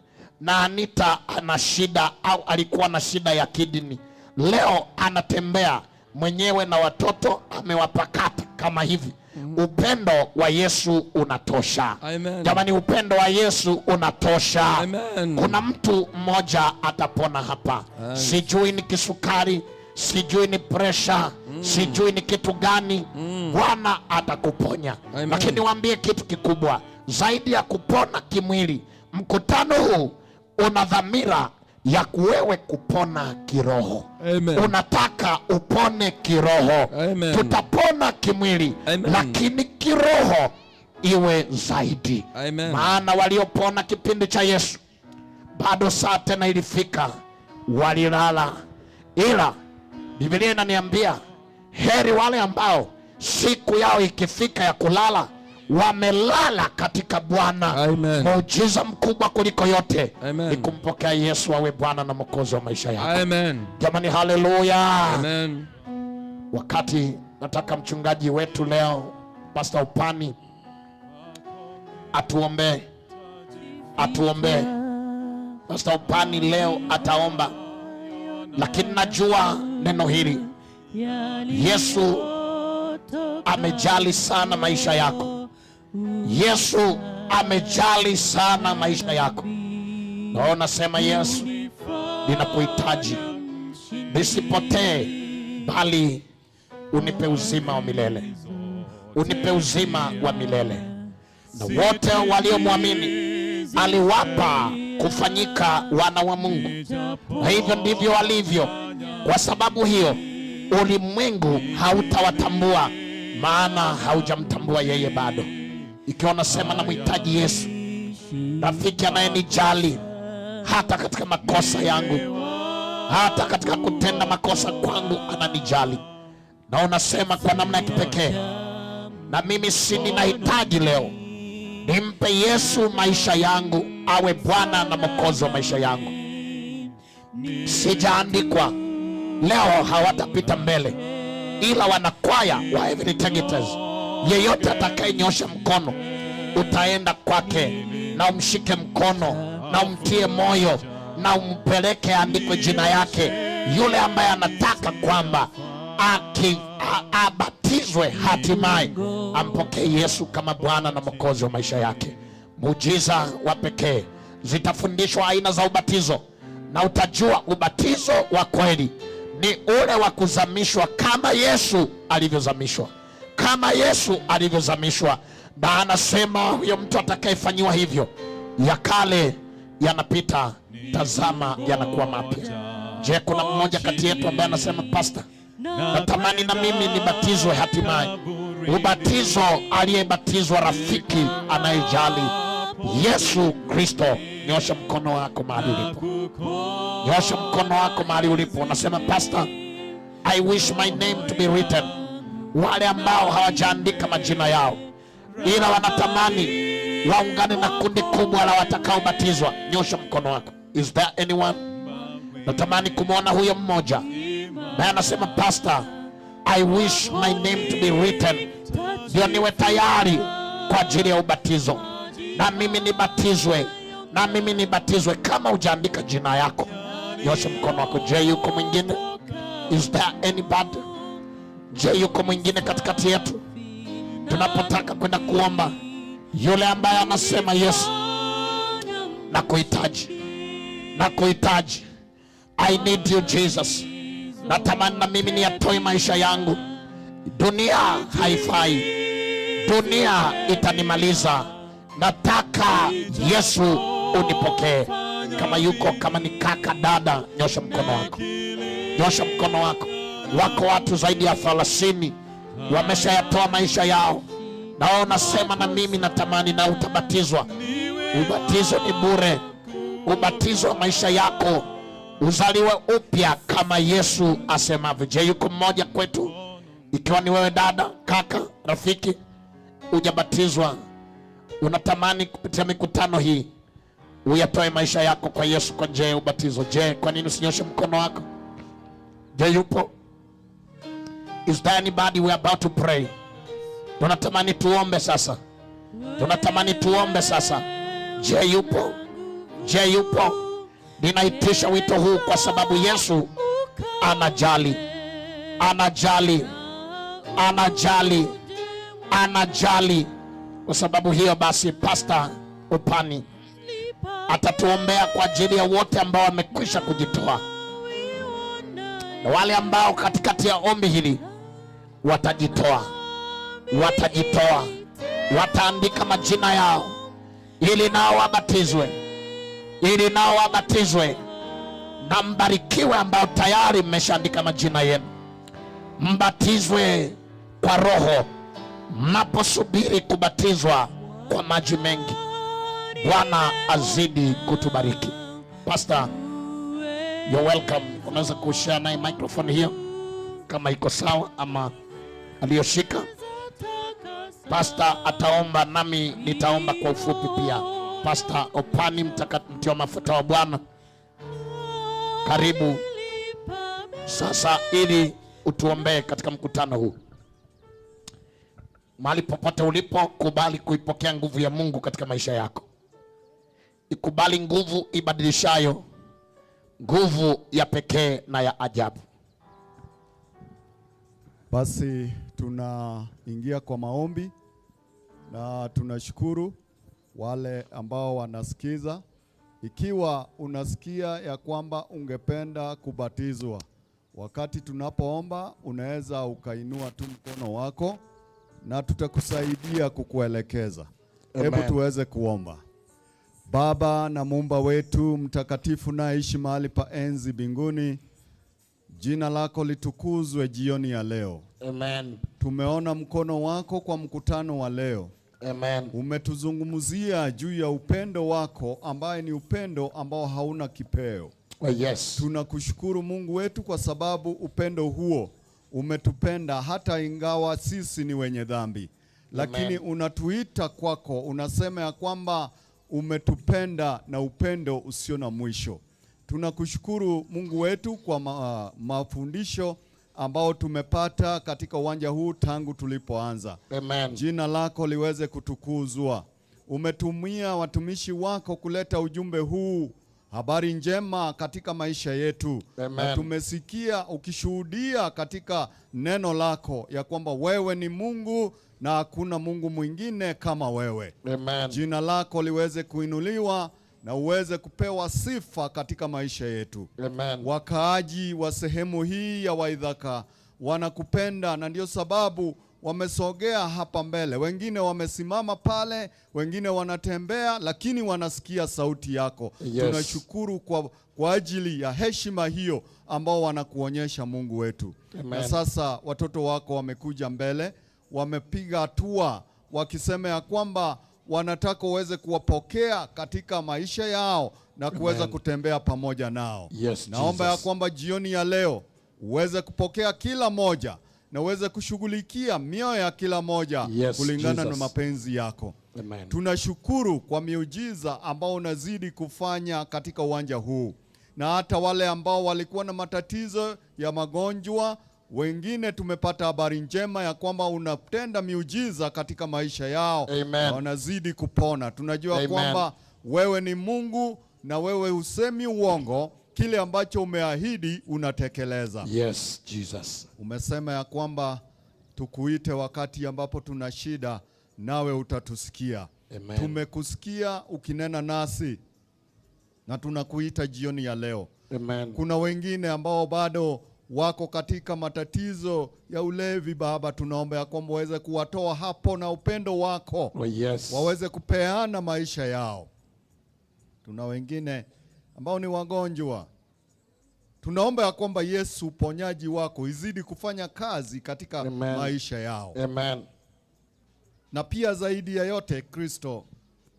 na Anita ana shida au alikuwa na shida ya kidney, leo anatembea mwenyewe na watoto amewapakata kama hivi. Upendo wa Yesu unatosha.
Amen.
Jamani, upendo wa Yesu unatosha.
Amen.
Kuna mtu mmoja atapona hapa. Sijui ni kisukari, sijui ni presha, sijui ni kitu gani. Bwana atakuponya.
Amen.
Lakini niwaambie kitu kikubwa zaidi ya kupona kimwili, mkutano huu una dhamira ya kuwewe kupona kiroho.
Amen.
Unataka upone kiroho.
Amen.
Tutapona kimwili.
Amen.
Lakini kiroho iwe zaidi.
Amen.
Maana waliopona kipindi cha Yesu bado saa tena ilifika walilala, ila Biblia inaniambia heri wale ambao siku yao ikifika ya kulala wamelala katika Bwana.
Amen.
Muujiza mkubwa kuliko yote
Amen.
ni kumpokea Yesu awe Bwana na Mwokozi wa maisha yako.
Amen.
Jamani, haleluya.
Amen.
Wakati nataka mchungaji wetu leo Pastor Upani atuombee, atuombee. Pastor Upani leo ataomba, lakini najua neno hili, Yesu amejali sana maisha yako. Yesu amejali sana maisha yako. Naona sema, Yesu, ninakuhitaji, nisipotee, bali unipe uzima wa milele, unipe uzima wa milele. Na wote waliomwamini aliwapa kufanyika wana wa Mungu, na hivyo ndivyo walivyo. Kwa sababu hiyo ulimwengu hautawatambua, maana haujamtambua yeye bado. Ikiwa unasema namhitaji Yesu, rafiki anayenijali hata katika makosa yangu, hata katika kutenda makosa kwangu ananijali, na unasema kwa namna ya kipekee, na mimi si ninahitaji leo nimpe Yesu maisha yangu, awe Bwana na Mwokozi wa maisha yangu. Sijaandikwa leo, hawatapita mbele, ila wanakwaya wa Heavenly Targeters, yeyote atakayenyosha mkono utaenda kwake na umshike mkono na umtie moyo na umpeleke aandikwe jina yake, yule ambaye anataka kwamba abatizwe hatimaye ampokee Yesu kama Bwana na Mwokozi wa maisha yake. Muujiza wa pekee, zitafundishwa aina za ubatizo, na utajua ubatizo wa kweli ni ule wa kuzamishwa kama Yesu alivyozamishwa, kama Yesu alivyozamishwa. Na anasema huyo mtu atakayefanyiwa hivyo, ya kale yanapita, tazama yanakuwa mapya. Je, kuna mmoja kati yetu ambaye anasema, Pastor, natamani na mimi nibatizwe hatimaye? Ubatizo aliyebatizwa rafiki anayejali Yesu Kristo. Nyosha mkono wako mahali ulipo, nyosha mkono wako mahali ulipo. Unasema, Pastor, I wish my name to be written. Wale ambao hawajaandika majina yao ila wanatamani waungane na kundi kubwa la watakaobatizwa, nyosha mkono wako. Is there anyone? Natamani kumwona huyo mmoja naye anasema, Pastor, I wish my name to be written, ndio niwe tayari kwa ajili ya ubatizo, na mimi nibatizwe, na mimi nibatizwe. Kama hujaandika jina yako, nyosha mkono wako. Je, yuko mwingine? Is there anybody? Je, yuko mwingine katikati yetu tunapotaka kwenda kuomba, yule ambaye anasema, Yesu, nakuhitaji, nakuhitaji, I need you Jesus, natamani na mimi niyatoe maisha yangu, dunia haifai, dunia itanimaliza, nataka Yesu unipokee. Kama yuko, kama ni kaka, dada, nyosha mkono wako, nyosha mkono wako. Wako watu zaidi ya 30 wameshayatoa maisha yao, na wao nasema na mimi natamani, na utabatizwa. Ubatizo ni bure, ubatizo wa maisha yako uzaliwe upya kama Yesu asemavyo. Je, yuko mmoja kwetu? Ikiwa ni wewe dada, kaka, rafiki, hujabatizwa, unatamani kupitia mikutano hii uyatoe maisha yako kwa Yesu kwa njia ya ubatizo, je, kwa nini usinyoshe mkono wako? Je, yupo? Is there anybody? We are about to pray. Tunatamani tuombe sasa, tunatamani tuombe sasa. Je, yupo? Je, yupo? Ninaitisha wito huu kwa sababu Yesu anajali, anajali, anajali, anajali. Kwa sababu hiyo basi, Pastor Upani atatuombea kwa ajili ya wote ambao wamekwisha kujitoa na wale ambao katikati ya ombi hili watajitoa, watajitoa, wataandika majina yao ili nao wabatizwe, ili nao wabatizwe na mbarikiwe, ambao tayari mmeshaandika majina yenu, mbatizwe kwa Roho mnaposubiri kubatizwa kwa maji mengi. Bwana azidi kutubariki. Pastor, you're welcome. Unaweza kushare naye microphone hiyo kama iko sawa ama aliyoshika. Pastor ataomba nami nitaomba kwa ufupi pia. Pastor Opani, mtakatifu mafuta wa Bwana, karibu sasa ili utuombee katika mkutano huu. Mahali popote ulipo, kubali kuipokea nguvu ya Mungu katika maisha yako. Ikubali nguvu ibadilishayo, nguvu ya pekee na ya ajabu.
Basi tunaingia kwa maombi na tunashukuru wale ambao wanasikiza. Ikiwa unasikia ya kwamba ungependa kubatizwa, wakati tunapoomba unaweza ukainua tu mkono wako na tutakusaidia kukuelekeza. Hebu
Amen.
Tuweze kuomba. Baba na Muumba wetu mtakatifu naishi mahali pa enzi mbinguni, jina lako litukuzwe jioni ya leo.
Amen.
Tumeona mkono wako kwa mkutano wa leo.
Amen.
Umetuzungumzia juu ya upendo wako ambaye ni upendo ambao hauna kipeo.
Oh, yes.
Tunakushukuru Mungu wetu kwa sababu upendo huo umetupenda hata ingawa sisi ni wenye dhambi, lakini
Amen.
Unatuita kwako, unasema ya kwamba umetupenda na upendo usio na mwisho. Tunakushukuru Mungu wetu kwa mafundisho ambao tumepata katika uwanja huu tangu tulipoanza.
Amen.
Jina lako liweze kutukuzwa. Umetumia watumishi wako kuleta ujumbe huu, habari njema katika maisha yetu.
Amen.
Na tumesikia ukishuhudia katika neno lako ya kwamba wewe ni Mungu na hakuna Mungu mwingine kama wewe.
Amen.
Jina lako liweze kuinuliwa na uweze kupewa sifa katika maisha yetu.
Amen.
Wakaaji wa sehemu hii ya Waithaka wanakupenda na ndio sababu wamesogea hapa mbele. Wengine wamesimama pale, wengine wanatembea, lakini wanasikia sauti yako.
Yes.
Tunashukuru kwa ajili ya heshima hiyo ambao wanakuonyesha Mungu wetu.
Amen.
Na sasa watoto wako wamekuja mbele, wamepiga hatua wakisema ya kwamba wanataka uweze kuwapokea katika maisha yao na kuweza
Amen.
Kutembea pamoja nao.
Yes,
Naomba ya
Jesus.
kwamba jioni ya leo uweze kupokea kila moja na uweze kushughulikia mioyo ya kila moja
Yes,
kulingana
Jesus.
na mapenzi yako.
Amen.
Tunashukuru kwa miujiza ambao unazidi kufanya katika uwanja huu, na hata wale ambao walikuwa na matatizo ya magonjwa, wengine tumepata habari njema ya kwamba unatenda miujiza katika maisha yao
Amen.
na wanazidi kupona. Tunajua
Amen.
kwamba wewe ni Mungu na wewe husemi uongo, kile ambacho umeahidi unatekeleza.
Yes, Jesus.
Umesema ya kwamba tukuite wakati ambapo tuna shida, nawe utatusikia.
Amen.
Tumekusikia ukinena nasi na tunakuita jioni ya leo.
Amen.
Kuna wengine ambao bado wako katika matatizo ya ulevi, Baba, tunaomba ya kwamba waweze kuwatoa hapo na upendo wako
Oh, yes.
waweze kupeana maisha yao. Tuna wengine ambao ni wagonjwa, tunaomba ya kwamba Yesu uponyaji wako izidi kufanya kazi katika
Amen.
Maisha yao,
Amen.
Na pia zaidi ya yote, Kristo,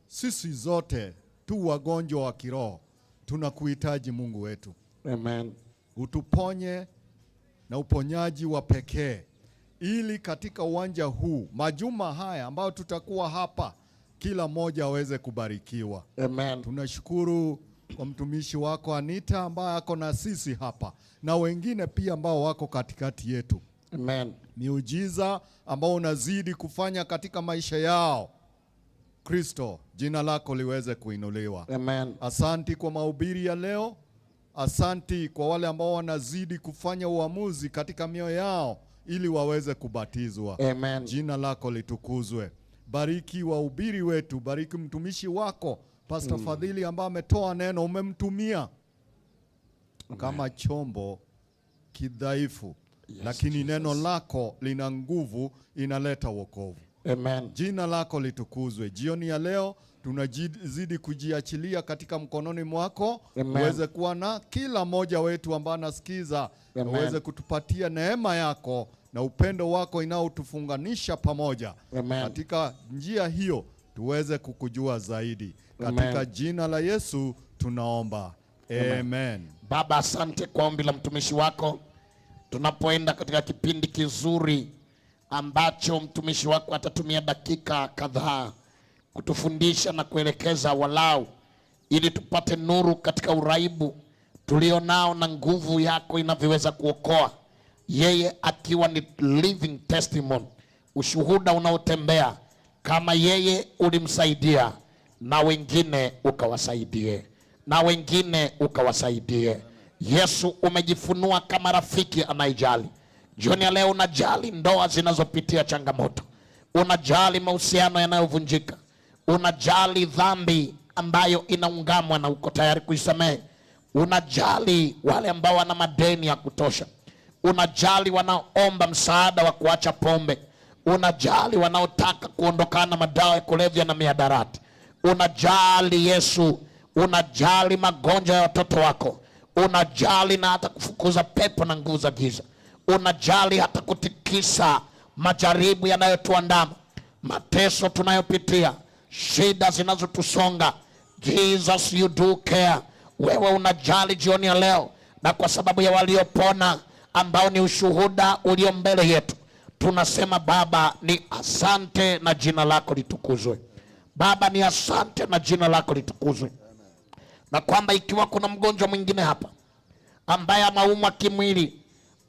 sisi zote tu wagonjwa wa kiroho, tunakuhitaji Mungu wetu,
Amen.
Utuponye na uponyaji wa pekee ili katika uwanja huu majuma haya ambayo tutakuwa hapa, kila mmoja aweze kubarikiwa.
Amen.
Tunashukuru kwa mtumishi wako Anita ambaye ako na sisi hapa na wengine pia ambao wako katikati yetu.
Amen.
Miujiza ambao unazidi kufanya katika maisha yao. Kristo, jina lako liweze kuinuliwa.
Amen.
Asanti kwa mahubiri ya leo. Asanti kwa wale ambao wanazidi kufanya uamuzi katika mioyo yao ili waweze kubatizwa.
Amen.
Jina lako litukuzwe. Bariki wahubiri wetu, bariki mtumishi wako Pastor Fadhili ambaye ametoa neno, umemtumia kama chombo kidhaifu, lakini
Jesus.
Neno lako lina nguvu, inaleta wokovu.
Amen.
Jina lako litukuzwe. Jioni ya leo tunazidi kujiachilia katika mkononi mwako,
Amen.
uweze kuwa na kila mmoja wetu ambaye anasikiza,
Amen.
uweze kutupatia neema yako na upendo wako inaotufunganisha pamoja.
Amen.
Katika njia hiyo tuweze kukujua zaidi.
Amen.
Katika jina la Yesu tunaomba. Amen.
Baba, asante kwa ombi la mtumishi wako. Tunapoenda katika kipindi kizuri ambacho mtumishi wako atatumia dakika kadhaa kutufundisha na kuelekeza walau, ili tupate nuru katika uraibu tulionao na nguvu yako inavyoweza kuokoa, yeye akiwa ni living testimony, ushuhuda unaotembea. Kama yeye ulimsaidia, na wengine ukawasaidie, na wengine ukawasaidie. Yesu, umejifunua kama rafiki anayejali. Jioni ya leo unajali ndoa zinazopitia changamoto, unajali mahusiano yanayovunjika, unajali dhambi ambayo inaungamwa na uko tayari kuisamehe, unajali wale ambao wana madeni ya kutosha, unajali wanaoomba msaada wa kuacha pombe, unajali wanaotaka kuondokana na madawa ya kulevya na mihadarati, unajali Yesu, unajali magonjwa ya watoto wako, unajali na hata kufukuza pepo na nguvu za giza, unajali hata kutikisa majaribu yanayotuandama, mateso tunayopitia, shida zinazotusonga. Jesus, you do care. Wewe unajali jioni ya leo, na kwa sababu ya waliopona ambao ni ushuhuda ulio mbele yetu, tunasema Baba ni asante na jina lako litukuzwe. Baba ni asante na jina lako litukuzwe. Na kwamba ikiwa kuna mgonjwa mwingine hapa ambaye anaumwa kimwili,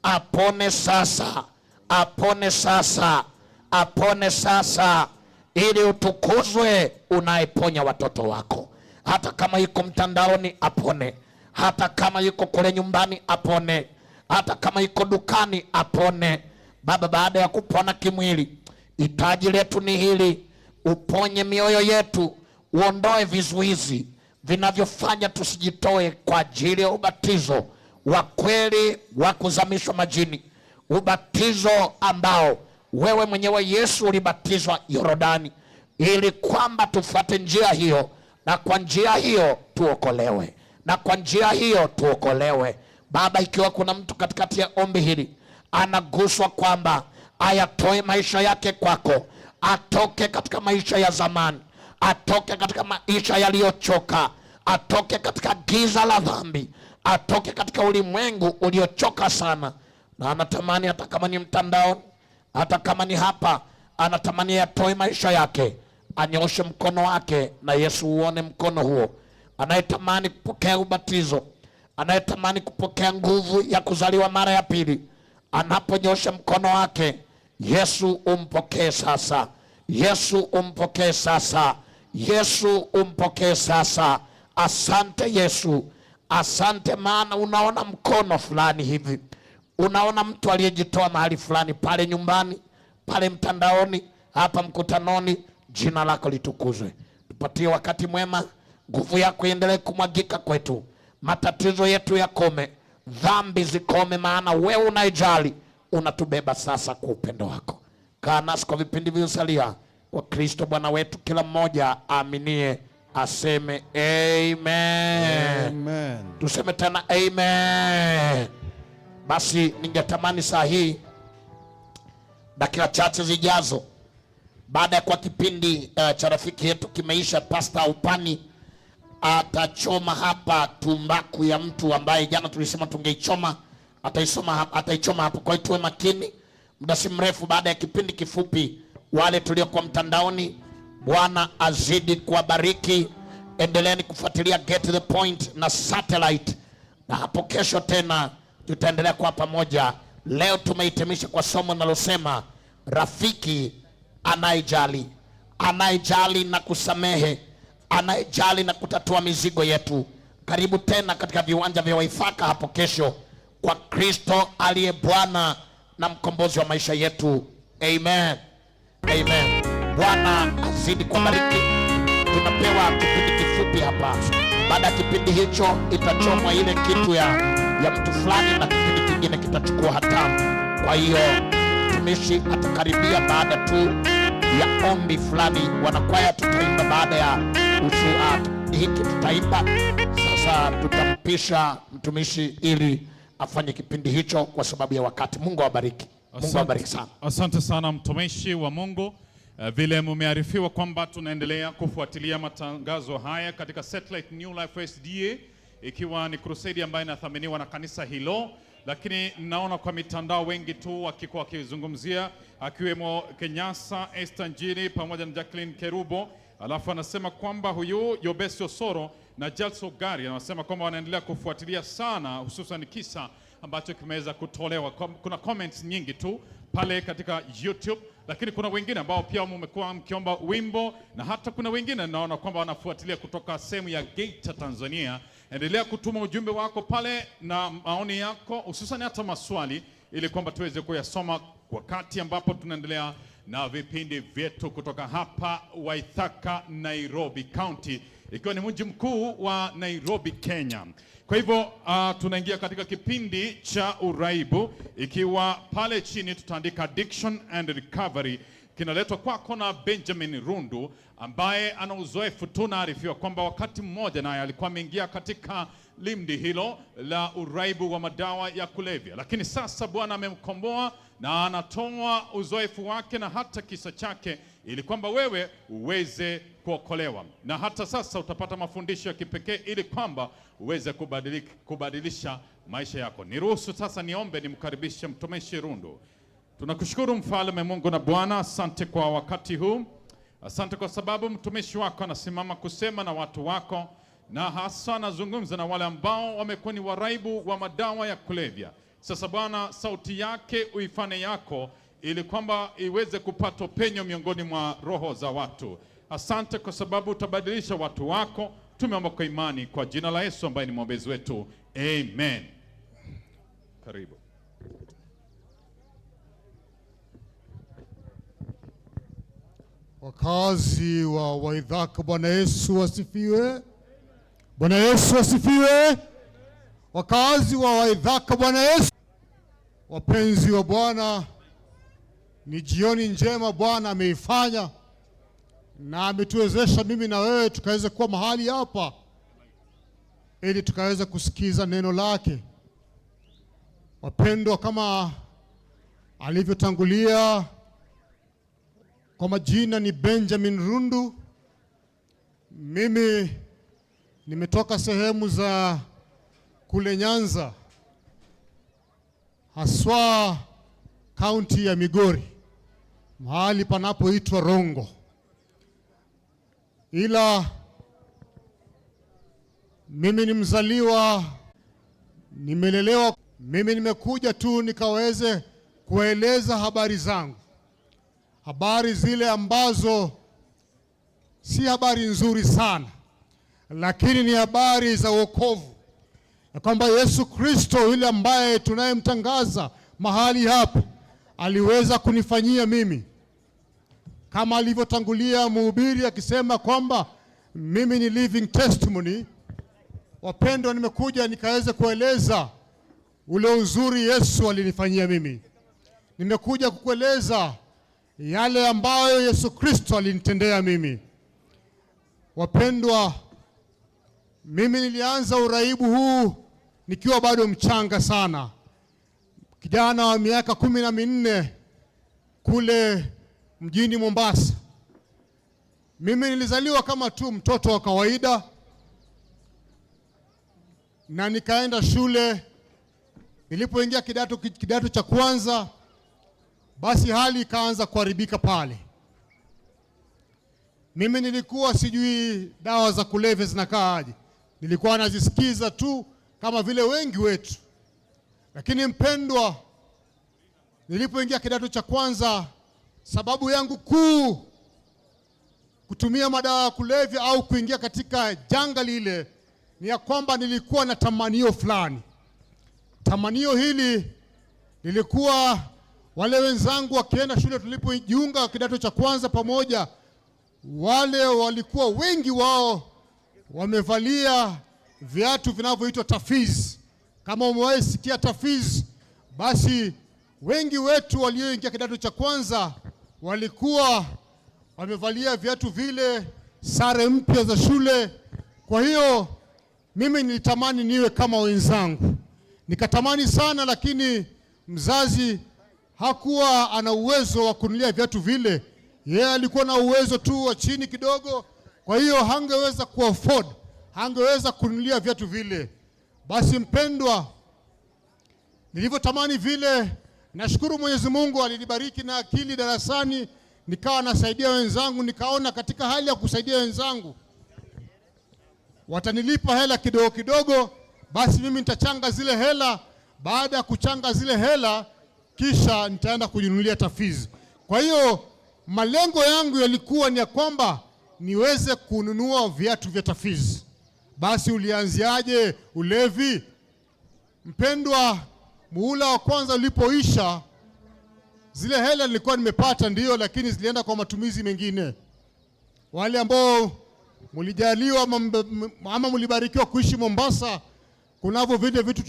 apone sasa, apone sasa, apone sasa, ili utukuzwe unayeponya watoto wako. Hata kama yuko mtandaoni apone, hata kama yuko kule nyumbani apone, hata kama yuko dukani apone. Baba, baada ya kupona kimwili, hitaji letu ni hili, uponye mioyo yetu, uondoe vizuizi vinavyofanya tusijitoe kwa ajili ya ubatizo wa kweli wa kuzamishwa majini, ubatizo ambao wewe mwenyewe Yesu ulibatizwa Yordani, ili kwamba tufuate njia hiyo, na kwa njia hiyo tuokolewe, na kwa njia hiyo tuokolewe. Baba, ikiwa kuna mtu katikati ya ombi hili anaguswa kwamba ayatoe maisha yake kwako, atoke katika maisha ya zamani, atoke katika maisha yaliyochoka, atoke katika giza la dhambi, atoke katika ulimwengu uliochoka sana, na anatamani hata kama ni mtandaoni, hata kama ni hapa, anatamani atoe maisha yake, anyooshe mkono wake na Yesu uone mkono huo. Anayetamani kupokea ubatizo, anayetamani kupokea nguvu ya kuzaliwa mara ya pili, anaponyosha mkono wake, Yesu umpokee sasa. Yesu umpokee sasa. Yesu umpokee sasa. Asante Yesu, asante, maana unaona mkono fulani hivi, unaona mtu aliyejitoa mahali fulani, pale nyumbani, pale mtandaoni, hapa mkutanoni. Jina lako litukuzwe. Tupatie wakati mwema, nguvu yako iendelee kumwagika kwetu, matatizo yetu yakome, dhambi zikome, maana wewe unaijali, unatubeba sasa kwa upendo wako. Kaa nasi kwa vipindi vilivyosalia, kwa Kristo Bwana wetu. Kila mmoja aaminie aseme amen.
Amen.
Tuseme tena amen. Basi ningetamani saa hii dakika chache zijazo, baada ya kwa kipindi cha rafiki yetu kimeisha, Pastor Upani atachoma hapa tumbaku ya mtu ambaye jana tulisema tungeichoma, ataichoma hapo. Kwa hiyo tuwe makini, Muda si mrefu baada ya kipindi kifupi, wale tuliokuwa mtandaoni, Bwana azidi kuwabariki. Endeleeni kufuatilia Get the Point na satellite, na hapo kesho tena tutaendelea kuwa pamoja. Leo tumehitimisha kwa somo linalosema rafiki anayejali, anayejali na kusamehe, anayejali na kutatua mizigo yetu. Karibu tena katika viwanja vya Waithaka hapo kesho kwa Kristo aliye Bwana na mkombozi wa maisha yetu. Amen, amen. Bwana azidi kubariki. Tunapewa kipindi kifupi hapa. Baada ya kipindi hicho itachomwa ile kitu ya mtu fulani na kipindi kingine kitachukua hatamu. Kwa hiyo mtumishi atakaribia baada tu ya ombi fulani. Wanakwaya tutaimba baada ya hiki tutaimba. Sasa tutampisha mtumishi ili afanye kipindi hicho kwa sababu ya wakati. Mungu awabariki. Mungu awabariki sana.
Asante sana mtumishi wa Mungu. Vile mumearifiwa kwamba tunaendelea kufuatilia matangazo haya katika Satellite New Life SDA, ikiwa ni crusade ambayo inathaminiwa na kanisa hilo, lakini naona kwa mitandao wengi tu wakikuwa wakizungumzia, akiwemo Kenyasa Esther Njiri pamoja na Jacqueline Kerubo. Alafu anasema kwamba huyu Yobesi Osoro na Jalso Gari anasema kwamba wanaendelea kufuatilia sana, hususan kisa ambacho kimeweza kutolewa. Kuna comments nyingi tu pale katika YouTube, lakini kuna wengine ambao pia mmekuwa mkiomba wimbo, na hata kuna wengine naona kwamba wanafuatilia kutoka sehemu ya Geita, Tanzania. Endelea kutuma ujumbe wako pale na maoni yako, hususan hata maswali, ili kwamba tuweze kuyasoma wakati ambapo tunaendelea na vipindi vyetu kutoka hapa Waithaka, Nairobi County, ikiwa ni mji mkuu wa Nairobi, Kenya. Kwa hivyo tunaingia katika kipindi cha uraibu, ikiwa pale chini tutaandika addiction and recovery, kinaletwa kwako na Benjamin Rundu ambaye ana uzoefu. Tunaarifiwa kwamba wakati mmoja naye alikuwa ameingia katika limdi hilo la uraibu wa madawa ya kulevya, lakini sasa Bwana amemkomboa na anatoa uzoefu wake na hata kisa chake ili kwamba wewe uweze kuokolewa, na hata sasa utapata mafundisho ya kipekee ili kwamba uweze kubadilisha maisha yako. Niruhusu sasa niombe nimkaribishe mtumishi Rundu. Tunakushukuru Mfalme Mungu na Bwana, asante kwa wakati huu. Asante kwa sababu mtumishi wako anasimama kusema na watu wako, na hasa anazungumza na wale ambao wamekuwa ni waraibu wa madawa ya kulevya. Sasa Bwana, sauti yake uifane yako, ili kwamba iweze kupata penyo miongoni mwa roho za watu. Asante kwa sababu utabadilisha watu wako. Tumeomba kwa imani kwa jina la Yesu ambaye ni mwombezi wetu, amen. Karibu.
Wakazi wa Waithaka, Bwana Yesu asifiwe. Bwana Yesu asifiwe. Wakazi wa Waithaka, Bwana Yesu. Wapenzi wa Bwana, ni jioni njema Bwana ameifanya na ametuwezesha mimi na wewe tukaweze kuwa mahali hapa ili tukaweze kusikiza neno lake. Wapendwa, kama alivyotangulia kwa majina ni Benjamin Rundu. Mimi nimetoka sehemu za kule Nyanza, haswa kaunti ya Migori, mahali panapoitwa Rongo. Ila mimi ni mzaliwa, nimelelewa. Mimi nimekuja tu nikaweze kueleza habari zangu, habari zile ambazo si habari nzuri sana, lakini ni habari za wokovu, ya kwamba Yesu Kristo yule ambaye tunayemtangaza mahali hapa aliweza kunifanyia mimi, kama alivyotangulia mhubiri akisema kwamba mimi ni living testimony. Wapendwa, nimekuja nikaweze kueleza ule uzuri Yesu alinifanyia mimi. Nimekuja kukueleza yale ambayo Yesu Kristo alinitendea mimi. Wapendwa, mimi nilianza uraibu huu nikiwa bado mchanga sana, kijana wa miaka 14 kule mjini Mombasa. Mimi nilizaliwa kama tu mtoto wa kawaida na nikaenda shule. Nilipoingia kidato cha kwanza, Basi hali ikaanza kuharibika pale. Mimi nilikuwa sijui dawa za kulevya zinakaa aje, nilikuwa nazisikiza tu kama vile wengi wetu. Lakini mpendwa, nilipoingia kidato cha kwanza, sababu yangu kuu kutumia madawa ya kulevya au kuingia katika janga lile ni ya kwamba nilikuwa na tamanio fulani. Tamanio hili lilikuwa wale wenzangu wakienda shule, tulipojiunga kidato cha kwanza pamoja, wale walikuwa wengi wao wamevalia viatu vinavyoitwa Toughees. Kama umewahi sikia Toughees, basi wengi wetu walioingia kidato cha kwanza walikuwa wamevalia viatu vile, sare mpya za shule. Kwa hiyo mimi nilitamani niwe kama wenzangu, nikatamani sana, lakini mzazi hakuwa ana uwezo wa kununulia viatu vile. Yeye alikuwa na uwezo tu wa chini kidogo, kwa hiyo hangeweza kuafford, hangeweza kununulia viatu vile. Basi mpendwa, nilivyotamani vile, nashukuru Mwenyezi Mungu alinibariki na akili darasani, nikawa nasaidia wenzangu, nikaona katika hali ya kusaidia wenzangu watanilipa hela kidogo kidogo, basi mimi nitachanga zile hela. Baada ya kuchanga zile hela, kisha nitaenda kujinunulia Toughees. Kwa hiyo malengo yangu yalikuwa ni ya kwamba niweze kununua viatu vya Toughees. Basi ulianziaje ulevi? Mpendwa, muhula wa kwanza ulipoisha, zile hela nilikuwa nimepata ndiyo, lakini zilienda kwa matumizi mengine. Wale ambao mlijaliwa ama mlibarikiwa kuishi Mombasa, kunavyo vile vitu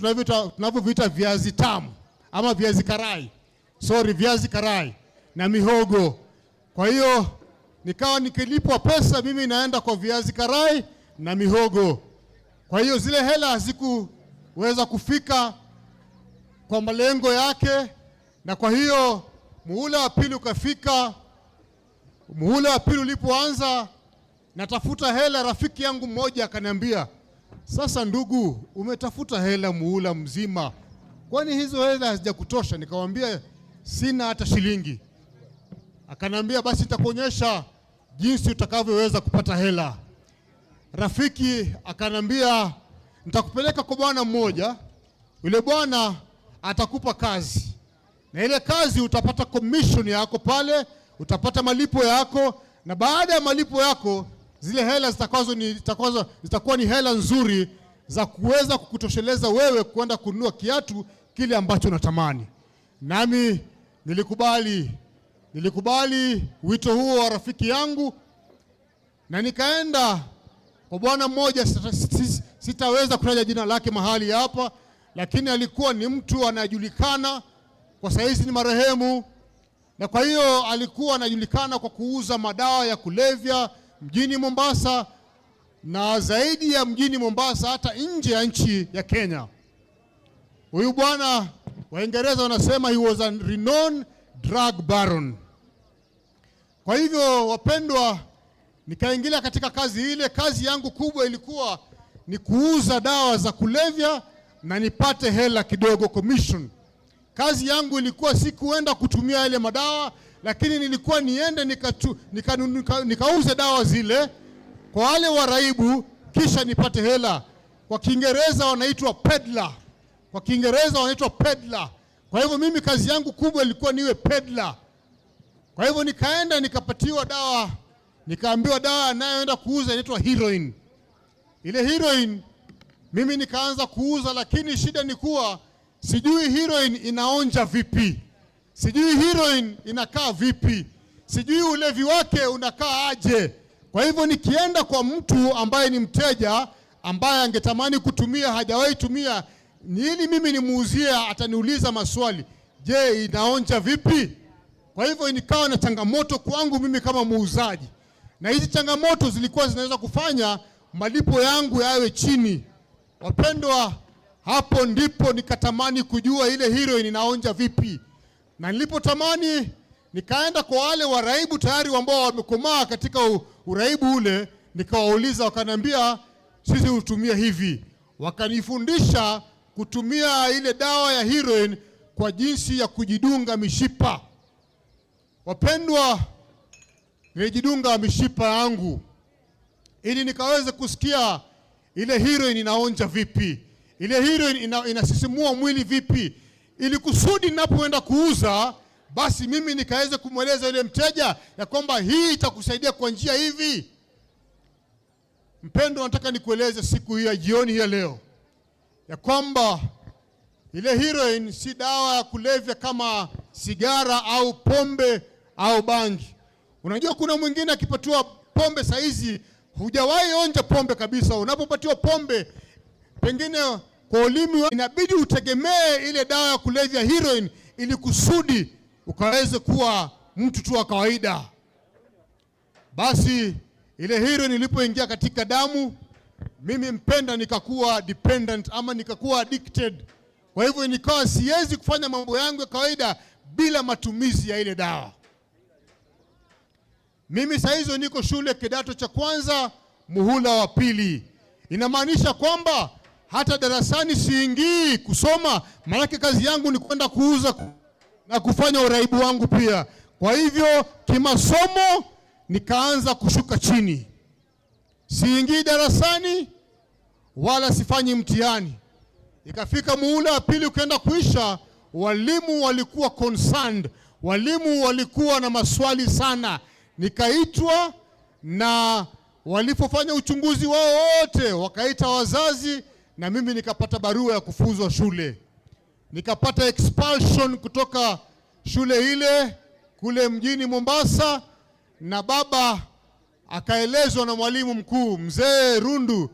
tunavyoviita viazi tamu ama viazi karai, sorry, viazi karai na mihogo. Kwa hiyo nikawa nikilipwa pesa mimi naenda kwa viazi karai na mihogo. Kwa hiyo zile hela hazikuweza kufika kwa malengo yake, na kwa hiyo muhula wa pili ukafika. Muhula wa pili ulipoanza, natafuta hela, rafiki yangu mmoja akaniambia, sasa ndugu, umetafuta hela muhula mzima, kwani hizo hela hazijakutosha? Nikamwambia sina hata shilingi. Akaniambia basi nitakuonyesha jinsi utakavyoweza kupata hela. Rafiki akaniambia nitakupeleka kwa bwana mmoja, yule bwana atakupa kazi, na ile kazi utapata commission yako pale, utapata malipo yako, na baada ya malipo yako zile hela zitakuwa ni hela nzuri za kuweza kukutosheleza wewe kwenda kununua kiatu kile ambacho unatamani. Nami nilikubali wito huo wa rafiki yangu, na nikaenda kwa bwana mmoja, sitaweza kutaja jina lake mahali hapa, lakini alikuwa ni mtu anayejulikana, kwa saizi ni marehemu, na kwa hiyo alikuwa anajulikana kwa kuuza madawa ya kulevya mjini Mombasa, na zaidi ya mjini Mombasa, hata nje ya nchi ya Kenya. Huyu bwana, Waingereza wanasema he was a renowned drug baron. Kwa hivyo wapendwa, nikaingia katika kazi ile. Kazi yangu kubwa ilikuwa ni kuuza dawa za kulevya na nipate hela kidogo, commission. Kazi yangu ilikuwa si kuenda kutumia yale madawa, lakini nilikuwa niende nikauze dawa zile kwa wale waraibu, kisha nipate hela. Kwa Kiingereza wanaitwa peddler. Kwa Kiingereza wanaitwa peddler. Kwa hivyo mimi kazi yangu kubwa ilikuwa niwe peddler. Kwa hivyo nikaenda nikapatiwa dawa, nikaambiwa dawa anayoenda kuuza inaitwa heroin. Ile heroin mimi nikaanza kuuza, lakini shida ni kuwa sijui heroin inaonja vipi, sijui heroin inakaa vipi, sijui ulevi wake unakaa aje. Kwa hivyo nikienda kwa mtu ambaye ni mteja ambaye angetamani kutumia, hajawahi tumia, ni ili mimi nimuuzie, ataniuliza maswali, je, inaonja vipi? Kwa hivyo nikawa na changamoto kwangu mimi kama muuzaji, na hizi changamoto zilikuwa zinaweza kufanya malipo yangu yawe chini. Wapendwa, hapo ndipo nikatamani kujua ile heroin inaonja vipi, na nilipotamani nikaenda kwa wale waraibu tayari ambao wamekomaa katika uraibu ule, nikawauliza, wakaniambia sisi hutumia hivi. Wakanifundisha kutumia ile dawa ya heroin kwa jinsi ya kujidunga mishipa. Wapendwa, nilijidunga mishipa yangu ili nikaweze kusikia ile heroin inaonja vipi, ile heroin inasisimua mwili vipi, ili kusudi ninapoenda kuuza basi mimi nikaweze kumweleza yule mteja ya kwamba hii itakusaidia kwa njia hivi. Mpendwa, nataka nikueleze siku hii ya jioni hii ya leo ya kwamba ile heroin si dawa ya kulevya kama sigara au pombe au bangi. Unajua kuna mwingine akipatiwa pombe saizi, hujawahi onja pombe kabisa. Unapopatiwa pombe pengine kwa ulimi, inabidi utegemee ile dawa ya kulevya heroin, ili kusudi ukaweze kuwa mtu tu wa kawaida. Basi ile heroin ilipoingia katika damu, mimi mpenda, nikakuwa dependent ama nikakuwa addicted. Kwa hivyo nikawa siwezi kufanya mambo yangu ya kawaida bila matumizi ya ile dawa. Mimi saa hizo niko shule kidato cha kwanza muhula wa pili. Inamaanisha kwamba hata darasani siingii kusoma, maanake kazi yangu ni kwenda kuuza na kufanya uraibu wangu pia. Kwa hivyo kimasomo nikaanza kushuka chini, siingii darasani wala sifanyi mtihani. Ikafika muhula wa pili ukaenda kuisha, walimu walikuwa concerned, walimu walikuwa na maswali sana. Nikaitwa na walipofanya uchunguzi wao wote, wakaita wazazi na mimi nikapata barua ya kufukuzwa shule, nikapata expulsion kutoka shule ile kule mjini Mombasa, na baba akaelezwa na mwalimu mkuu, mzee Rundu,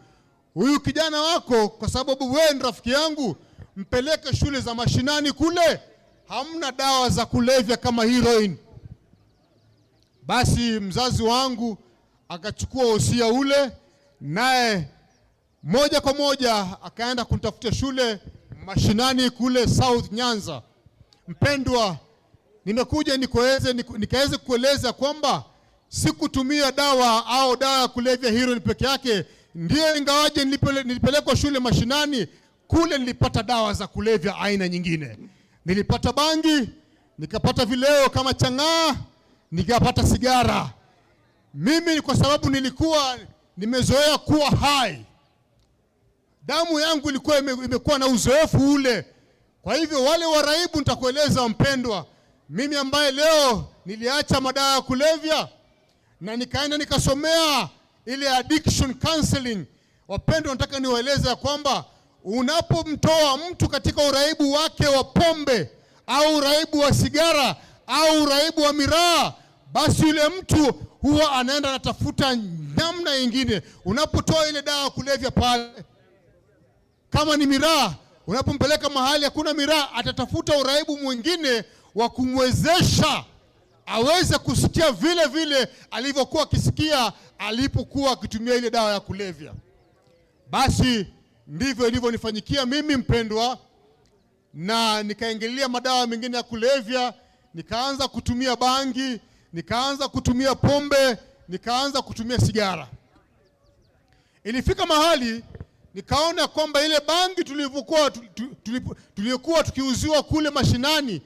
huyu kijana wako, kwa sababu wewe ni rafiki yangu, mpeleke shule za mashinani kule, hamna dawa za kulevya kama heroin. Basi mzazi wangu akachukua wosia ule, naye moja kwa moja akaenda kunitafutia shule mashinani kule South Nyanza. Mpendwa, nimekuja nikaweze kueleza kwamba sikutumia dawa au dawa ya kulevya heroin peke yake. Ndiyo, ingawaje nilipelekwa shule mashinani kule, nilipata dawa za kulevya aina nyingine. Nilipata bangi, nikapata vileo kama chang'aa, nikapata sigara. Mimi kwa sababu nilikuwa nimezoea kuwa hai, damu yangu ilikuwa imekuwa na uzoefu ule. Kwa hivyo wale waraibu, nitakueleza mpendwa, mimi ambaye leo niliacha madawa ya kulevya na nikaenda nikasomea ile addiction counseling. Wapendwa, nataka niwaeleze ya kwamba unapomtoa mtu katika uraibu wake wa pombe au uraibu wa sigara au uraibu wa miraa, basi yule mtu huwa anaenda anatafuta namna nyingine. Unapotoa ile dawa ya kulevya pale, kama ni miraa, unapompeleka mahali hakuna miraa, atatafuta uraibu mwingine wa kumwezesha aweze kusikia vile vile alivyokuwa akisikia alipokuwa akitumia ile dawa ya kulevya. Basi ndivyo ilivyonifanyikia mimi mpendwa, na nikaingilia madawa mengine ya kulevya, nikaanza kutumia bangi, nikaanza kutumia pombe, nikaanza kutumia sigara. Ilifika mahali nikaona kwamba ile bangi tuliyokuwa tukiuziwa kule mashinani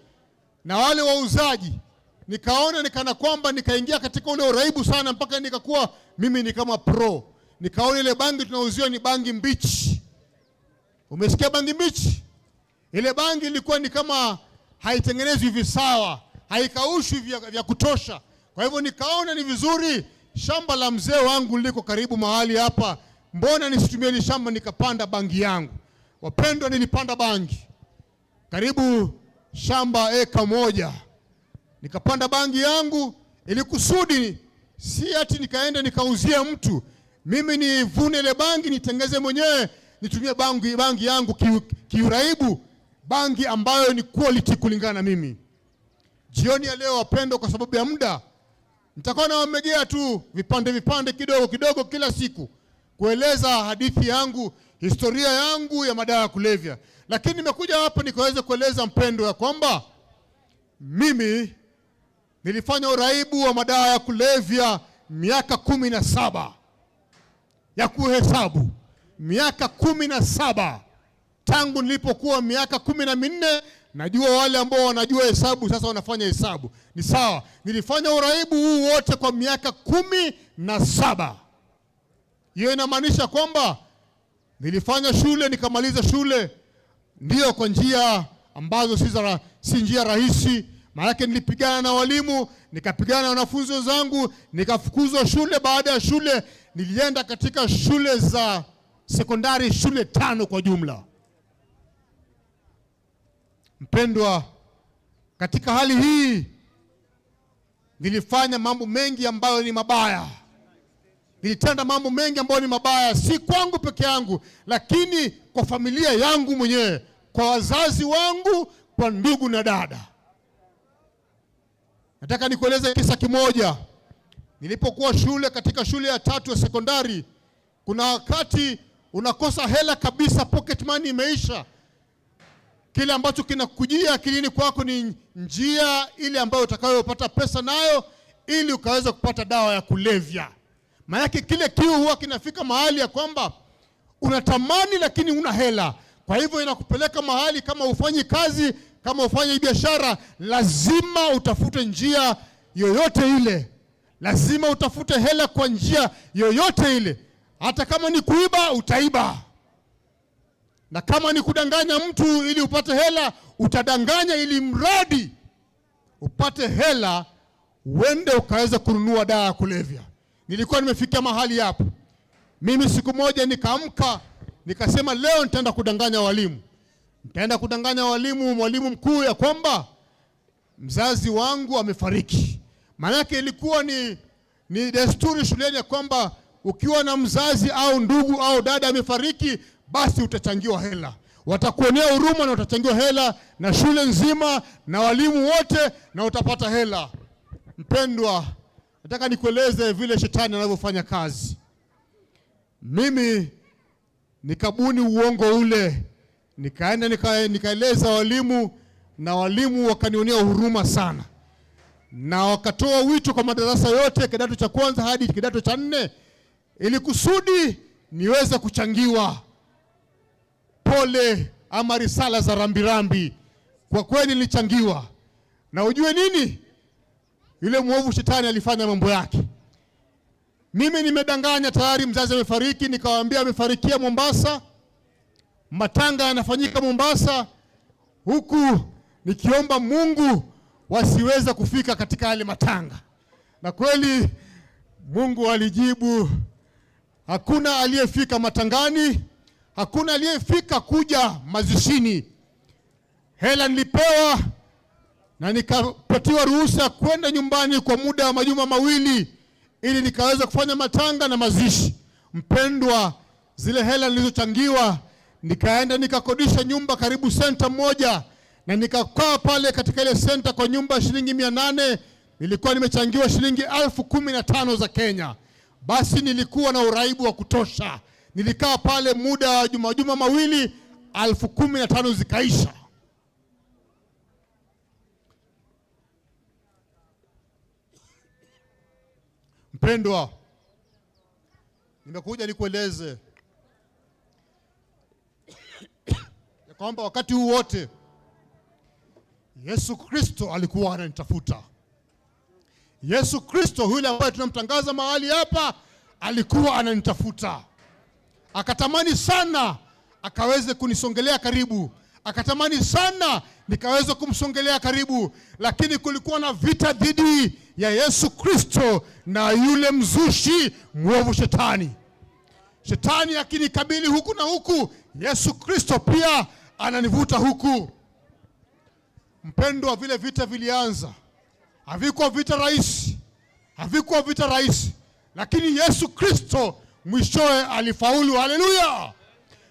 na wale wauzaji, nikaona nikana kwamba nikaingia katika ule uraibu sana, mpaka nikakuwa mimi ni kama pro. Nikaona ile bangi tunauziwa ni bangi mbichi. Umesikia bangi mbichi? Ile bangi ilikuwa ni kama haitengenezwi visawa, haikaushwi vya kutosha. Kwa hivyo nikaona ni vizuri, shamba la mzee wangu liko karibu mahali hapa, mbona nisitumie hili shamba nikapanda bangi yangu? Wapendwa, nilipanda bangi karibu shamba eka 1. Nikapanda bangi yangu ili kusudi si ati nikaenda nikauzia mtu, mimi nivune ile bangi nitengeze mwenyewe, nitumie bangi yangu kiuraibu, bangi ambayo ni quality kulingana na mimi. Jioni ya leo wapendwa, kwa sababu ya muda nitakuwa nawamegea tu vipande vipande kidogo kidogo kila siku kueleza hadithi yangu, historia yangu ya madawa ya kulevya. Lakini nimekuja hapa nikaweze kueleza mpendwa ya kwamba mimi nilifanya uraibu wa madawa ya kulevya miaka 17 ya kuhesabu, miaka 17 tangu nilipokuwa miaka 14 Najua wale ambao wanajua hesabu sasa wanafanya hesabu. Ni sawa, nilifanya uraibu huu wote kwa miaka 17. Hiyo inamaanisha kwamba nilifanya shule nikamaliza shule, ndio kwa njia ambazo si njia rahisi. Maanake nilipigana na walimu, nikapigana na wanafunzi wenzangu, nikafukuzwa shule. Baada ya shule nilienda katika shule za sekondari, shule 5 kwa jumla. Mpendwa, katika hali hii nilifanya mambo mengi ambayo ni mabaya. Nilitenda mambo mengi ambayo ni mabaya, si kwangu peke yangu, lakini kwa familia yangu mwenyewe, kwa wazazi wangu, kwa ndugu na dada. Nataka nikueleze kisa kimoja. Nilipokuwa shule, katika shule ya 3 ya sekondari, kuna wakati unakosa hela kabisa, pocket money imeisha. Kile ambacho kinakujia akilini kwako ni njia ile ambayo utakayopata pesa nayo ili ukaweza kupata dawa ya kulevya. Maanake kile kiu huwa kinafika mahali ya kwamba unatamani lakini huna hela. Kwa hivyo inakupeleka mahali, kama hufanyi kazi, kama hufanyi biashara, lazima utafute njia yoyote ile. Lazima utafute hela kwa njia yoyote ile. Hata kama ni kuiba, utaiba. Na kama ni kudanganya mtu ili upate hela, utadanganya ili mradi upate hela uende ukaweza kununua dawa ya kulevya. Nilikuwa nimefikia mahali hapo. Mimi siku moja nikaamka nikasema leo nitaenda kudanganya walimu. Nitaenda kudanganya walimu, mwalimu mkuu, ya kwamba mzazi wangu amefariki. Maanake ilikuwa ni desturi shuleni ya kwamba ukiwa na mzazi au ndugu au dada amefariki, basi utachangiwa hela. Watakuonea huruma na utachangiwa hela na shule nzima na walimu wote, na utapata hela. Mpendwa, nataka nikueleze vile shetani anavyofanya kazi. Mimi nikabuni uongo ule, nikaenda nikaeleza walimu, na walimu wakanionea huruma sana, na wakatoa wito kwa madarasa yote kidato cha kwanza hadi kidato cha 4 ili kusudi niweze kuchangiwa pole ama risala za rambirambi. Kwa kweli nilichangiwa. Na ujue nini? Yule mwovu shetani alifanya mambo yake. Mimi nimedanganya tayari mzazi amefariki, nikawaambia amefarikia Mombasa, matanga yanafanyika Mombasa, huku nikiomba Mungu wasiweze kufika katika yale matanga. Na kweli Mungu alijibu, hakuna aliyefika matangani, hakuna aliyefika kuja mazishini. Hela nilipewa na nikapatiwa ruhusa kwenda nyumbani kwa muda wa majuma 2 ili nikaweza kufanya matanga na mazishi. Mpendwa, zile hela nilizochangiwa nikaenda nikakodisha nyumba karibu senta moja, na nikakaa pale katika ile senta kwa nyumba shilingi 800. Nilikuwa nimechangiwa shilingi 15,000 za Kenya. Basi nilikuwa na uraibu wa kutosha. Nilikaa pale muda wa juma 2, 15,000 zikaisha. Mpendwa, nimekuja nikueleze ya kwamba wakati huu wote Yesu Kristo alikuwa ananitafuta. Yesu Kristo yule ambaye tunamtangaza mahali hapa alikuwa ananitafuta. Akatamani sana akaweze kunisongelea karibu. Akatamani sana nikaweza kumsongelea karibu, lakini kulikuwa na vita dhidi ya Yesu Kristo na yule mzushi mwovu shetani. Shetani akinikabili huku na huku, Yesu Kristo pia ananivuta huku. Mpendwa, vile vita vilianza. Havikuwa vita rahisi. Havikuwa vita rahisi. Lakini Yesu Kristo mwishowe alifaulu. Haleluya!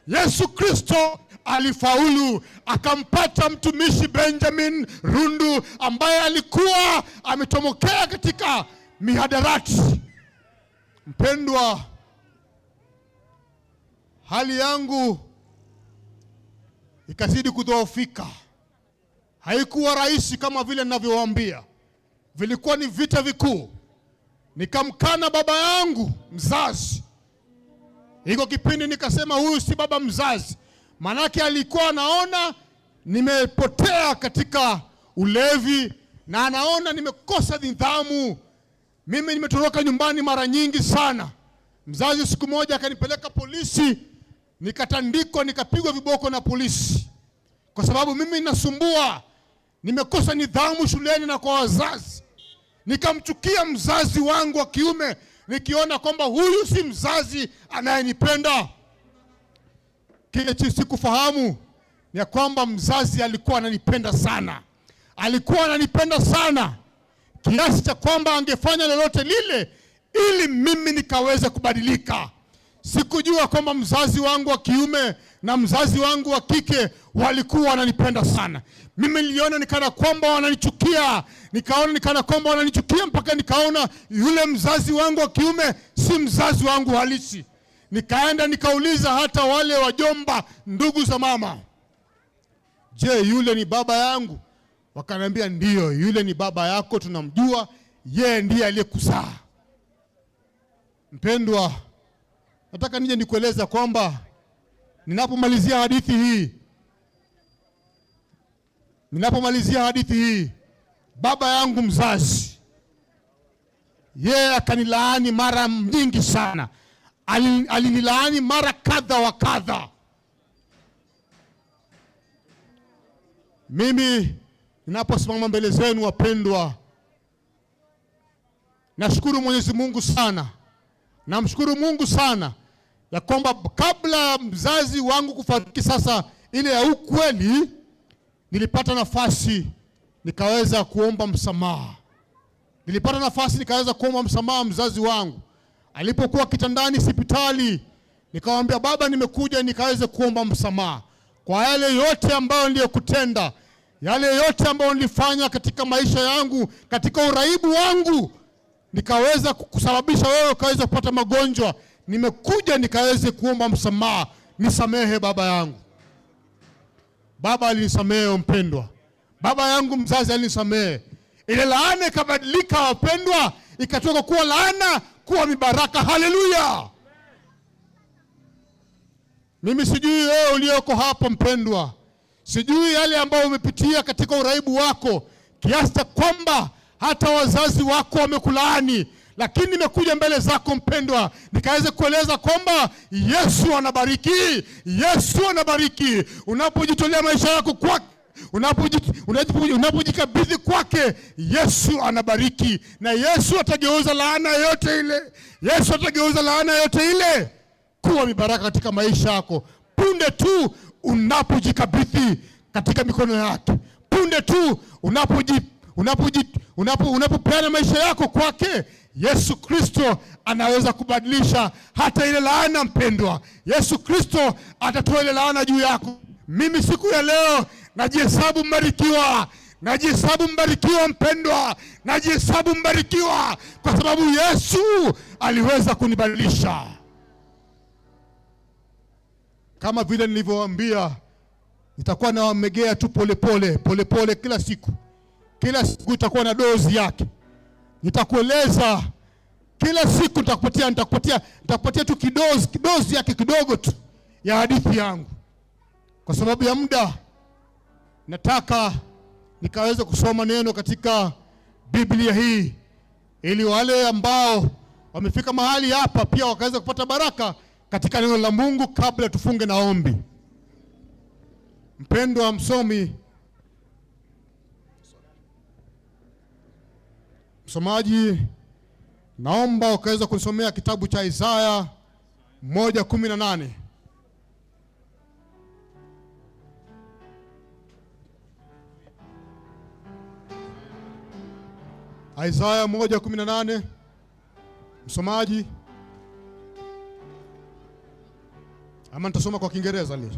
Yesu Kristo alifaulu, akampata mtumishi Benjamin Rundu ambaye alikuwa ametomokea katika mihadarati. Mpendwa, hali yangu ikazidi kudhoofika. Haikuwa rahisi kama vile ninavyowaambia. Vilikuwa ni vita vikuu. Nikamkana baba yangu mzazi. Iko kipindi nikasema huyu si baba mzazi. Manake alikuwa anaona nimepotea katika ulevi na anaona nimekosa nidhamu. Mimi nimetoroka nyumbani mara nyingi sana. Mzazi siku moja akanipeleka polisi, nikatandikwa, nikapigwa viboko na polisi kwa sababu mimi nasumbua, nimekosa nidhamu shuleni na kwa wazazi. Nikamchukia mzazi wangu wa kiume, nikiona kwamba huyu si mzazi anayenipenda. Kile sikufahamu ni ya kwamba mzazi alikuwa ananipenda sana, alikuwa ananipenda sana kiasi cha kwamba angefanya lolote lile ili mimi nikaweze kubadilika. Sikujua kwamba mzazi wangu wa kiume na mzazi wangu wa kike walikuwa wananipenda sana. Mimi niliona nikana kwamba wananichukia, nikaona nikana kwamba wananichukia mpaka nikaona yule mzazi wangu wa kiume si mzazi wangu halisi. Nikaenda nikauliza hata wale wajomba, ndugu za mama, je, yule ni baba yangu? Wakaniambia ndiyo, yule ni baba yako, tunamjua, yeye ndiye aliyekuzaa. Mpendwa, nataka nije nikueleza kwamba ninapomalizia hadithi hii, ninapomalizia hadithi hii, baba yangu mzazi yeye akanilaani mara nyingi sana, alinilaani mara kadha wa kadha. Mimi ninaposimama mbele zenu wapendwa, nashukuru Mwenyezi Mungu sana, namshukuru Mungu sana ya kwamba kabla mzazi wangu kufariki sasa ile ya ukweli, nilipata nafasi nikaweza kuomba msamaha. Nilipata nafasi nikaweza kuomba msamaha mzazi wangu alipokuwa kitandani hospitali. Nikamwambia, baba, nimekuja nikaweze kuomba msamaha kwa yale yote ambayo niliyokutenda, yale yote ambayo nilifanya katika maisha yangu, katika uraibu wangu, nikaweza kusababisha wewe ukaweza kupata magonjwa. Nimekuja nikaweze kuomba msamaha, nisamehe baba yangu. Baba alinisamehe mpendwa, baba yangu mzazi alinisamehe. Ile laana ikabadilika wapendwa, ikatoka kuwa laana kuwa mibaraka. Haleluya! Mimi sijui wewe ulioko hapa mpendwa, sijui yale ambayo umepitia katika uraibu wako kiasi cha kwamba hata wazazi wako wamekulaani, lakini nimekuja mbele zako mpendwa, nikaweze kueleza kwamba Yesu anabariki. Yesu anabariki unapojitolea maisha yako kwake, unapojikabidhi kwake, Yesu anabariki, na Yesu atageuza laana yote ile. Yesu atageuza laana yote ile kuwa mibaraka katika maisha yako punde tu unapojikabidhi katika mikono yake, punde tu unapopeana maisha yako kwake. Yesu Kristo anaweza kubadilisha hata ile laana mpendwa. Yesu Kristo atatoa ile laana juu yako. Mimi siku ya leo najihesabu mbarikiwa, najihesabu mbarikiwa mpendwa, najihesabu mbarikiwa kwa sababu Yesu aliweza kunibadilisha. Kama vile nilivyowaambia, nitakuwa nawamegea tu polepole polepole kila siku. Kila siku itakuwa na dozi yake. Nitakueleza kila siku, nitakupatia tu kidozi yake kidogo tu ya hadithi yangu. Kwa sababu ya muda, nataka nikaweze kusoma neno katika Biblia hii ili wale ambao wamefika mahali hapa pia wakaweza kupata baraka katika neno la Mungu kabla tufunge na ombi. Mpendwa msomi, msomaji, naomba ukaweza kunisomea kitabu cha Isaya 1:18. Isaya 1:18. Msomaji, ama nitasoma kwa Kiingereza leo.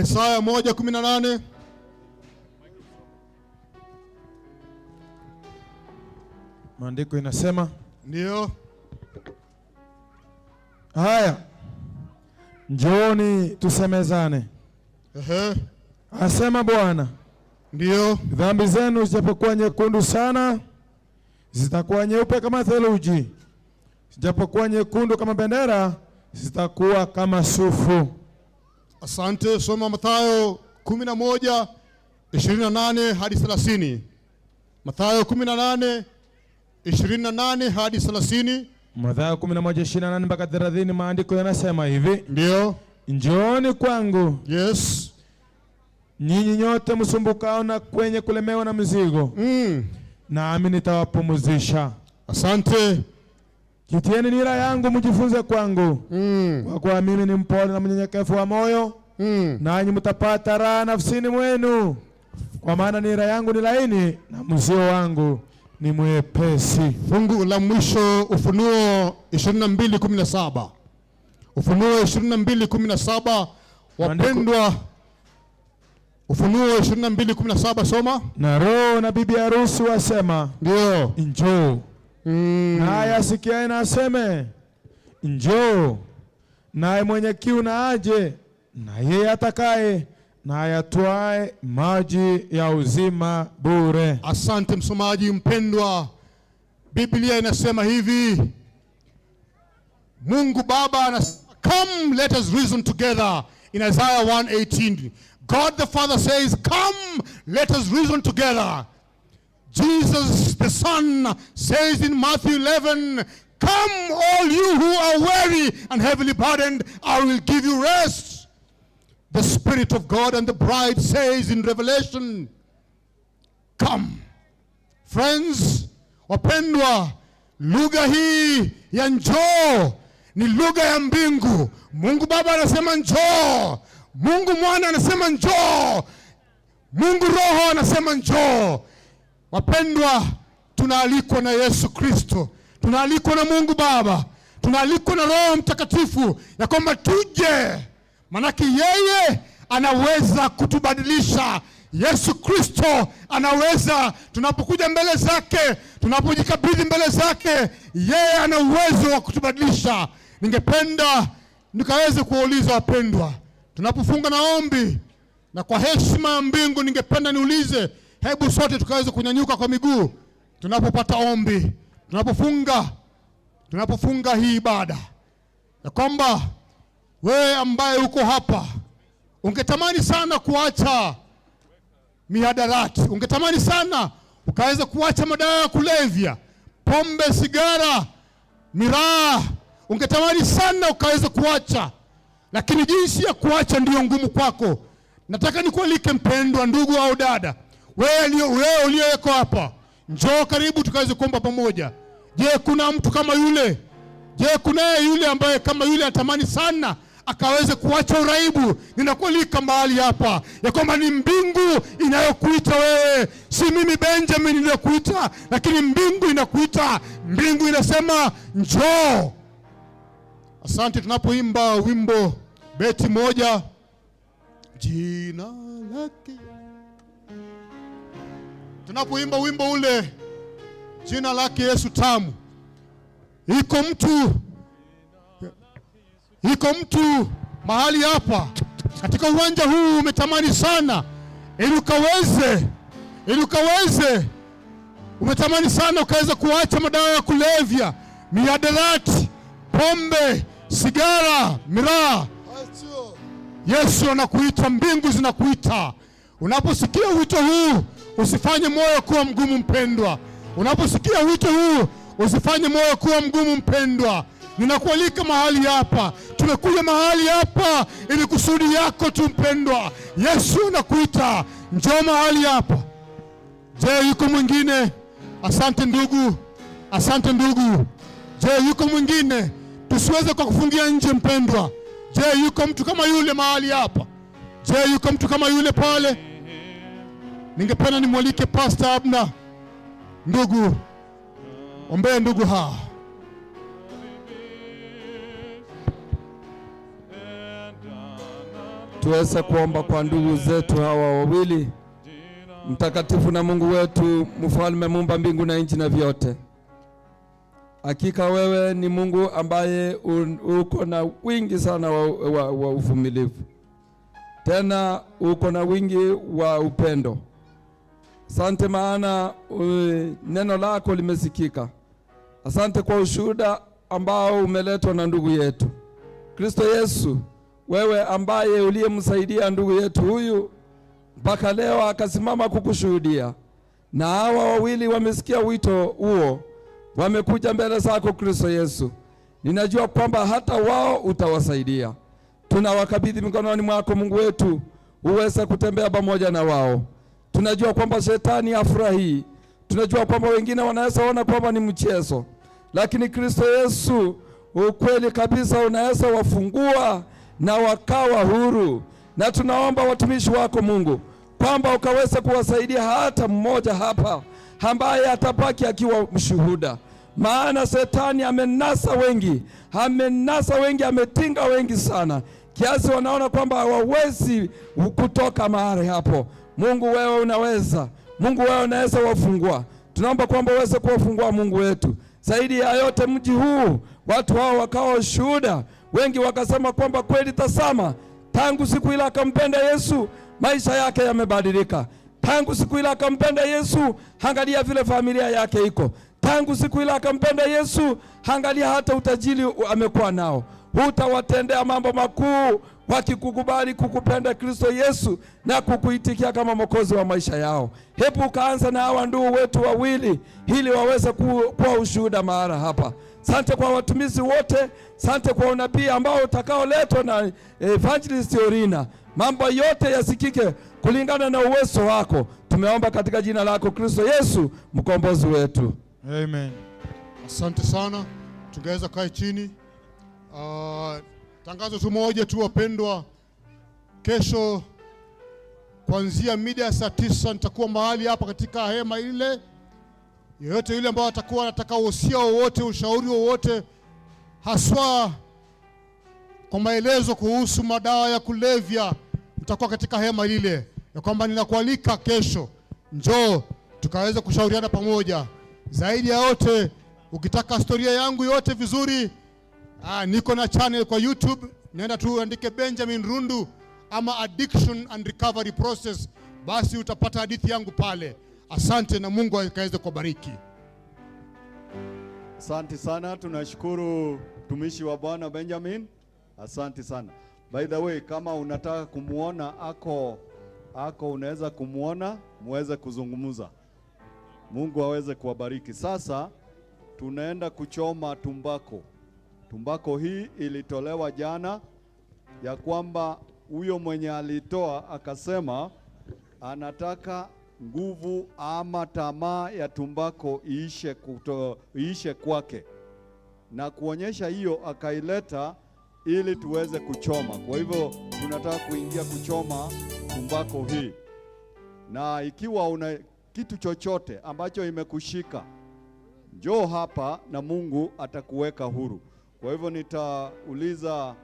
Isaya 1:18.
Maandiko inasema
ndio
haya, njooni tusemezane.
Ehe.
Asema Bwana,
ndio,
dhambi zenu zijapokuwa nyekundu sana zitakuwa nyeupe kama theluji, Zijapokuwa nyekundu kama bendera, zitakuwa kama sufu.
Asante. Soma Mathayo 11 28 hadi 30. Mathayo 18 28 hadi 30.
Mathayo 11:28 mpaka 30, maandiko yanasema hivi:
Ndio.
Njooni kwangu nyinyi nyote msumbukao na kwenye kulemewa na mizigo, nami nitawapumzisha.
Asante.
Jitieni nira yangu mjifunze kwangu, kwa kuwa mimi ni mpole na mnyenyekevu wa moyo, nanyi mtapata raha nafsini mwenu, kwa maana nira yangu ni laini na mzigo wangu ni mwepesi.
Fungu la mwisho, Ufunuo 22:17. Ufunuo 22:17. Wapendwa, Ufunuo 22:17, soma.
Na Roho na bibi harusi wasema,
ndio,
njoo. Naye asikiaye na aseme, njoo. Naye mwenye kiu na aje, na yeye atakaye na ayatwae maji ya uzima bure.
Asante msomaji mpendwa. Biblia inasema hivi, Mungu Baba anasema, "Come, let us reason together," in Isaiah 1:18. God the Father says, "Come, let us reason together." Jesus the Son says in Matthew 11, "Come, all you who are weary and heavily burdened, I will give you rest." The Spirit of God and the bride says in Revelation, "Come." Friends, wapendwa, lugha hii ya njoo ni lugha ya mbingu. Mungu Baba anasema njoo, Mungu Mwana anasema njoo, Mungu Roho anasema njoo. Wapendwa, tunaalikwa na Yesu Kristo, tunaalikwa na Mungu Baba, tunaalikwa na Roho Mtakatifu ya kwamba tuje, manake yeye anaweza kutubadilisha. Yesu Kristo anaweza, tunapokuja mbele zake, tunapojikabidhi mbele zake, yeye ana uwezo wa kutubadilisha. Ningependa nikaweze kuwauliza wapendwa, tunapofunga na ombi na kwa heshima ya mbingu, ningependa niulize, hebu sote tukaweze kunyanyuka kwa miguu tunapopata ombi, tunapofunga hii ibada, ya kwamba wewe ambaye uko hapa ungetamani sana kuacha mihadarati, ungetamani sana ukaweza kuacha madawa ya kulevya, pombe, sigara, miraa, ungetamani sana ukaweza kuacha, lakini jinsi ya kuacha ndiyo ngumu kwako. Nataka nikualike mpendwa, ndugu au dada, wewe uliyeko hapa, njoo karibu tukaweze kuomba pamoja. Je, kuna mtu kama yule? Je, kunaye yule ambaye kama yule anatamani sana akaweze kuacha uraibu? Ninakualika mahali hapa ya kwamba ni mbingu inayokuita wewe, si mimi Benjamin niliyokuita, lakini mbingu inakuita. Mbingu inasema njoo. Asante. Tunapoimba wimbo beti moja, jina lake, tunapoimba wimbo ule, jina lake Yesu tamu, iko mtu mahali hapa katika uwanja huu umetamani sana ili ukaweze, umetamani sana ukaweza kuacha madawa ya kulevya, mihadarati, pombe, sigara, miraa. Yesu anakuita, mbingu zinakuita. Unaposikia wito huu, usifanye moyo kuwa mgumu mpendwa. Unaposikia wito huu, usifanye moyo kuwa mgumu mpendwa. Ninakualika mahali hapa, tumekuja mahali hapa ili kusudi yako tu mpendwa. Yesu anakuita, njoo mahali hapa. Je, yuko mwingine? Asante ndugu, asante ndugu. Je, yuko mwingine? Tusiweze kwa kufungia nje mpendwa. Je, yuko mtu kama yule mahali hapa? Je, yuko mtu kama yule pale? Ningependa nimwalike Pastor Abna. Ndugu, ombee ndugu hawa.
Tuweze kuomba kwa ndugu zetu hawa wawili. Mtakatifu na Mungu wetu, mfalme muumba mbingu na nchi na vyote, hakika wewe ni Mungu ambaye uko na wingi sana wa uvumilivu, tena uko na wingi wa upendo. Asante maana neno lako limesikika. Asante kwa ushuhuda ambao umeletwa na ndugu yetu. Kristo Yesu, wewe ambaye uliyemsaidia ndugu yetu huyu mpaka leo akasimama kukushuhudia, na hawa wawili wamesikia wito huo, wamekuja mbele zako Kristo Yesu. Ninajua kwamba hata wao utawasaidia. Tunawakabidhi mikononi mwako Mungu wetu, uweze kutembea pamoja na wao. Tunajua kwamba shetani hafurahii, tunajua kwamba wengine wanaweza ona kwamba ni mchezo, lakini Kristo Yesu, ukweli kabisa, unaweza wafungua na wakawa huru. Na tunaomba watumishi wako Mungu kwamba ukaweze kuwasaidia hata mmoja hapa ambaye atabaki akiwa mshuhuda, maana shetani amenasa wengi, amenasa wengi, ametinga wengi sana, kiasi wanaona kwamba hawawezi kutoka mahali hapo. Mungu wewe unaweza, Mungu wewe unaweza wafungua. Tunaomba kwamba uweze kuwafungua Mungu wetu. Zaidi ya yote, mji huu watu hao wakawa shuhuda, wengi wakasema kwamba kweli, tazama, tangu siku ile akampenda Yesu maisha yake yamebadilika. Tangu siku ile akampenda Yesu, angalia vile familia yake iko. Tangu siku ile akampenda Yesu, angalia hata utajiri amekuwa nao. Utawatendea mambo makuu wakikukubali kukupenda Kristo Yesu na kukuitikia kama Mwokozi wa maisha yao. Hebu ukaanza na hawa ndugu wetu wawili ili waweze kuwa ushuhuda mahali hapa. Sante kwa watumishi wote, sante kwa unabii ambao utakaoletwa na Evangelist Orina. Mambo yote yasikike kulingana na uwezo wako. Tumeomba katika jina lako Kristo Yesu mkombozi wetu.
Amen.
Asante sana, tungeweza kae chini. Tangazo tu moja tu wapendwa, kesho kuanzia mida ya saa 9 nitakuwa mahali hapa katika hema ile. Yoyote yule ambao atakuwa anataka uhusia wowote, ushauri wowote, haswa kwa maelezo kuhusu madawa ya kulevya, nitakuwa katika hema lile, ya kwamba ninakualika kesho, njoo tukaweza kushauriana pamoja. Zaidi ya yote, ukitaka historia yangu yote vizuri, niko na channel kwa YouTube, nenda tu andike Benjamin Rundu ama Addiction and Recovery Process, basi utapata hadithi yangu pale. Asante na Mungu akaweze kubariki.
Asante sana, tunashukuru mtumishi wa Bwana Benjamin. Asante sana. By the way, kama unataka kumuona ako unaweza kumuona, muweze kuzungumza. Mungu aweze kuwabariki. Sasa tunaenda kuchoma tumbako. Tumbako hii ilitolewa jana, ya kwamba huyo mwenye alitoa akasema anataka nguvu ama tamaa ya tumbako iishe kwake, na kuonyesha hiyo akaileta ili tuweze kuchoma. Kwa hivyo tunataka kuingia kuchoma tumbako hii, na ikiwa una kitu chochote ambacho imekushika, njoo hapa na Mungu atakuweka huru. Kwa hivyo nitauliza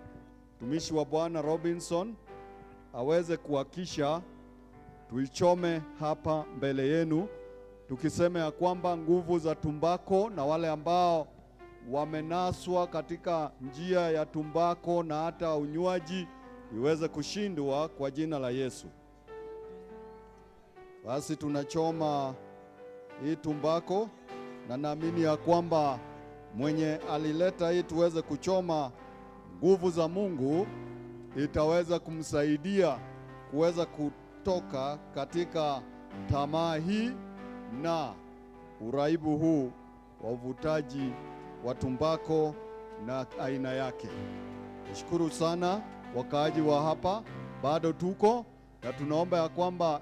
mtumishi wa Bwana Robinson aweze kuhakisha tuichome hapa mbele yenu, tukisema ya kwamba nguvu za tumbako na wale ambao wamenaswa katika njia ya tumbako na hata unywaji iweze kushindwa kwa jina la Yesu. Basi tunachoma hii tumbako, na naamini ya kwamba mwenye alileta hii tuweze kuchoma, nguvu za Mungu itaweza kumsaidia kuweza kutoka katika tamaa hii na uraibu huu wa uvutaji wa tumbako na aina yake. Nashukuru sana wakaaji wa hapa, bado tuko na tunaomba ya kwamba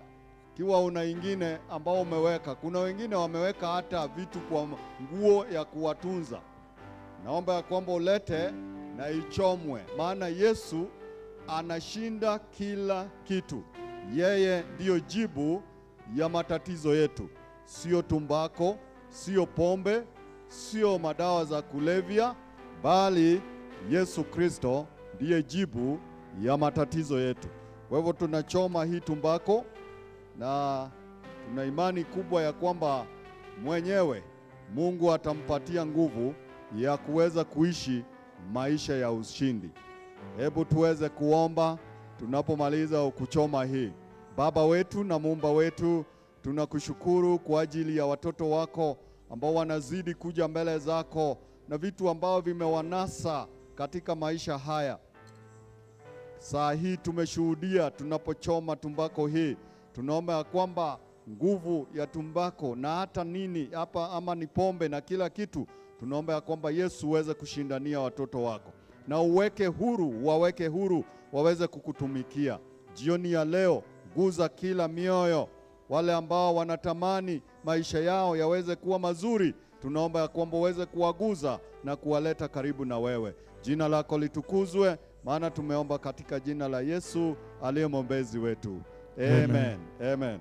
kiwa una ingine ambao umeweka, kuna wengine wameweka hata vitu kwa nguo ya kuwatunza, naomba ya kwamba ulete na ichomwe, maana Yesu anashinda kila kitu. Yeye ndiyo jibu ya matatizo yetu, sio tumbako, sio pombe, sio madawa za kulevya, bali Yesu Kristo ndiye jibu ya matatizo yetu. Kwa hivyo tunachoma hii tumbako na tuna imani kubwa ya kwamba mwenyewe Mungu atampatia nguvu ya kuweza kuishi maisha ya ushindi. Hebu tuweze kuomba tunapomaliza kuchoma hii. Baba wetu na Muumba wetu, tunakushukuru kwa ajili ya watoto wako ambao wanazidi kuja mbele zako na vitu ambavyo vimewanasa katika maisha haya. Saa hii tumeshuhudia tunapochoma tumbako hii, tunaomba ya kwamba nguvu ya tumbako na hata nini hapa ama ni pombe na kila kitu, tunaomba ya kwamba Yesu uweze kushindania watoto wako na uweke huru, waweke huru waweze kukutumikia. Jioni ya leo, guza kila mioyo, wale ambao wanatamani maisha yao yaweze kuwa mazuri, tunaomba ya kwamba uweze kuwaguza na kuwaleta karibu na wewe. Jina lako litukuzwe, maana tumeomba katika jina la Yesu aliye mwombezi wetu. Amen. Amen.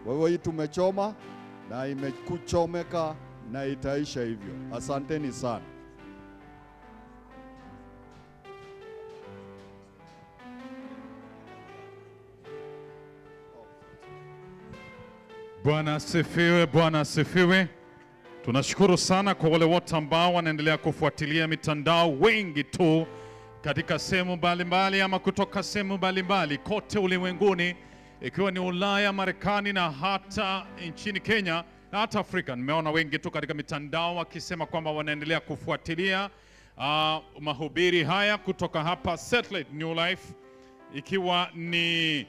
Kwa hivyo hii tumechoma na imekuchomeka na itaisha hivyo. Asanteni sana.
Bwana asifiwe, Bwana asifiwe. Tunashukuru sana kwa wale wote ambao wanaendelea kufuatilia mitandao, wengi tu katika sehemu mbalimbali ama kutoka sehemu mbalimbali kote ulimwenguni, ikiwa ni Ulaya, Marekani na hata nchini Kenya na hata Afrika. Nimeona wengi tu katika mitandao wakisema kwamba wanaendelea kufuatilia mahubiri haya kutoka hapa Satellite New Life, ikiwa ni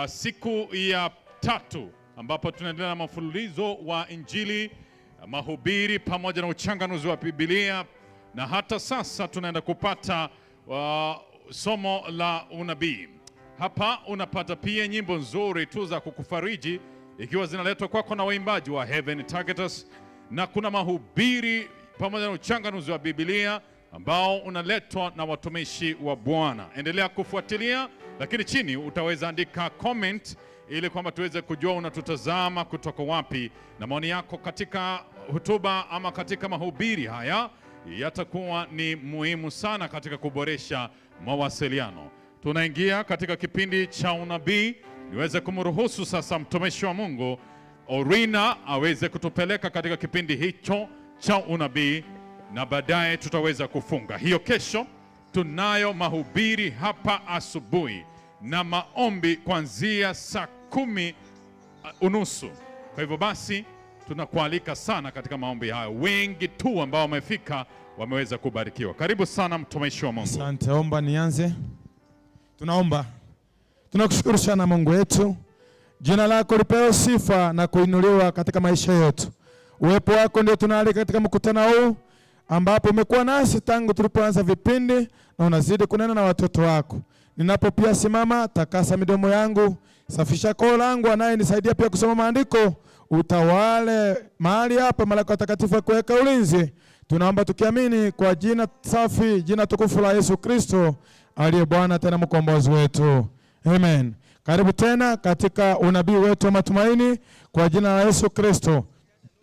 siku ya tatu ambapo tunaendelea na mfululizo wa Injili, mahubiri pamoja na uchanganuzi wa Biblia, na hata sasa tunaenda kupata somo la unabii. Hapa unapata pia nyimbo nzuri tu za kukufariji ikiwa zinaletwa kwako na waimbaji wa Heaven Targeters, na kuna mahubiri pamoja na uchanganuzi wa Biblia ambao unaletwa na watumishi wa Bwana. Endelea kufuatilia, lakini chini utaweza andika comment ili kwamba tuweze kujua unatutazama kutoka wapi, na maoni yako katika hotuba ama katika mahubiri haya yatakuwa ni muhimu sana katika kuboresha mawasiliano. Tunaingia katika kipindi cha unabii. Niweze kumruhusu sasa mtumishi wa Mungu Orina aweze kutupeleka katika kipindi hicho cha unabii, na baadaye tutaweza kufunga. Hiyo kesho tunayo mahubiri hapa asubuhi na maombi kuanzia saa 10:30. Kwa hivyo basi tunakualika sana katika maombi hayo. Wengi tu ambao wamefika wameweza kubarikiwa. Karibu sana mtumishi wa Mungu.
Asante, omba nianze. Tunaomba. Tunakushukuru sana Mungu wetu. Jina lako lipewe sifa na kuinuliwa katika maisha yetu. Uwepo wako ndio tunaalika katika mkutano huu ambapo umekuwa nasi tangu tulipoanza vipindi na unazidi kunena na watoto wako. Ninapo pia simama, takasa midomo yangu, safisha koo langu, anayenisaidia pia kusoma maandiko, utawale mahali hapa, malaika watakatifu kuweka ulinzi. Tunaomba tukiamini kwa jina safi, jina tukufu la Yesu Kristo aliye Bwana tena mkombozi wetu. Amen. Karibu tena katika unabii wetu wa matumaini kwa jina la Yesu Kristo.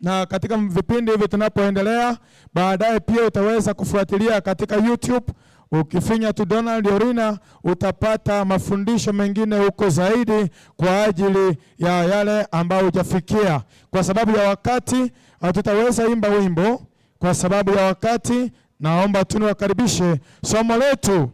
Na katika vipindi hivi tunapoendelea, baadaye pia utaweza kufuatilia katika YouTube. Ukifinya tu Donald Orina utapata mafundisho mengine huko zaidi kwa ajili ya yale ambayo hujafikia. Kwa sababu ya wakati hatutaweza imba wimbo, kwa sababu ya wakati naomba tu niwakaribishe. Somo letu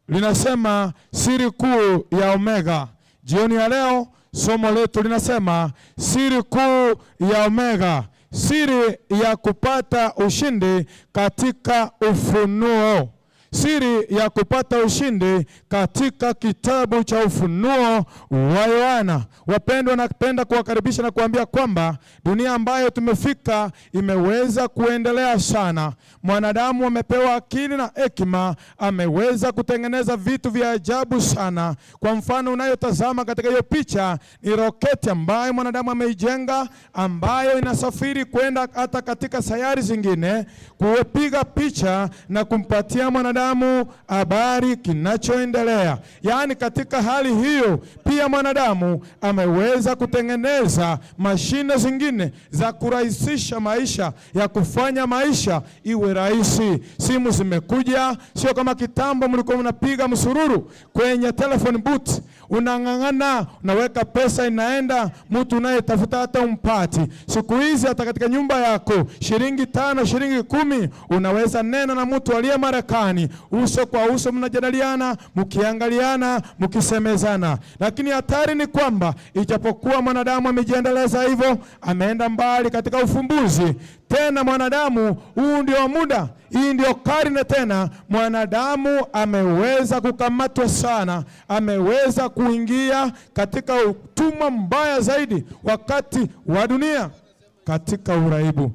linasema siri kuu ya Omega. Jioni ya leo somo letu linasema siri kuu ya Omega, siri ya kupata ushindi katika Ufunuo. Siri ya kupata ushindi katika kitabu cha Ufunuo wa Yohana. Wapendwa, napenda kuwakaribisha na kuambia kwamba dunia ambayo tumefika imeweza kuendelea sana. Mwanadamu amepewa akili na hekima, ameweza kutengeneza vitu vya ajabu sana. Kwa mfano, unayotazama katika hiyo picha ni roketi ambayo mwanadamu ameijenga, ambayo inasafiri kwenda hata katika sayari zingine kupiga picha na kumpatia mwanadamu habari kinachoendelea. Yaani katika hali hiyo pia mwanadamu ameweza kutengeneza mashine zingine za kurahisisha maisha, ya kufanya maisha iwe rahisi. Simu zimekuja, sio kama kitambo mlikuwa mnapiga msururu kwenye telephone booth, unang'ang'ana, unaweka pesa inaenda, mtu unayetafuta hata umpati. Siku hizi hata katika nyumba yako shilingi 5, shilingi 10 unaweza nena na mtu aliye Marekani, uso kwa uso, mnajadiliana, mkiangaliana, mkisemezana. Lakini hatari ni kwamba ijapokuwa mwanadamu amejiendeleza hivyo, ameenda mbali katika ufumbuzi, Tena mwanadamu, huu ndio muda, hii ndio karne tena, mwanadamu ameweza kukamatwa sana, ameweza kuingia katika utumwa mbaya zaidi wakati wa dunia, katika uraibu.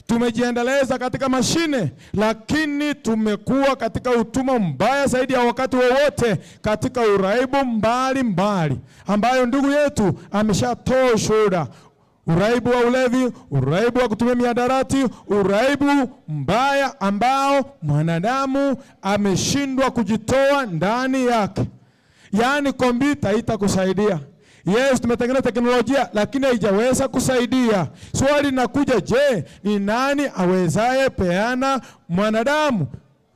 Tumejiendeleza katika mashine, lakini tumekuwa katika utumwa mbaya zaidi ya wakati wowote, katika uraibu mbali mbali, ambayo ndugu yetu ameshatoa ushuhuda. Uraibu wa ulevi, uraibu wa kutumia mihadarati, uraibu mbaya ambao mwanadamu ameshindwa kujitoa ndani yake. Yaani kompyuta itakusaidia. Yes, tumetengeneza teknolojia lakini haijaweza kusaidia. Swali linakuja, je, ni nani awezaye peana mwanadamu?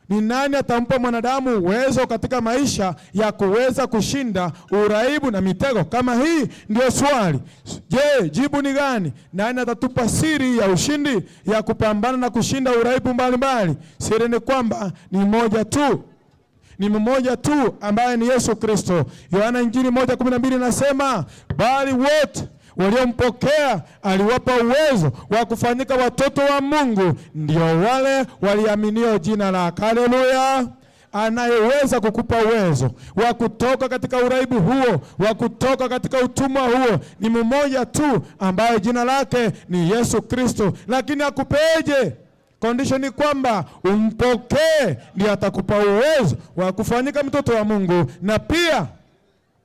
Ni nani atampa mwanadamu uwezo katika maisha ya kuweza kushinda uraibu na mitego kama hii? Ndio swali. Je, jibu ni gani? Nani atatupa siri ya ushindi ya kupambana na kushinda uraibu mbalimbali? Siri ni kwamba ni moja tu. Ni mmoja tu ambaye ni Yesu Kristo. Yohana Injili 1:12 inasema, bali wote waliompokea aliwapa uwezo wa kufanyika watoto wa Mungu, ndio wale waliaminio jina lake. Haleluya! Anayeweza kukupa uwezo wa kutoka katika uraibu huo, wa kutoka katika utumwa huo ni mmoja tu ambaye jina lake ni Yesu Kristo. Lakini akupeje? Condition ni kwamba umpokee, ndiye atakupa uwezo wa kufanyika mtoto wa Mungu na pia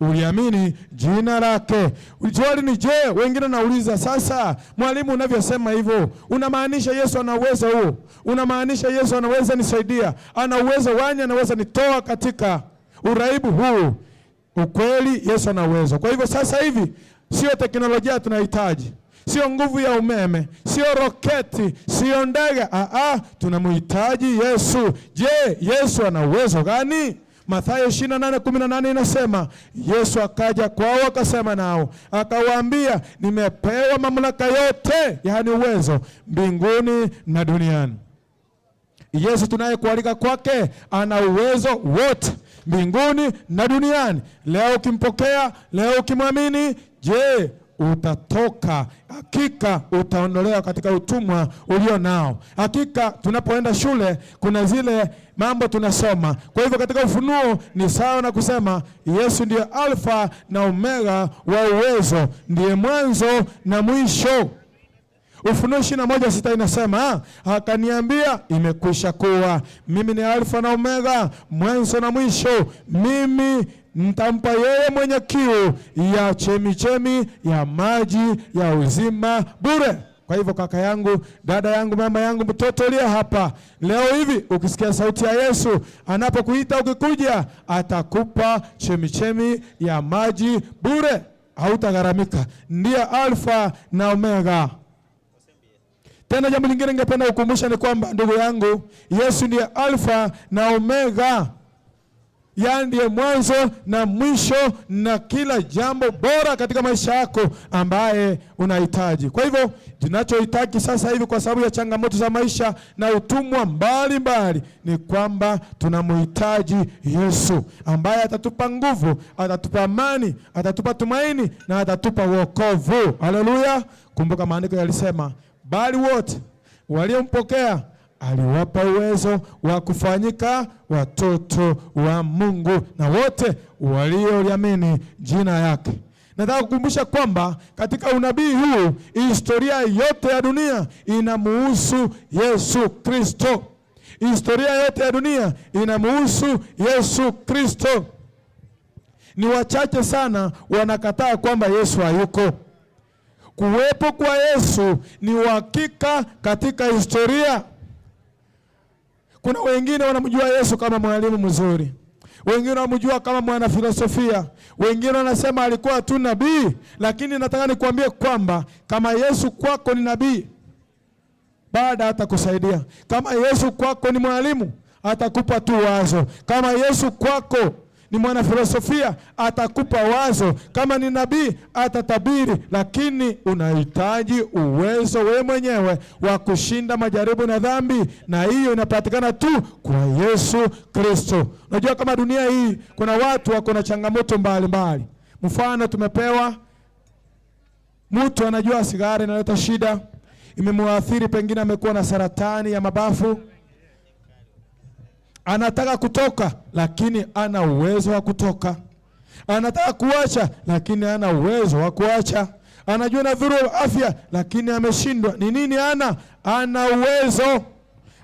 uliamini jina lake. Swali ni je, wengine nauliza sasa, mwalimu, unavyosema hivyo unamaanisha Yesu ana uwezo huo? Unamaanisha Yesu anaweza nisaidia? Ana uwezo wani, anaweza nitoa katika uraibu huu? Ukweli, Yesu ana uwezo. Kwa hivyo sasa hivi sio teknolojia tunahitaji, sio nguvu ya umeme, sio roketi, sio ndege. Tunamhitaji Yesu. Je, Yesu ana uwezo gani? Mathayo 28:18 inasema, Yesu akaja kwao akasema nao akawaambia, nimepewa mamlaka yote, yaani uwezo, mbinguni na duniani. Yesu tunayekualika kwake ana uwezo wote mbinguni na duniani. Leo ukimpokea, leo ukimwamini, je, utatoka? Hakika utaondolewa katika utumwa ulio nao. Hakika tunapoenda shule kuna zile mambo tunasoma. Kwa hivyo katika Ufunuo ni sawa na kusema Yesu ndiye Alfa na Omega wa uwezo, ndiye mwanzo na mwisho. Ufunuo 21:6 inasema, akaniambia imekwisha kuwa, mimi ni Alfa na Omega, mwanzo na mwisho. Mimi nitampa yeye mwenye kiu ya chemichemi ya maji ya uzima bure. Kwa hivyo kaka yangu, dada yangu, mama yangu, mtoto uliye hapa leo hivi, ukisikia sauti ya Yesu anapokuita, ukikuja, atakupa chemichemi ya maji bure, hautagharamika. Ndiye Alfa na Omega. Tena jambo lingine ningependa kukumbusha ni kwamba ndugu yangu, Yesu ndiye Alfa na Omega, yaani ndiye mwanzo na mwisho na kila jambo bora katika maisha yako ambaye unahitaji. Kwa hivyo tunachohitaji sasa hivi kwa sababu ya changamoto za maisha na utumwa mbalimbali ni kwamba tunamhitaji Yesu ambaye atatupa nguvu, atatupa amani, atatupa tumaini na atatupa wokovu. Haleluya! Kumbuka maandiko yalisema, bali wote waliompokea aliwapa uwezo wa kufanyika watoto wa Mungu, na wote walioliamini jina yake. Nataka kukumbusha kwamba katika unabii huu historia yote ya dunia inamuhusu Yesu Kristo. Historia yote ya dunia inamuhusu Yesu Kristo. Ni wachache sana wanakataa kwamba Yesu hayuko. Kuwepo kwa Yesu ni uhakika katika historia. Kuna wengine wanamjua Yesu kama mwalimu mzuri, wengine wanamjua kama mwanafilosofia, wengine wanasema alikuwa tu nabii. Lakini nataka nikuambie kwamba kama Yesu kwako ni nabii, baada atakusaidia. Kama Yesu kwako ni mwalimu, atakupa tu wazo. Kama Yesu kwako ni mwanafilosofia, atakupa wazo. Kama ni nabii, atatabiri. Lakini unahitaji uwezo wewe mwenyewe wa kushinda majaribu na dhambi, na hiyo inapatikana tu kwa Yesu Kristo. Unajua, kama dunia hii kuna watu wako na changamoto mbalimbali. Mfano tumepewa, mtu anajua sigara inaleta shida, imemwathiri, pengine amekuwa na saratani ya mabafu, anataka kutoka lakini ana uwezo wa kutoka, anataka kuacha lakini ana uwezo wa kuacha, anajua na dhuru afya lakini ameshindwa. Ni nini? Ana uwezo,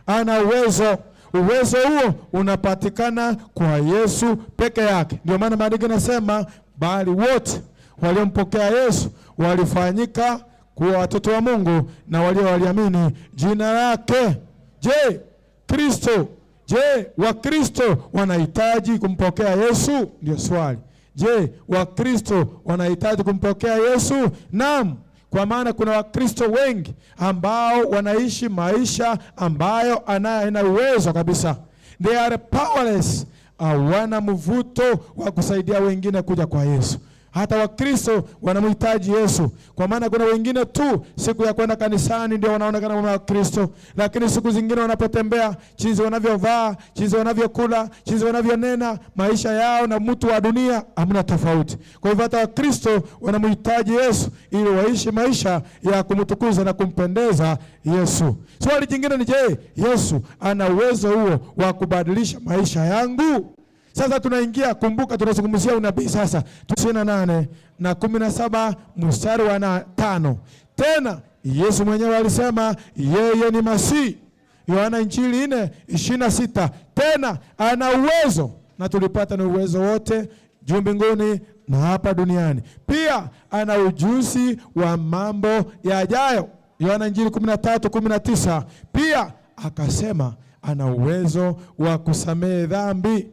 ana uwezo. Uwezo huo unapatikana kwa Yesu peke yake. Ndio maana maandiko yanasema, bali wote waliompokea Yesu walifanyika kuwa watoto wa Mungu na walio waliamini jina lake. Je, Kristo, je, Wakristo wanahitaji kumpokea Yesu? Ndio swali. Je, Wakristo wanahitaji kumpokea Yesu? Naam. Kwa maana kuna Wakristo wengi ambao wanaishi maisha ambayo ana uwezo kabisa. They are powerless. Hawana mvuto wa kusaidia wengine kuja kwa Yesu. Hata Wakristo wanamhitaji Yesu, kwa maana kuna wengine tu siku ya kwenda kanisani ndio wanaonekana kama Wakristo, lakini siku zingine wanapotembea, jinsi wanavyovaa, jinsi wanavyokula, jinsi wanavyonena, maisha yao na mtu wa dunia hamna tofauti. Kwa hivyo hata Wakristo wanamhitaji Yesu ili waishi maisha ya kumtukuza na kumpendeza Yesu. Swali jingine ni je, Yesu ana uwezo huo wa kubadilisha maisha yangu? Sasa tunaingia, kumbuka tunazungumzia unabii sasa. 98 na 17 mstari wa 5. Tena Yesu mwenyewe alisema yeye ni Masihi. Yohana Injili 4:26. Tena ana uwezo, na tulipata ni uwezo wote juu mbinguni na hapa duniani. Pia ana ujuzi wa mambo yajayo. Yohana Injili 13:19. Pia akasema ana uwezo wa kusamehe dhambi.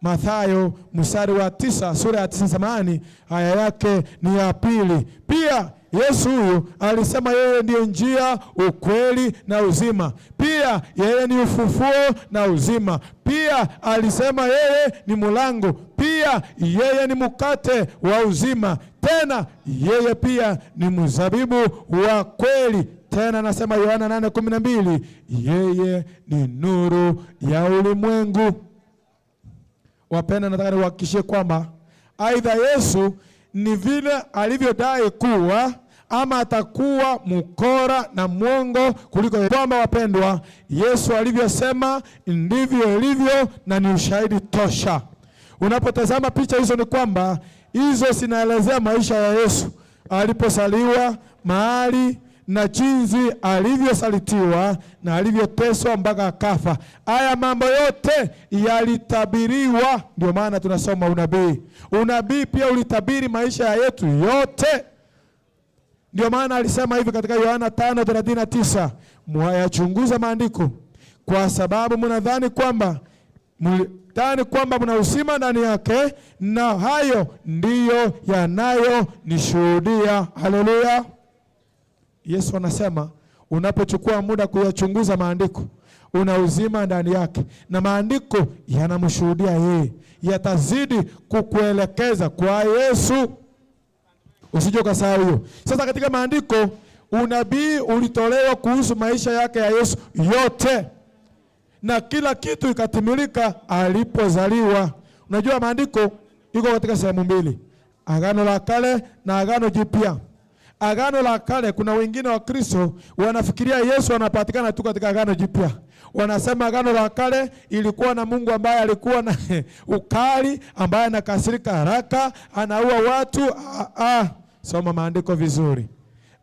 Mathayo mstari wa 9, sura ya 9 samahani, aya yake ni ya 2. Pia Yesu huyu alisema yeye ndiye njia, ukweli na uzima. Pia yeye ni ufufuo na uzima. Pia alisema yeye ni mlango. Pia yeye ni mkate wa uzima. Tena yeye pia ni mzabibu wa kweli. Tena anasema Yohana 8:12, yeye ni nuru ya ulimwengu. Wapenda, nataka niwahakikishie kwamba aidha Yesu ni vile alivyodai kuwa, ama atakuwa mkora na mwongo kuliko. Kwamba wapendwa, Yesu alivyosema ndivyo ilivyo na ni ushahidi tosha. Unapotazama picha hizo ni kwamba hizo zinaelezea maisha ya Yesu aliposaliwa, mahali na jinsi alivyosalitiwa na alivyoteswa mpaka akafa. Haya mambo yote yalitabiriwa. Ndio maana tunasoma unabii. Unabii pia ulitabiri maisha yetu yote. Ndio maana alisema hivi katika Yohana 5:39, mwayachunguza maandiko kwa sababu mnadhani kwamba mna uzima ndani yake, na hayo ndiyo yanayonishuhudia. Haleluya. Yesu anasema unapochukua muda kuyachunguza maandiko una uzima ndani yake, na maandiko yanamshuhudia yeye, yatazidi kukuelekeza kwa Yesu. Usije ukasahau hiyo. Sasa katika maandiko unabii ulitolewa kuhusu maisha yake ya Yesu yote, na kila kitu ikatimilika alipozaliwa. Unajua maandiko iko katika sehemu mbili, Agano la Kale na Agano Jipya. Agano la Kale, kuna wengine wa Kristo wanafikiria Yesu anapatikana tu katika Agano Jipya. Wanasema Agano la Kale ilikuwa na Mungu ambaye alikuwa na ukali, ambaye anakasirika haraka, anaua watu. Soma maandiko vizuri.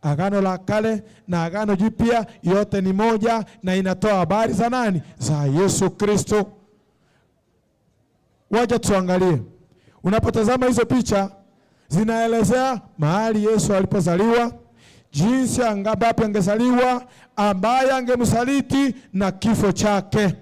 Agano la Kale na Agano Jipya yote ni moja na inatoa habari za nani? Za Yesu Kristo. Wacha tuangalie. Unapotazama hizo picha zinaelezea mahali Yesu alipozaliwa, jinsi ambapo angezaliwa, ambaye angemsaliti na kifo chake.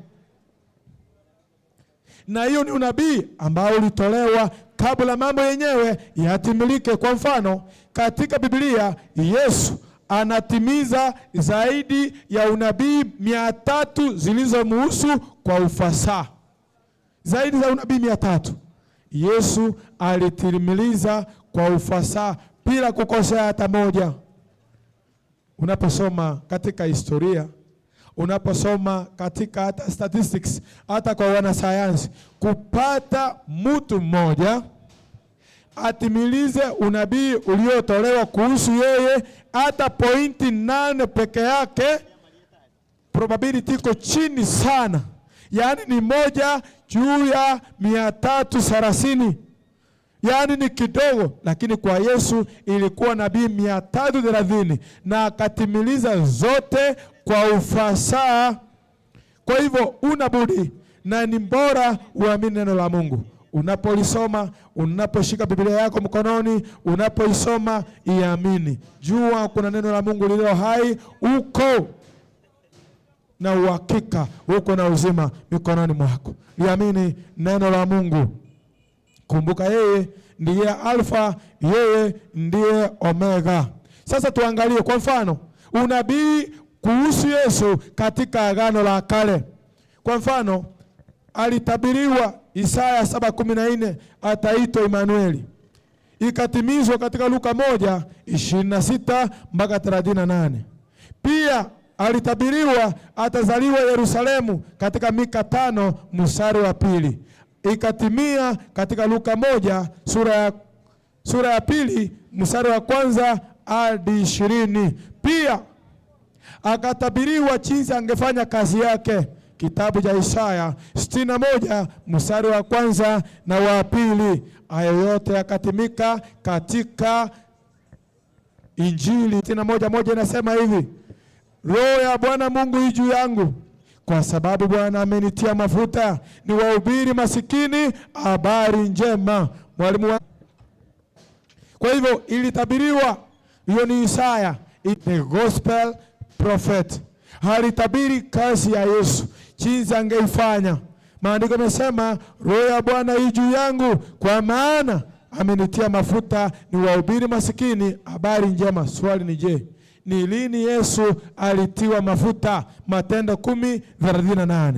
Na hiyo ni unabii ambao ulitolewa kabla mambo yenyewe yatimilike. Kwa mfano, katika Biblia Yesu anatimiza zaidi ya unabii 300 zilizomuhusu kwa ufasaha. Zaidi za unabii 300. Yesu alitimiliza kwa ufasaha bila kukosea hata moja. Unaposoma katika historia, unaposoma katika hata statistics, hata kwa wanasayansi, kupata mtu mmoja Atimilize unabii uliotolewa kuhusu yeye. Hata 0.8 peke yake, probability iko chini sana, yaani ni 1 juu ya 330, yaani ni kidogo, lakini kwa Yesu ilikuwa nabii 330 na akatimiliza zote kwa ufasaha. Kwa hivyo una budi na ni bora uamini neno la Mungu. Unapolisoma, unaposhika Biblia yako mkononi, unapoisoma iamini. Jua kuna neno la Mungu lililo hai, uko na uhakika, uko na uzima mikononi mwako. Liamini neno la Mungu. Kumbuka yeye ndiye Alfa, yeye ndiye Omega. Sasa tuangalie kwa mfano unabii kuhusu Yesu katika Agano la Kale. Kwa mfano alitabiriwa Isaya 7:14 ataitwa Imanueli, ikatimizwa katika Luka 1:26 mpaka 38. Pia alitabiriwa atazaliwa Yerusalemu katika Mika 5 mstari wa 2, ikatimia katika Luka 1 sura ya 2 mstari wa 1 hadi 20. Pia akatabiriwa jinsi angefanya kazi yake, kitabu cha Isaya 61 mstari wa 1 na wa 2. Hayo yote yakatimika katika Injili 61:1 inasema hivi: Roho ya Bwana Mungu i juu yangu, kwa sababu Bwana amenitia mafuta niwahubiri masikini habari njema. Mwalimu wa... Kwa hivyo ilitabiriwa, hiyo ni Isaya, the gospel prophet. Alitabiri kazi ya Yesu jinsi angeifanya. Maandiko yamesema Roho ya Bwana i juu yangu, kwa maana amenitia mafuta niwahubiri masikini habari njema. Swali ni je, ni lini Yesu alitiwa mafuta? Matendo 10:38.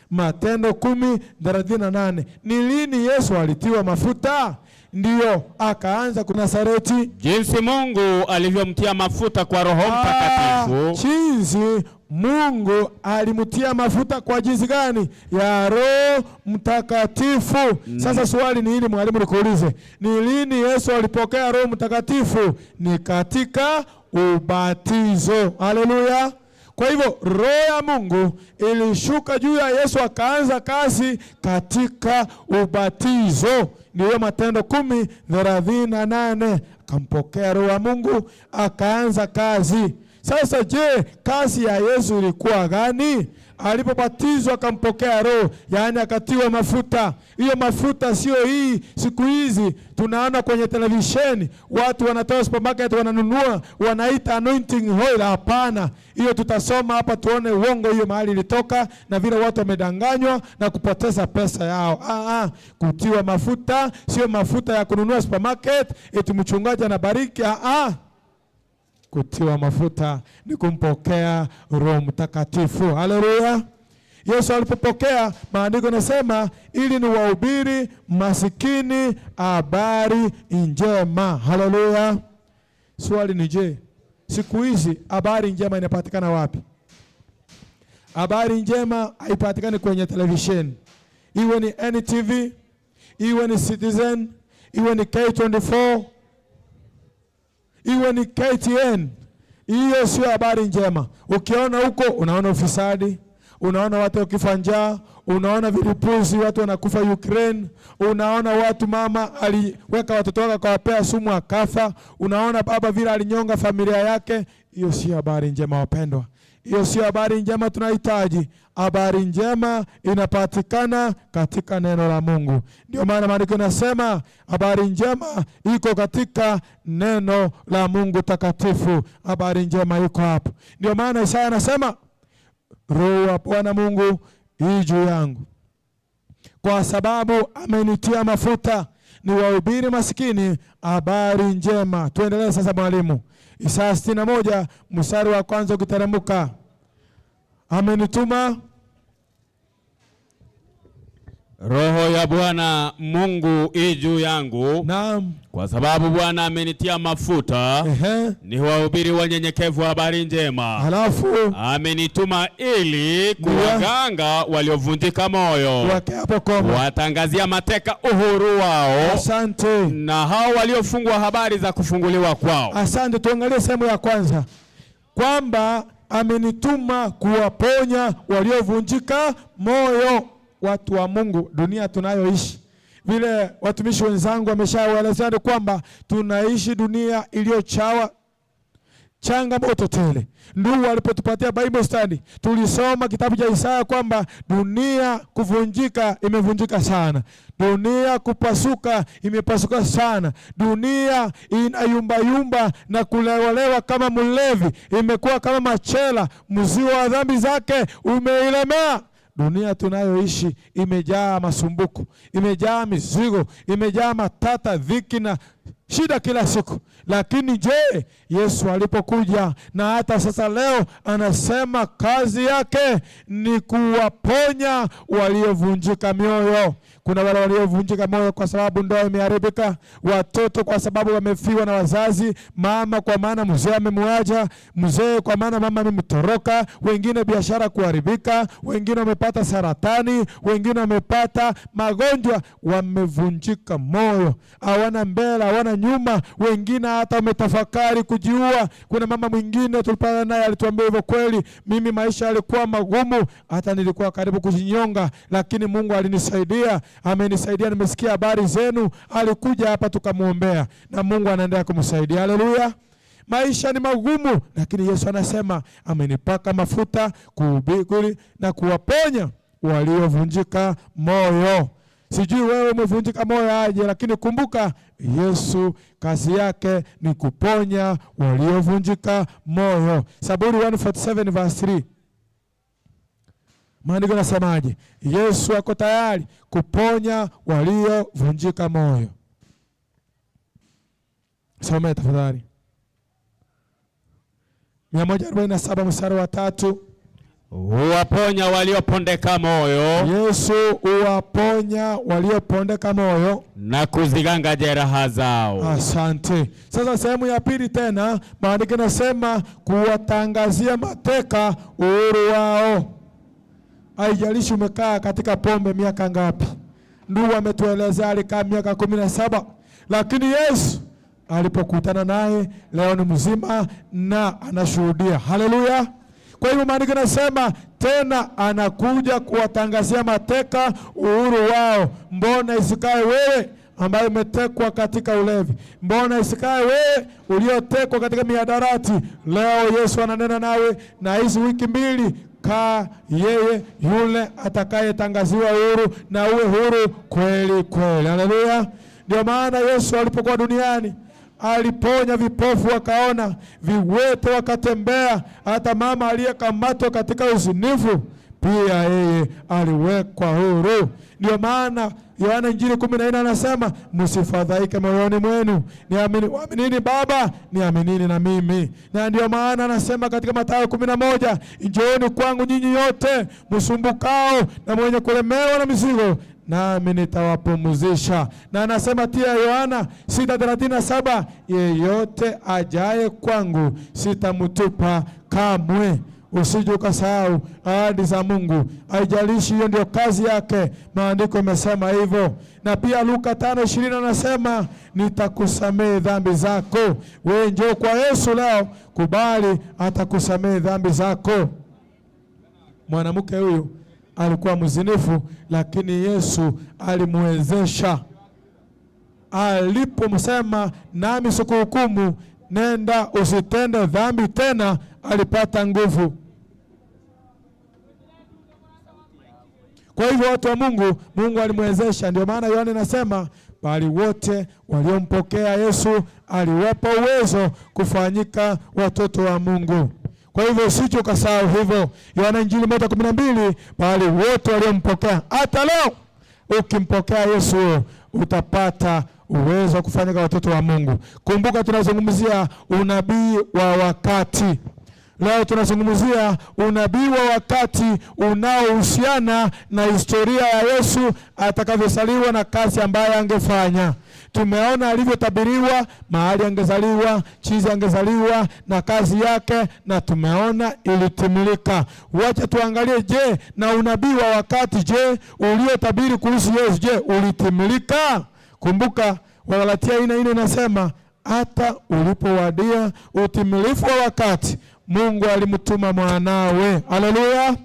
Matendo 10:38. Ni lini Yesu alitiwa mafuta? Ndiyo akaanza ku Nazareti.
Jinsi Mungu alivyomtia mafuta kwa Roho Mtakatifu.
Jinsi Mungu alimtia mafuta kwa jinsi gani? Ya Roho Mtakatifu. Sasa swali ni hili, mwalimu, nikuulize, ni lini Yesu alipokea Roho Mtakatifu? Ni katika ubatizo. Haleluya! Kwa hivyo Roho ya Mungu ilishuka juu ya Yesu akaanza kazi katika ubatizo. Ndiyo Matendo 10:38, akampokea Roho wa Mungu akaanza kazi. Sasa je, kazi ya Yesu ilikuwa gani? Alipobatizwa akampokea Roho, yaani akatiwa mafuta. Hiyo mafuta sio hii siku hizi tunaona kwenye televisheni watu wanatoa supermarket wananunua, wanaita anointing oil. Hapana, hiyo tutasoma hapa tuone uongo hiyo mahali ilitoka na vile watu wamedanganywa na kupoteza pesa yao. Kutiwa mafuta sio mafuta ya kununua supermarket eti mchungaji anabariki. Kutiwa mafuta ni kumpokea Roho Mtakatifu. Haleluya! Yesu alipopokea, maandiko nasema ili ni wahubiri masikini habari njema. Haleluya! Swali ni je, siku hizi habari njema inapatikana wapi? Habari njema haipatikani kwenye televisheni, iwe ni NTV, iwe ni Citizen, iwe ni K24, iwe ni KTN. Hiyo sio habari njema. Ukiona huko unaona ufisadi, unaona watu wakifa njaa, unaona vilipuzi, watu wanakufa Ukraine, unaona watu, mama aliweka watoto wake akawapea sumu akafa, unaona baba vile alinyonga familia yake. Hiyo sio habari njema, wapendwa. Hiyo sio habari njema tunahitaji. Habari njema inapatikana katika neno la Mungu. Ndio maana maandiko yanasema habari njema iko katika neno la Mungu takatifu. Habari njema iko hapo. Ndio maana Isaya anasema Roho wa Bwana Mungu hii juu yangu, kwa sababu amenitia mafuta niwahubiri masikini habari njema. Tuendelee sasa mwalimu. Isaya 61 mstari wa 1 ukiteremka. Amenituma.
Roho ya Bwana Mungu i juu yangu.
Naam.
Kwa sababu Bwana amenitia mafuta niwahubiri wanyenyekevu habari njema.
Halafu
amenituma ili kuwaganga waliovunjika moyo,
Wake hapo koma.
kuwatangazia mateka uhuru wao.
Asante.
Na hao waliofungwa habari za kufunguliwa kwao.
Asante. Tuangalie sehemu ya kwanza kwamba amenituma kuwaponya waliovunjika moyo. Watu wa Mungu, dunia tunayoishi, vile watumishi wenzangu wameshaelezea ni kwamba tunaishi dunia iliyochawa changamoto tele. Ndugu alipotupatia Bible study, tulisoma kitabu cha Isaya kwamba dunia kuvunjika imevunjika sana, dunia kupasuka imepasuka sana, dunia inayumbayumba na kulewalewa kama mlevi, imekuwa kama machela, mzigo wa dhambi zake umeilemea. Dunia tunayoishi imejaa masumbuko, imejaa mizigo, imejaa matata, dhiki na shida kila siku. Lakini je, Yesu alipokuja na hata sasa leo anasema kazi yake ni kuwaponya waliovunjika mioyo. Kuna wale waliovunjika moyo kwa sababu ndoa imeharibika, watoto kwa sababu wamefiwa na wazazi, mama kwa maana mzee amemwacha, mzee kwa maana mama amemtoroka, wengine biashara kuharibika, wengine wamepata saratani, wengine wamepata magonjwa, wamevunjika moyo, hawana mbele, hawana nyuma, wengine hata wametafakari kujiua. Kuna mama mwingine tulipata naye alituambia hivyo, kweli mimi maisha yalikuwa magumu, hata nilikuwa karibu kujinyonga, lakini Mungu alinisaidia, amenisaidia, nimesikia habari zenu. Alikuja hapa tukamwombea na Mungu anaendelea kumsaidia. Haleluya. Maisha ni magumu, lakini Yesu anasema amenipaka mafuta kuhubiri na kuwaponya waliovunjika moyo. Sijui wewe umevunjika moyo aje, lakini kumbuka Yesu kazi yake ni kuponya waliovunjika moyo. Zaburi 147 verse 3. Maandiko yanasemaje? Yesu ako tayari kuponya waliovunjika moyo. Soma tafadhali. 147 mstari wa 3.
Huwaponya waliopondeka moyo.
Yesu huwaponya waliopondeka moyo
na kuziganga jeraha zao.
Asante. Sasa sehemu ya pili tena, maandiko yanasema kuwatangazia mateka uhuru wao. Haijalishi umekaa katika pombe miaka ngapi. Ndugu ametuelezea alikaa miaka 17, lakini Yesu alipokutana naye leo ni mzima na anashuhudia. Haleluya. Kwa hivyo maandiko yanasema tena anakuja kuwatangazia mateka uhuru wao. Mbona isikae wewe ambaye umetekwa katika ulevi? Mbona isikae wewe uliotekwa katika mihadarati? Leo Yesu ananena nawe, na hizi wiki mbili kaa yeye yule atakayetangaziwa uhuru, na uwe huru kweli kweli. Haleluya. Ndio maana Yesu alipokuwa duniani aliponya vipofu wakaona, viwete wakatembea, hata mama aliyekamatwa katika uzinifu pia yeye aliwekwa huru. Ndio maana Yohana Injili 14 anasema msifadhaike moyoni mwenu, niaminini Baba, niaminini na mimi. Na ndio maana anasema katika Mathayo 11, njooni kwangu nyinyi yote msumbukao na mwenye kulemewa na mizigo, nami nitawapumzisha. Na anasema tia Yohana 6:37, yeyote ajaye kwangu sitamtupa kamwe. Usije ukasahau ahadi za Mungu, haijalishi hiyo ndio kazi yake, maandiko yamesema hivyo. Na pia Luka 5:20 anasema nitakusamehe dhambi zako. Wewe njoo kwa Yesu leo, kubali, atakusamehe dhambi zako. Mwanamke huyu alikuwa mzinifu, lakini Yesu alimwezesha. Alipomsema nami sikuhukumu, nenda usitende dhambi tena, alipata nguvu. Kwa hivyo watu wa Mungu, Mungu alimwezesha. Ndio maana Yohana anasema bali wote waliompokea Yesu aliwapa uwezo kufanyika watoto wa Mungu. Kwa hivyo usije ukasahau hivyo. Yohana Injili 1:12, bali wote waliompokea. Hata leo ukimpokea Yesu utapata uwezo wa kufanyika watoto wa Mungu. Kumbuka tunazungumzia unabii wa wakati. Leo tunazungumzia unabii wa wakati unaohusiana na historia ya Yesu atakavyozaliwa na kazi ambayo angefanya. Tumeona alivyotabiriwa, mahali angezaliwa, chizi angezaliwa na kazi yake, na tumeona ilitimilika. Wacha tuangalie, je, na unabii wa wakati, je, uliotabiri kuhusu Yesu, je, ulitimilika? Kumbuka Wagalatia 4:4 inasema hata ulipowadia utimilifu wa wakati Mungu alimtuma mwanawe. Haleluya!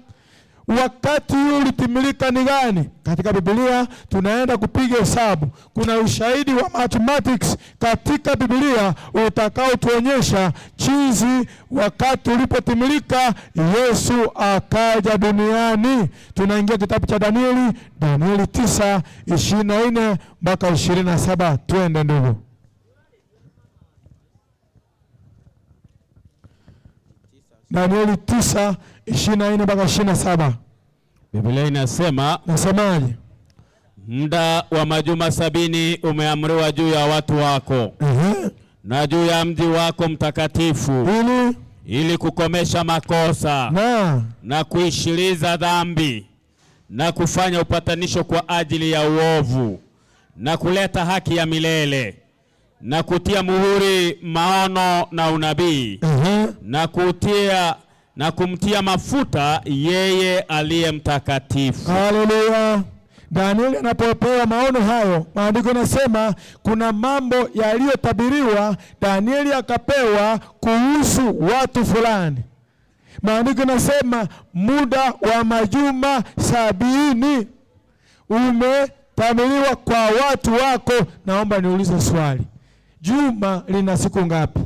Wakati huu ulitimilika ni gani? Katika Biblia tunaenda kupiga hesabu. Kuna ushahidi wa mathematics katika Biblia utakaotuonyesha jinsi wakati ulipotimilika Yesu akaja duniani. Tunaingia kitabu cha Danieli, Danieli 9:24 mpaka 27. Twende ndugu. Danieli 9:24 mpaka 27.
Biblia inasema,
Nasemaje?
Muda wa majuma 70 umeamriwa juu ya watu wako na juu ya mji wako mtakatifu, ili kukomesha makosa na kuishiliza dhambi na kufanya upatanisho kwa ajili ya uovu na kuleta haki ya milele na kutia muhuri maono na unabii na kumtia mafuta yeye aliye mtakatifu.
Haleluya. Danieli anapopewa maono hayo, maandiko yanasema kuna mambo yaliyotabiriwa Danieli akapewa kuhusu watu fulani. Maandiko yanasema muda wa majuma 70 umetabiriwa kwa watu wako. Naomba niulize swali. Juma lina siku ngapi?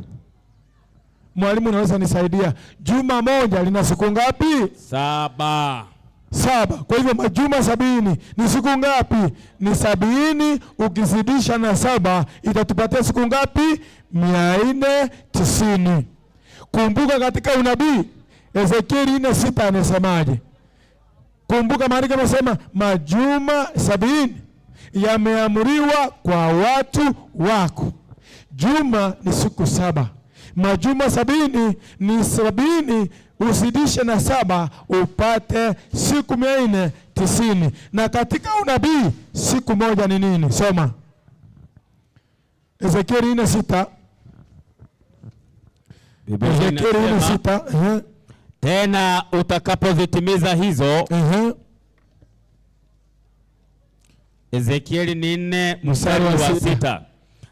Mwalimu unaweza nisaidia? Juma moja lina siku ngapi?
7.
7. Kwa hivyo majuma 70 ni siku ngapi? Ni 70 ukizidisha na 7 itatupatia siku ngapi? 490. Kumbuka katika unabii Ezekieli 4:6 anasemaje? Kumbuka maandiko yanasema majuma 70 yameamriwa kwa watu wako. Juma ni siku 7. Majuma 70 ni 70 uzidishe na 7 upate siku 490. Na katika unabii siku moja ni nini? Soma Ezekieli 4:6.
Biblia
Ezekieli nne
inasema,
sita,
Tena utakapozitimiza hizo, Ezekieli ni 4 mstari wa 6.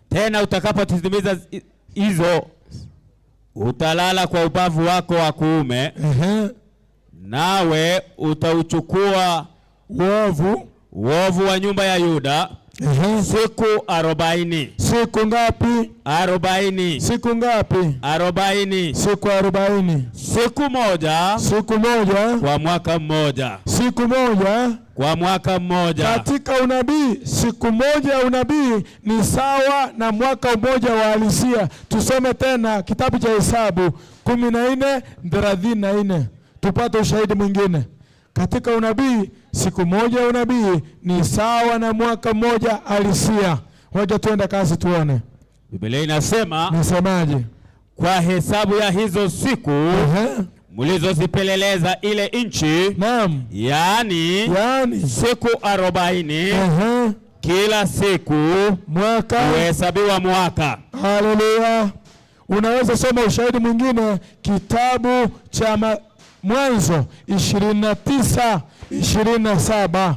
Tena utakapozitimiza hizo utalala kwa ubavu wako wa kuume, nawe utauchukua uovu wa nyumba ya Yuda siku 40.
Siku ngapi?
40.
Siku ngapi?
40.
Siku 40.
Siku moja.
Siku moja.
Kwa mwaka mmoja.
Siku moja.
Kwa mwaka mmoja.
Katika unabii, siku moja ya unabii ni sawa na mwaka mmoja wa halisia. Tusome tena kitabu cha Hesabu 14:34 tupate ushahidi mwingine. Katika unabii, siku moja ya unabii ni sawa na mwaka mmoja halisia. Ngoja tuende kazi tuone.
Biblia inasema,
Nasemaje?
Kwa hesabu ya hizo siku mlizozipeleleza ile nchi, yaani siku 40, kila siku
mwaka
huhesabiwa mwaka.
Haleluya. Unaweza soma ushahidi mwingine kitabu cha Mwanzo 29:27.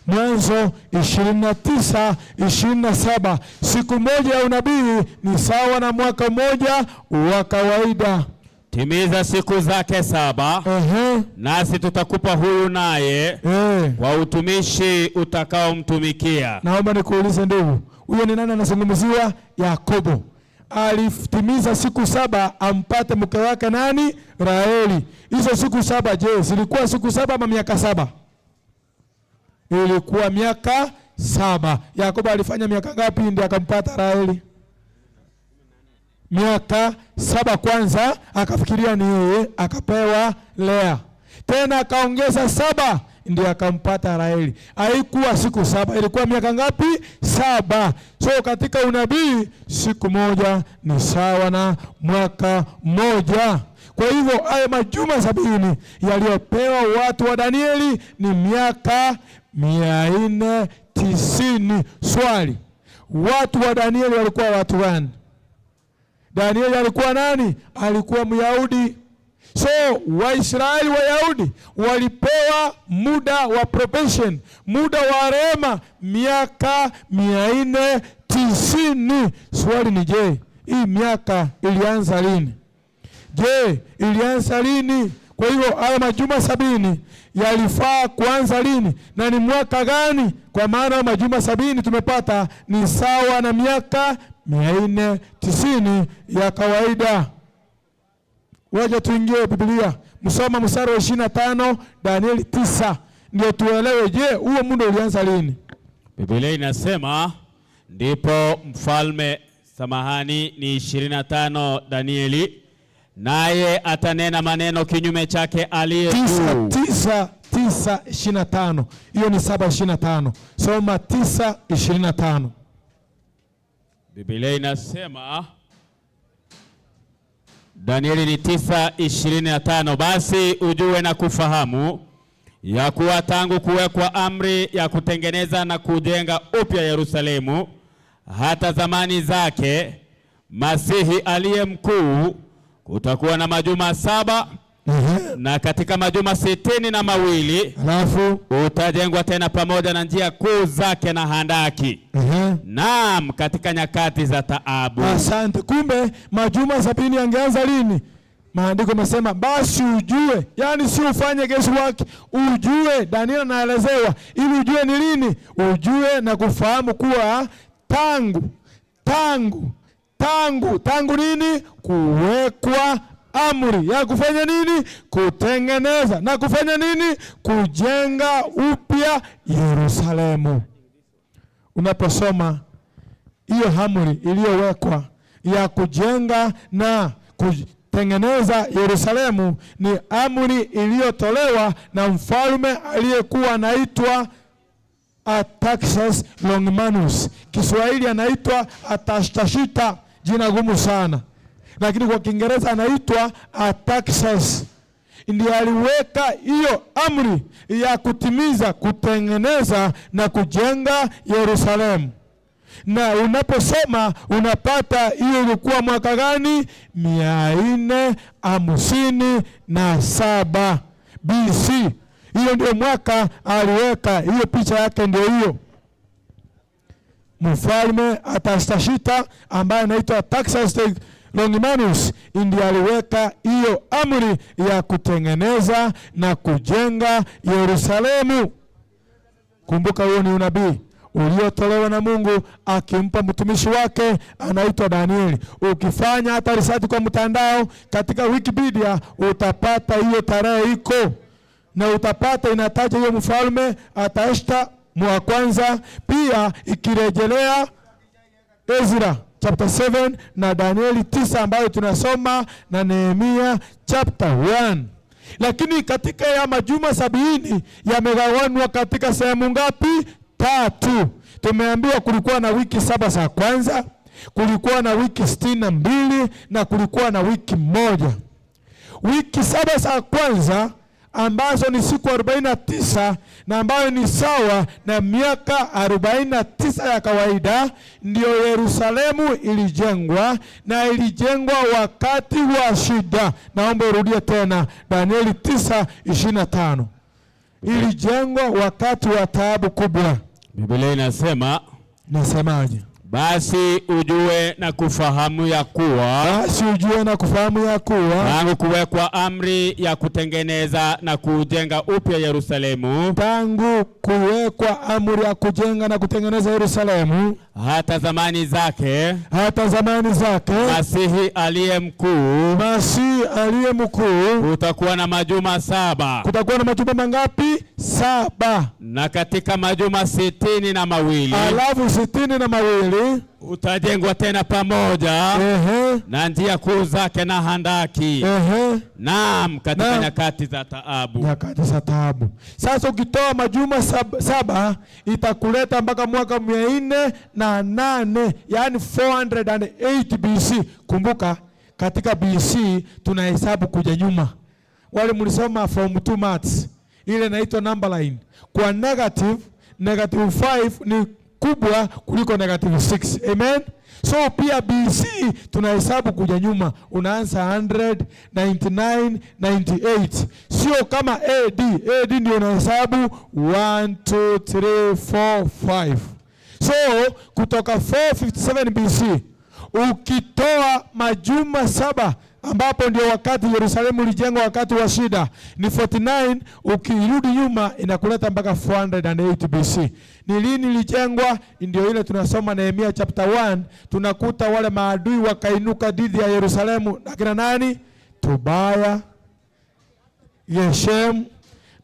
Mwanzo 29:27. Siku moja ya unabii ni sawa na mwaka mmoja wa kawaida.
Timiza siku zake 7, nasi tutakupa huyu naye kwa utumishi utakaomtumikia.
Naomba nikuulize ndugu, huyo ni nani anazungumziwa? Yakobo. Alitimiza siku 7 ampate mke wake nani? Raheli. Hizo siku 7, je, zilikuwa siku 7 ama miaka 7? Ilikuwa miaka 7. Yakobo alifanya miaka ngapi ndiye akampata Raheli? Miaka 7 kwanza akafikiria ni yeye, akapewa Lea. Tena akaongeza 7 ndiye akampata Raheli. Haikuwa siku 7, ilikuwa miaka ngapi? 7. So katika unabii siku moja ni sawa na mwaka mmoja. Kwa hivyo haya majuma 70 yaliyopewa watu wa Danieli ni miaka 490. Swali, watu wa Danieli walikuwa watu gani? Danieli alikuwa nani? Alikuwa Myahudi. So Waisraeli Wayahudi walipewa muda wa probation, muda wa rehema, miaka 490. Swali ni je, hii miaka ilianza lini? Je, ilianza lini? Kwa hivyo haya majuma 70 yalifaa kuanza lini na ni mwaka gani? Kwa maana majuma 70 tumepata ni sawa na miaka 490 ya kawaida. Wacha tuingie Biblia, msoma mstari wa 25 Danieli 9 ndio tuelewe, je, huo muda ulianza lini?
Biblia inasema ndipo mfalme, samahani, ni 25 Danieli, naye atanena maneno kinyume chake aliye juu.
9 9 25. Hiyo ni 7:25. Soma 9:25.
Biblia inasema Danieli ni 9:25, basi ujue na kufahamu ya kuwa tangu kuwekwa amri ya kutengeneza na kujenga upya Yerusalemu hata zamani zake Masihi aliye mkuu kutakuwa na majuma 7, na katika majuma 62
alafu
utajengwa tena pamoja na njia kuu zake na handaki. Naam, katika nyakati za taabu.
Asante. Kumbe majuma 70 yangeanza lini? Maandiko yamesema basi ujue, yani si ufanye guesswork, ujue. Daniel anaelezewa ili ujue ni lini, ujue na kufahamu kuwa tangu tangu tangu tangu nini? Kuwekwa amri ya kufanya nini? Kutengeneza na kufanya nini? Kujenga upya Yerusalemu. Unaposoma hiyo amri iliyowekwa ya kujenga na kutengeneza Yerusalemu ni amri iliyotolewa na mfalme aliyekuwa anaitwa Artaxerxes Longimanus. Kiswahili anaitwa Artashashita, jina gumu sana, lakini kwa Kiingereza anaitwa Artaxerxes. Ndiye aliweka hiyo amri ya kutimiza kutengeneza na kujenga Yerusalemu. Na unaposoma unapata hiyo ilikuwa mwaka gani? 457 BC. Hiyo ndio mwaka aliweka hiyo, picha yake ndio hiyo. Mfalme Artashashita ambaye anaitwa Artaxerxes Longimanus ndiye aliweka hiyo amri ya kutengeneza na kujenga Yerusalemu. Kumbuka huo ni unabii uliotolewa na Mungu akimpa mtumishi wake anaitwa Danieli. Ukifanya hata research kwa mtandao katika Wikipedia utapata hiyo tarehe iko, na utapata inataja hiyo mfalme Artashashita wa kwanza, pia ikirejelea Ezra chapter 7 na Danieli 9 ambayo tunasoma na Nehemia chapter 1. Lakini katika ya majuma 70 yamegawanywa katika sehemu ngapi? 3. Tumeambiwa kulikuwa na wiki 7 za kwanza, kulikuwa na wiki 62 na kulikuwa na wiki 1. Wiki 7 za kwanza ambazo ni siku 49 na ambayo ni sawa na miaka 49 ya kawaida, ndio Yerusalemu ilijengwa, na ilijengwa wakati wa shida. Naomba urudie tena Danieli 9:25. Ilijengwa wakati wa taabu kubwa.
Biblia inasema,
Nasemaje?
Basi ujue na kufahamu ya kuwa,
basi ujue na kufahamu ya kuwa,
tangu kuwekwa amri ya kutengeneza na kujenga upya Yerusalemu,
tangu kuwekwa amri ya kujenga na kutengeneza Yerusalemu,
hata zamani zake,
hata zamani zake,
Masihi aliye mkuu,
Masihi aliye mkuu,
kutakuwa na majuma 7.
Kutakuwa na majuma mangapi? 7.
Na katika majuma 62
alafu 62
utajengwa tena pamoja na njia kuu zake na handaki. Naam, katika nyakati za taabu.
Nyakati za taabu. Sasa ukitoa majuma 7 itakuleta mpaka mwaka 408, yani 408 BC. Kumbuka katika BC tunahesabu kuja nyuma. Wale mlisoma form 2 maths, ile inaitwa number line. Kwa negative, negative 5 ni kubwa kuliko negative 6. Amen? So pia BC tunahesabu kuja nyuma. Unaanza 100, 99, 98. Sio kama AD. AD ndio unahesabu 1, 2, 3, 4, 5. So kutoka 457 BC ukitoa majuma 7 ambapo ndio wakati Yerusalemu ilijengwa wakati wa shida ni 49, ukirudi nyuma inakuleta mpaka 408 BC. Ni lini ilijengwa? Ndio ile tunasoma Nehemia chapter 1, tunakuta wale maadui wakainuka dhidi ya Yerusalemu, akina nani? Tobaya, Geshem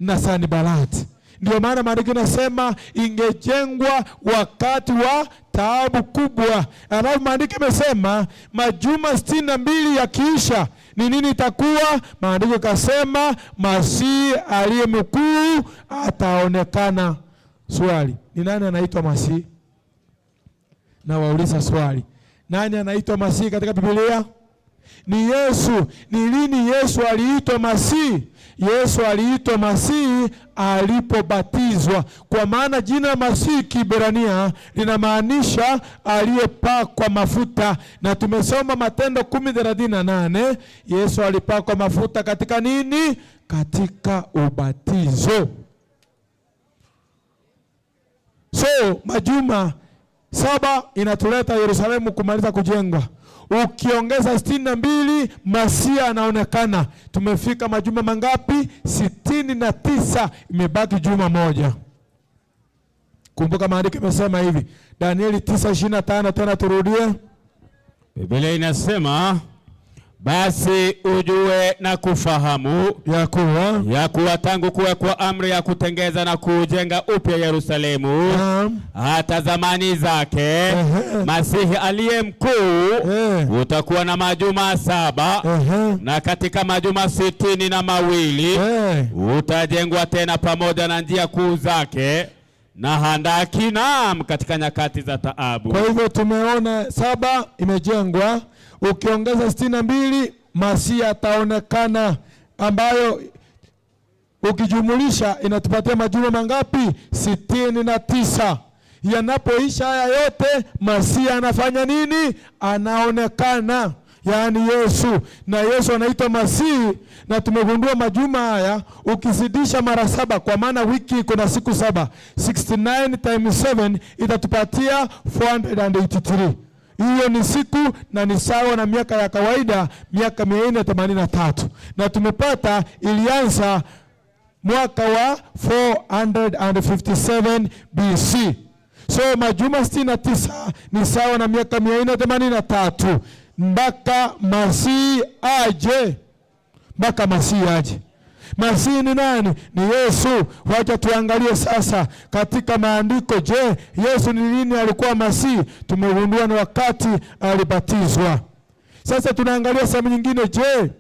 na Sanbalati. Ndio maana maandiko yanasema ingejengwa wakati wa taabu kubwa. Alafu maandiko yamesema majuma 62 yakiisha ni nini itakuwa? Maandiko yakasema Masihi aliye mkuu ataonekana. Swali, ni nani anaitwa Masihi? Na wauliza swali, nani anaitwa Masihi katika Biblia? Ni Yesu. Ni lini Yesu aliitwa Masihi? Yesu aliitwa Masihi alipobatizwa. Kwa maana jina Masihi Kiebrania linamaanisha aliyepakwa mafuta. Na tumesoma Matendo 10:38, Yesu alipakwa mafuta katika nini? Katika ubatizo. So majuma 7 inatuleta Yerusalemu kumaliza kujengwa. Ukiongeza 62 Masia anaonekana. Tumefika majuma mangapi? 69, imebaki juma moja. Kumbuka maandiko yamesema hivi, Danieli 9:25, tena turudie.
Biblia inasema basi ujue na kufahamu ya kuwa tangu kuwekwa amri ya kutengeza na kujenga upya Yerusalemu hata zamani zake Masihi aliye mkuu utakuwa na majuma 7, na katika majuma 62 utajengwa tena pamoja na njia kuu zake na handaki, naam, katika nyakati za taabu.
Kwa hivyo tumeona 7 imejengwa, ukiongeza 62 Masihi ataonekana, ambayo ukijumulisha inatupatia majuma mangapi? 69. Yanapoisha haya yote, Masihi anafanya nini? Anaonekana, yaani Yesu. Na Yesu anaitwa Masihi. Na tumegundua majuma haya ukizidisha mara 7, kwa maana wiki iko na siku 7, 69 times 7 itatupatia 483. Hiyo ni siku na ni sawa na miaka ya kawaida, miaka 483. Na tumepata ilianza mwaka wa 457 BC. So majuma 69 ni sawa na miaka 483 mpaka Masihi aje. Mpaka Masihi aje. Masihi ni nani? Ni Yesu. Wacha tuangalie sasa katika maandiko. Je, Yesu ni lini alikuwa Masihi? Tumegundua ni wakati alibatizwa. Sasa tunaangalia sehemu nyingine. Je,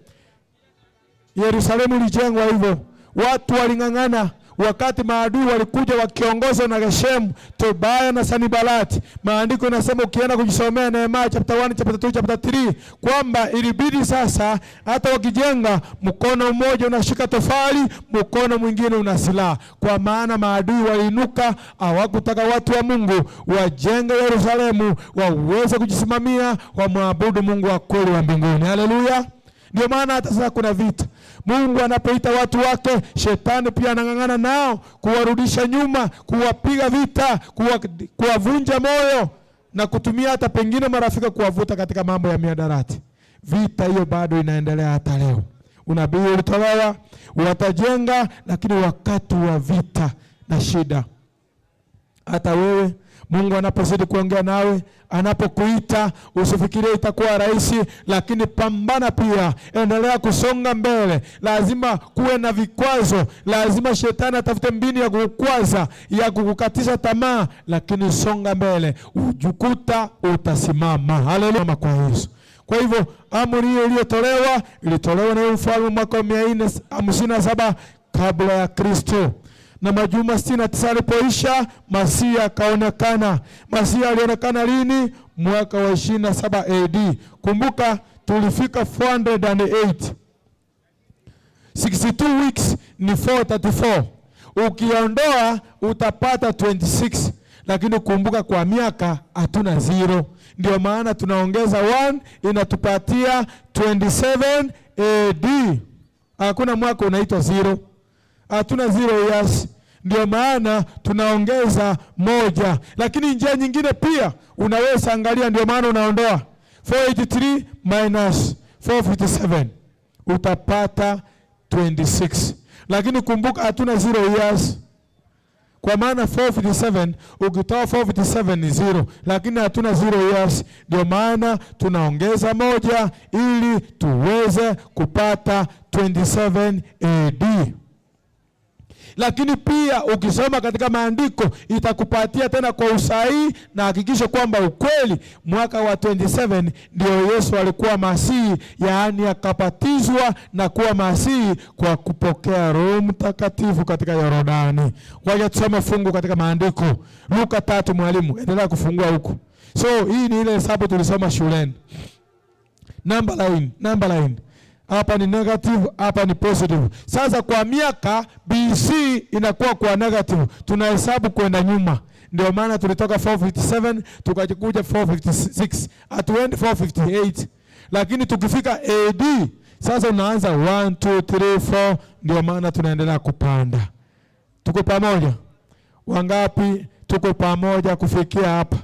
Yerusalemu ilijengwa hivyo? Watu waling'ang'ana wakati maadui walikuja wakiongozwa na Geshemu, Tobaya na Sanibalati. Maandiko yanasema ukienda kujisomea Nehemia chapter 1, chapter 2, chapter 3 kwamba ilibidi sasa hata wakijenga mkono mmoja unashika tofali, mkono mwingine una silaha, kwa maana maadui waliinuka, hawakutaka watu wa Mungu wajenge Yerusalemu waweze kujisimamia, wamwabudu Mungu wa kweli wa mbinguni. Haleluya. Ndio maana hata sasa kuna vita. Mungu anapoita watu wake, shetani pia anang'ang'ana nao kuwarudisha nyuma, kuwapiga vita, kuwavunja moyo na kutumia hata pengine marafiki kuwavuta katika mambo ya mihadarati. Vita hiyo bado inaendelea hata leo. Unabii ulitolewa, watajenga, lakini wakati wa vita na shida. Hata wewe Mungu anapozidi kuongea nawe, anapokuita, usifikirie itakuwa rahisi, lakini pambana pia, endelea kusonga mbele. Lazima kuwe na vikwazo, lazima shetani atafute mbinu ya kukukwaza, ya kukukatisha tamaa, lakini songa mbele, ujukuta utasimama. Haleluya kwa Yesu. Kwa hivyo amri hiyo iliyotolewa ilitolewa na mfalme mwaka wa 457 kabla ya Kristo na majuma 69 alipoisha, Masia akaonekana. Masia alionekana lini? Mwaka wa 27 AD. Kumbuka tulifika 408. 62 weeks ni 434. Ukiondoa utapata 26, lakini kumbuka kwa miaka hatuna zero, ndio maana tunaongeza 1 inatupatia 27 AD. Hakuna mwaka unaitwa zero, hatuna zero years, ndio maana tunaongeza moja. Lakini njia nyingine pia unaweza angalia, ndio maana unaondoa 483 minus 457 utapata 26, lakini kumbuka hatuna zero years, kwa maana 457 ukitoa 457 ni zero, lakini hatuna zero years, ndio maana tunaongeza moja ili tuweze kupata 27 AD. Lakini pia ukisoma katika maandiko itakupatia tena kwa usahihi na hakikisho kwamba ukweli mwaka wa 27 ndio Yesu alikuwa Masihi, yaani akabatizwa na kuwa Masihi kwa kupokea Roho Mtakatifu katika Yorodani. Wacha tusome fungu katika maandiko Luka 3. Mwalimu endelea kufungua huku. So hii ni ile hesabu tulisoma shuleni. Number line, number line. Hapa ni negative, hapa ni positive. Sasa kwa miaka BC inakuwa kwa negative, tunahesabu kwenda nyuma. Ndio maana tulitoka 457 tukakuja 456, hatuendi 458. Lakini tukifika AD sasa unaanza 1 2 3 4, ndio maana tunaendelea kupanda. Tuko pamoja? Wangapi tuko pamoja kufikia hapa?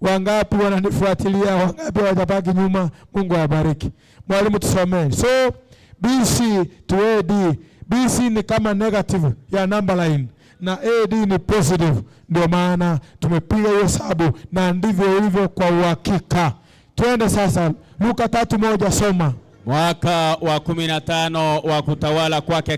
Wangapi wananifuatilia? Wangapi watabaki nyuma? Mungu awabariki. Mwalimu tusomee. So BC to AD, BC ni kama negative ya number line na AD ni positive. Ndio maana tumepiga hiyo hesabu na ndivyo ilivyo kwa uhakika. Twende sasa Luka 3:1, soma.
Mwaka wa 15 wa kutawala kwake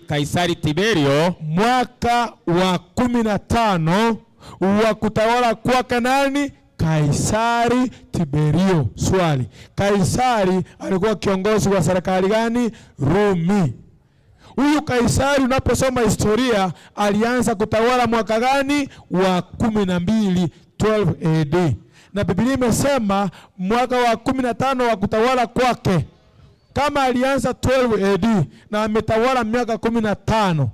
Kaisari Tiberio.
Mwaka wa 15 wa kutawala kwake nani? Kaisari Tiberio. Swali, Kaisari alikuwa kiongozi wa serikali gani? Rumi. Huyu Kaisari unaposoma historia alianza kutawala mwaka gani? Wa 12, 12 AD. Na Biblia imesema mwaka wa 15 wa kutawala kwake. Kama alianza 12 AD na ametawala miaka 15,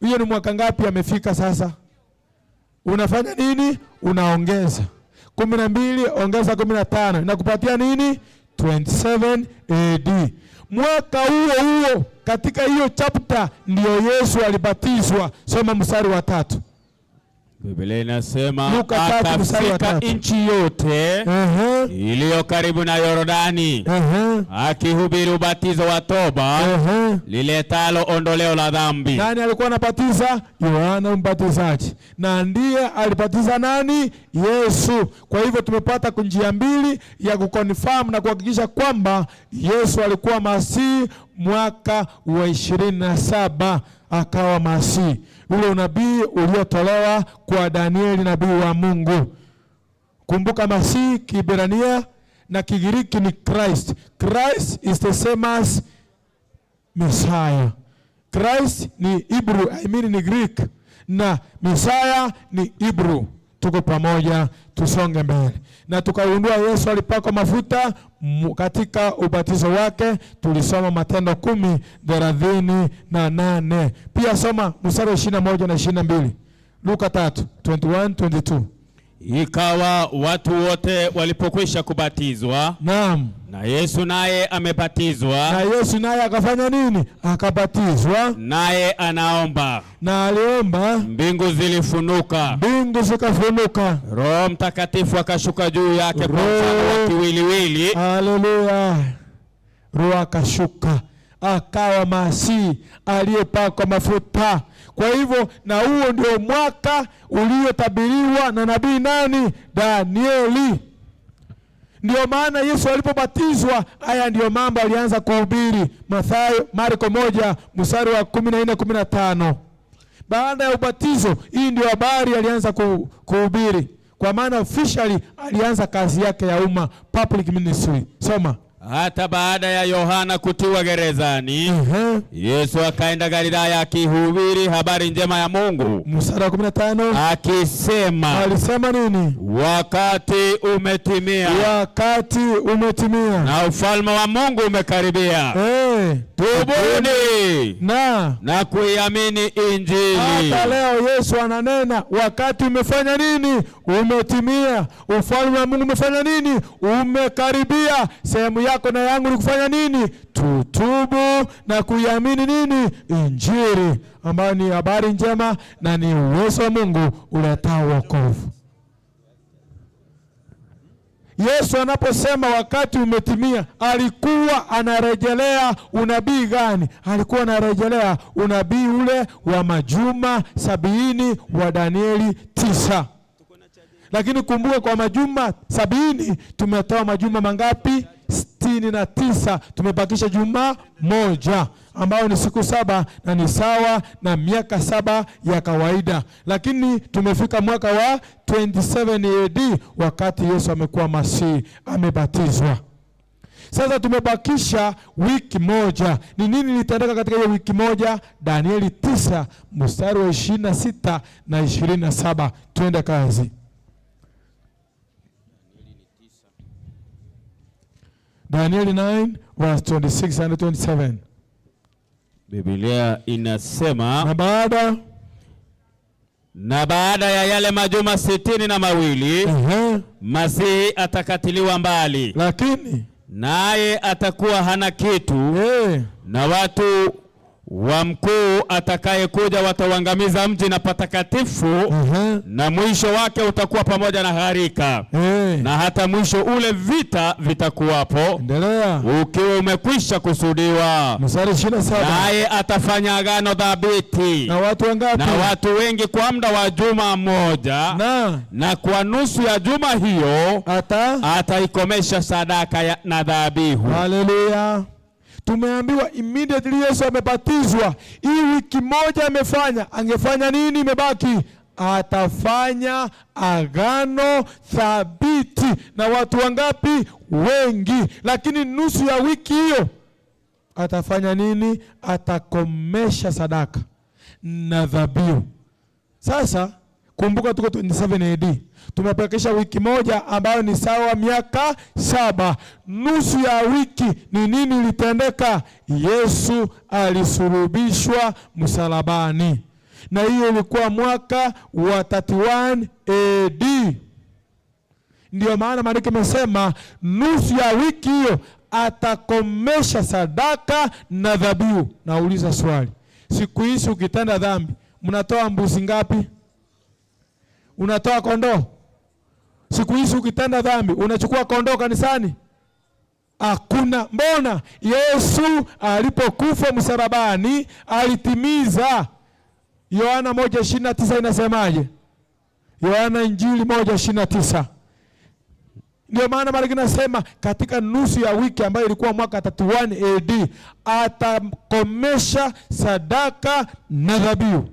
hiyo ni mwaka ngapi amefika sasa? Unafanya nini? Unaongeza 12 ongeza 15 inakupatia nini? 27 AD. Mwaka huo huo katika hiyo chapter ndio Yesu alibatizwa. Soma mstari wa 3.
Biblia inasema
Luka 3 mstari wa
akafika
3.
nchi yote iliyo karibu na Yordani, akihubiri ubatizo wa toba liletalo ondoleo la dhambi.
Nani alikuwa anabatiza? Yohana Mbatizaji. Na ndiye alibatiza nani? Yesu. Kwa hivyo tumepata njia mbili ya kuconfirm na kuhakikisha kwamba Yesu alikuwa Masihi mwaka wa 27 akawa Masihi. Ule unabii uliotolewa kwa Danieli nabii wa Mungu. Kumbuka Masihi Kiebrania na Kigiriki ni Christ. Christ is the same as Messiah. Christ ni Hebrew, I mean ni Greek, na Messiah ni Hebrew. Tuko pamoja, tusonge mbele. Na tukagundua Yesu alipakwa mafuta katika ubatizo wake. Tulisoma Matendo 10:38. Pia soma mstari wa 21 na 22. Luka 3:21-22.
Ikawa watu wote walipokwisha kubatizwa,
Naam.
na Yesu naye amebatizwa,
Na Yesu naye akafanya nini? Akabatizwa.
Naye anaomba,
Na aliomba,
mbingu zilifunuka,
mbingu zikafunuka,
Roho Mtakatifu akashuka juu yake kwa mfano wa kiwiliwili.
Haleluya. Roho akashuka. akawa Masihi aliyepakwa mafuta. Kwa hivyo, na huo ndio mwaka uliotabiriwa na nabii nani? Danieli. Ndio maana Yesu alipobatizwa, haya ndiyo mambo alianza kuhubiri. Mathayo, Marko 1 mstari wa 14 15. Baada ya ubatizo, hii ndio habari alianza kuhubiri, kwa maana officially alianza kazi yake ya umma, public ministry. Soma.
Hata baada ya Yohana kutiwa gerezani, Yesu akaenda Galilaya akihubiri habari njema ya Mungu.
Mstari wa 15.
Akisema,
Alisema nini?
Wakati umetimia.
Wakati umetimia.
Na ufalme wa Mungu umekaribia. Tubuni na kuiamini Injili.
Hata leo Yesu ananena wakati umefanya nini? Umetimia. Ufalme wa Mungu umefanya nini? Umekaribia. Sehemu yako na yangu ni kufanya nini? Tutubu na kuiamini nini? Injili, ambayo ni habari njema na ni uwezo wa Mungu uletao wokovu. Yesu anaposema wakati umetimia, alikuwa anarejelea unabii gani? Alikuwa anarejelea unabii ule wa majuma 70 wa Danieli 9. Lakini kumbuka, kwa majuma 70 tumetoa majuma mangapi? 69. Tumebakisha juma moja ambayo ni siku 7 na ni sawa na miaka 7 ya kawaida. Lakini tumefika mwaka wa 27 AD wakati Yesu amekuwa Masihi, amebatizwa. Sasa tumebakisha wiki moja. Ni nini litendeka katika hiyo wiki moja? Danieli 9 mstari wa 26 na 27. Twende kazi. Danieli 9 verse 26 and 27.
Biblia inasema,
na
baada ya yale majuma 62, Masihi atakatiliwa mbali,
lakini
naye atakuwa hana kitu, na watu wa mkuu atakayekuja watauangamiza mji na patakatifu, na mwisho wake utakuwa pamoja na gharika, na hata mwisho ule vita vitakuwapo.
Endelea.
Ukiwa umekwisha kusudiwa.
Mstari 27.
Naye atafanya agano thabiti
na watu wangapi?
Na watu wengi kwa muda wa juma moja, na kwa nusu ya juma hiyo ataikomesha sadaka na dhabihu.
Haleluya. Tumeambiwa immediately Yesu amebatizwa, hii wiki moja amefanya, angefanya nini imebaki? Atafanya agano thabiti na watu wangapi? Wengi. Lakini nusu ya wiki hiyo atafanya nini? Atakomesha sadaka na dhabihu. Sasa kumbuka tuko 27 AD. Tumepakisha wiki moja ambayo ni sawa miaka 7. Nusu ya wiki ni nini ilitendeka? Yesu alisulubishwa msalabani. Na hiyo ilikuwa mwaka wa 31 AD. Ndio maana maandiko yamesema nusu ya wiki hiyo atakomesha sadaka na dhabihu. Nauliza swali, siku hizi ukitenda dhambi mnatoa mbuzi ngapi? Unatoa kondoo? Siku hizi ukitenda dhambi unachukua kondoo kanisani? Hakuna. Mbona Yesu alipokufa msalabani alitimiza? Yohana 1:29 inasemaje? Yohana Injili 1:29. Ndio maana maandiko inasema katika nusu ya wiki ambayo ilikuwa mwaka 31 AD atakomesha sadaka na dhabihu.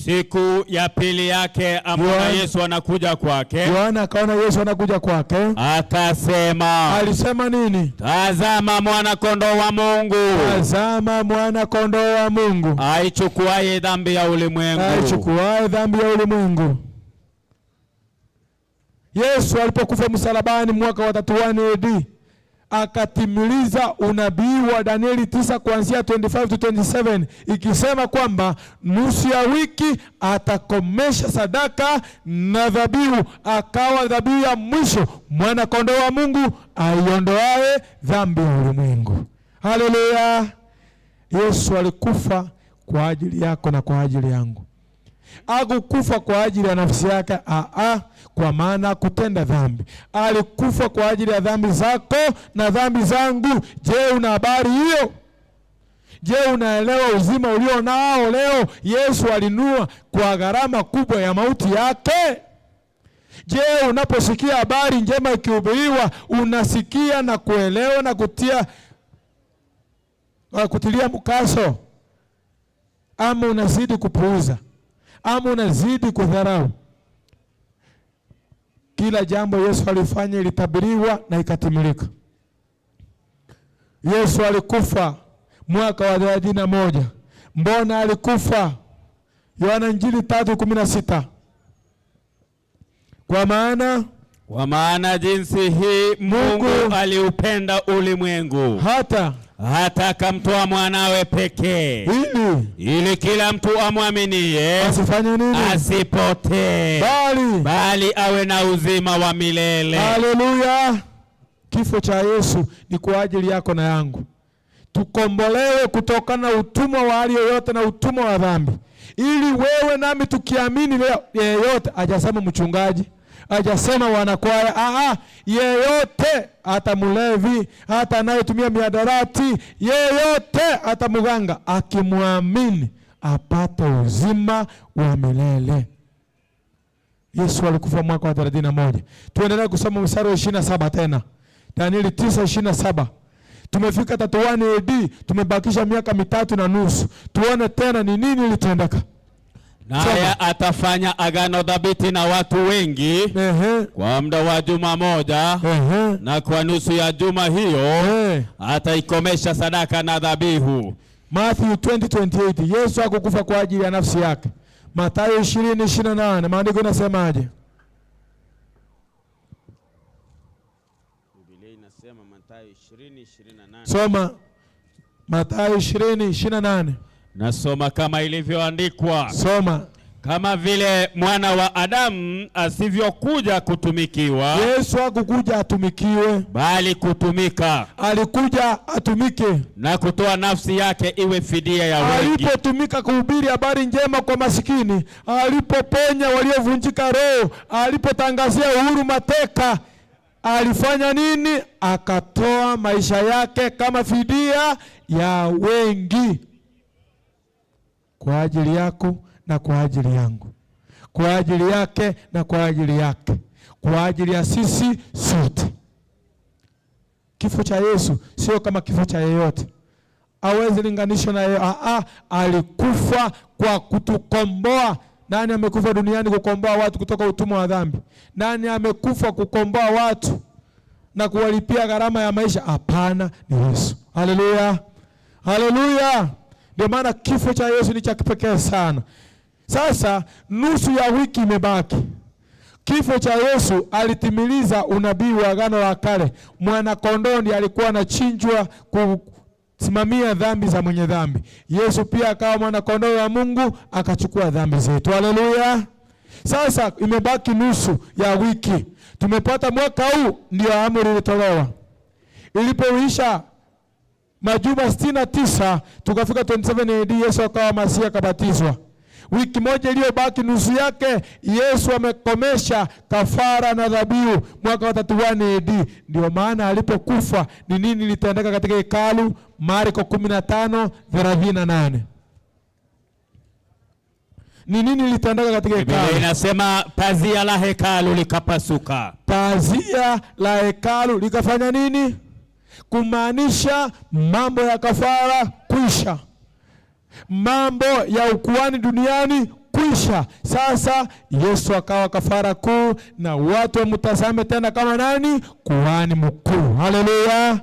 Siku ya pili yake amona Yesu anakuja kwake.
Yohana akaona Yesu anakuja kwake.
Akasema.
Alisema nini?
Tazama mwana kondoo wa Mungu.
Tazama mwana kondoo wa Mungu.
Aichukuaye dhambi ya ulimwengu.
Aichukuaye dhambi ya ulimwengu. Yesu alipokufa msalabani mwaka wa 31 AD akatimiliza unabii wa Danieli 9 kuanzia 25 to 27 ikisema kwamba nusu ya wiki atakomesha sadaka na dhabihu, akawa dhabihu ya mwisho, mwana kondoo wa Mungu aiondoaye dhambi ya ulimwengu. Haleluya! Yesu alikufa kwa ajili yako na kwa ajili yangu. Hakukufa kwa ajili ya nafsi yake, kwa maana kutenda dhambi. Alikufa kwa ajili ya dhambi zako na dhambi zangu. Je, una habari hiyo? Je, unaelewa uzima ulio nao leo Yesu alinunua kwa gharama kubwa ya mauti yake? Je, unaposikia habari njema ikihubiriwa unasikia na kuelewa na kutilia mkazo, ama unazidi kupuuza, ama unazidi kudharau? Kila jambo Yesu alifanya ilitabiriwa na ikatimilika. Yesu alikufa mwaka wa 31. Mbona alikufa? Yohana Injili 3:16. Kwa maana
jinsi hii Mungu aliupenda ulimwengu hata akamtoa mwanawe pekee, ili kila mtu amwaminie
asifanye nini?
Asipotee, bali awe na uzima wa milele.
Haleluya! Kifo cha Yesu ni kwa ajili yako na yangu, tukombolewe kutokana na utumwa wa hali yoyote na utumwa wa dhambi, ili wewe nami tukiamini leo. Yeyote, hajasema mchungaji, hajasema wanakwaya, yeyote, hata mlevi, hata anayetumia mihadarati, yeyote, hata mganga, akimwamini apate uzima wa milele. Yesu alikufa mwaka wa 31. Tuendelee kusoma mstari wa 27 tena. Danieli 9:27. Tumefika 31 AD, tumebakisha miaka 3.5. Tuone tena ni nini ilitendeka.
Naye atafanya agano dhabiti na watu wengi kwa muda wa juma moja, na kwa nusu ya juma hiyo ataikomesha sadaka na dhabihu.
Matthew 20:28. Yesu hakukufa kwa ajili ya nafsi yake. Mathayo 20:28. Maandiko inasemaje?
Biblia inasema Mathayo 20:28.
Soma Mathayo 20:28.
Nasoma kama ilivyoandikwa.
Soma.
Kama vile mwana wa Adamu asivyokuja kutumikiwa.
Yesu hakukuja atumikiwe,
bali kutumika.
Alikuja atumike
na kutoa nafsi yake iwe fidia ya wengi.
Alipotumika kuhubiri habari njema kwa masikini, alipoponya waliovunjika roho, alipotangazia uhuru mateka, alifanya nini? Akatoa maisha yake kama fidia ya wengi, kwa ajili yako na kwa ajili yangu, kwa ajili yake na kwa ajili yake, kwa ajili ya sisi sote. Kifo cha Yesu sio kama kifo cha yeyote, hawezi linganishwa na yeye. Alikufa kwa kutukomboa. Nani amekufa duniani kukomboa watu kutoka utumwa wa dhambi? Nani amekufa kukomboa watu na kuwalipia gharama ya maisha? Hapana, ni Yesu. Haleluya, haleluya. Ndio maana kifo cha Yesu ni cha kipekee sana. Sasa nusu ya wiki imebaki. Kifo cha Yesu alitimiliza unabii wa Agano la Kale. Mwana kondoo ndiye alikuwa anachinjwa kusimamia dhambi za mwenye dhambi. Yesu pia akawa mwana kondoo wa Mungu akachukua dhambi zetu. Haleluya. Sasa imebaki nusu ya wiki. Tumepata mwaka huu ndio amri ilitolewa. Ilipoisha majuma 69 tukafika 27 AD, Yesu akawa Masia akabatizwa. Wiki moja iliyobaki nusu yake Yesu amekomesha kafara na dhabihu mwaka wa 31 AD. Ndio maana alipokufa ni nini litendeka katika hekalu? Marko 15:38. Ni nini litendeka katika hekalu?
Biblia inasema pazia la hekalu likapasuka.
Pazia la hekalu likafanya nini? Kumaanisha mambo ya kafara kwisha, mambo ya ukuhani duniani kwisha. Sasa Yesu akawa kafara kuu, na watu wamtazame tena kama nani? Kuhani mkuu. Haleluya,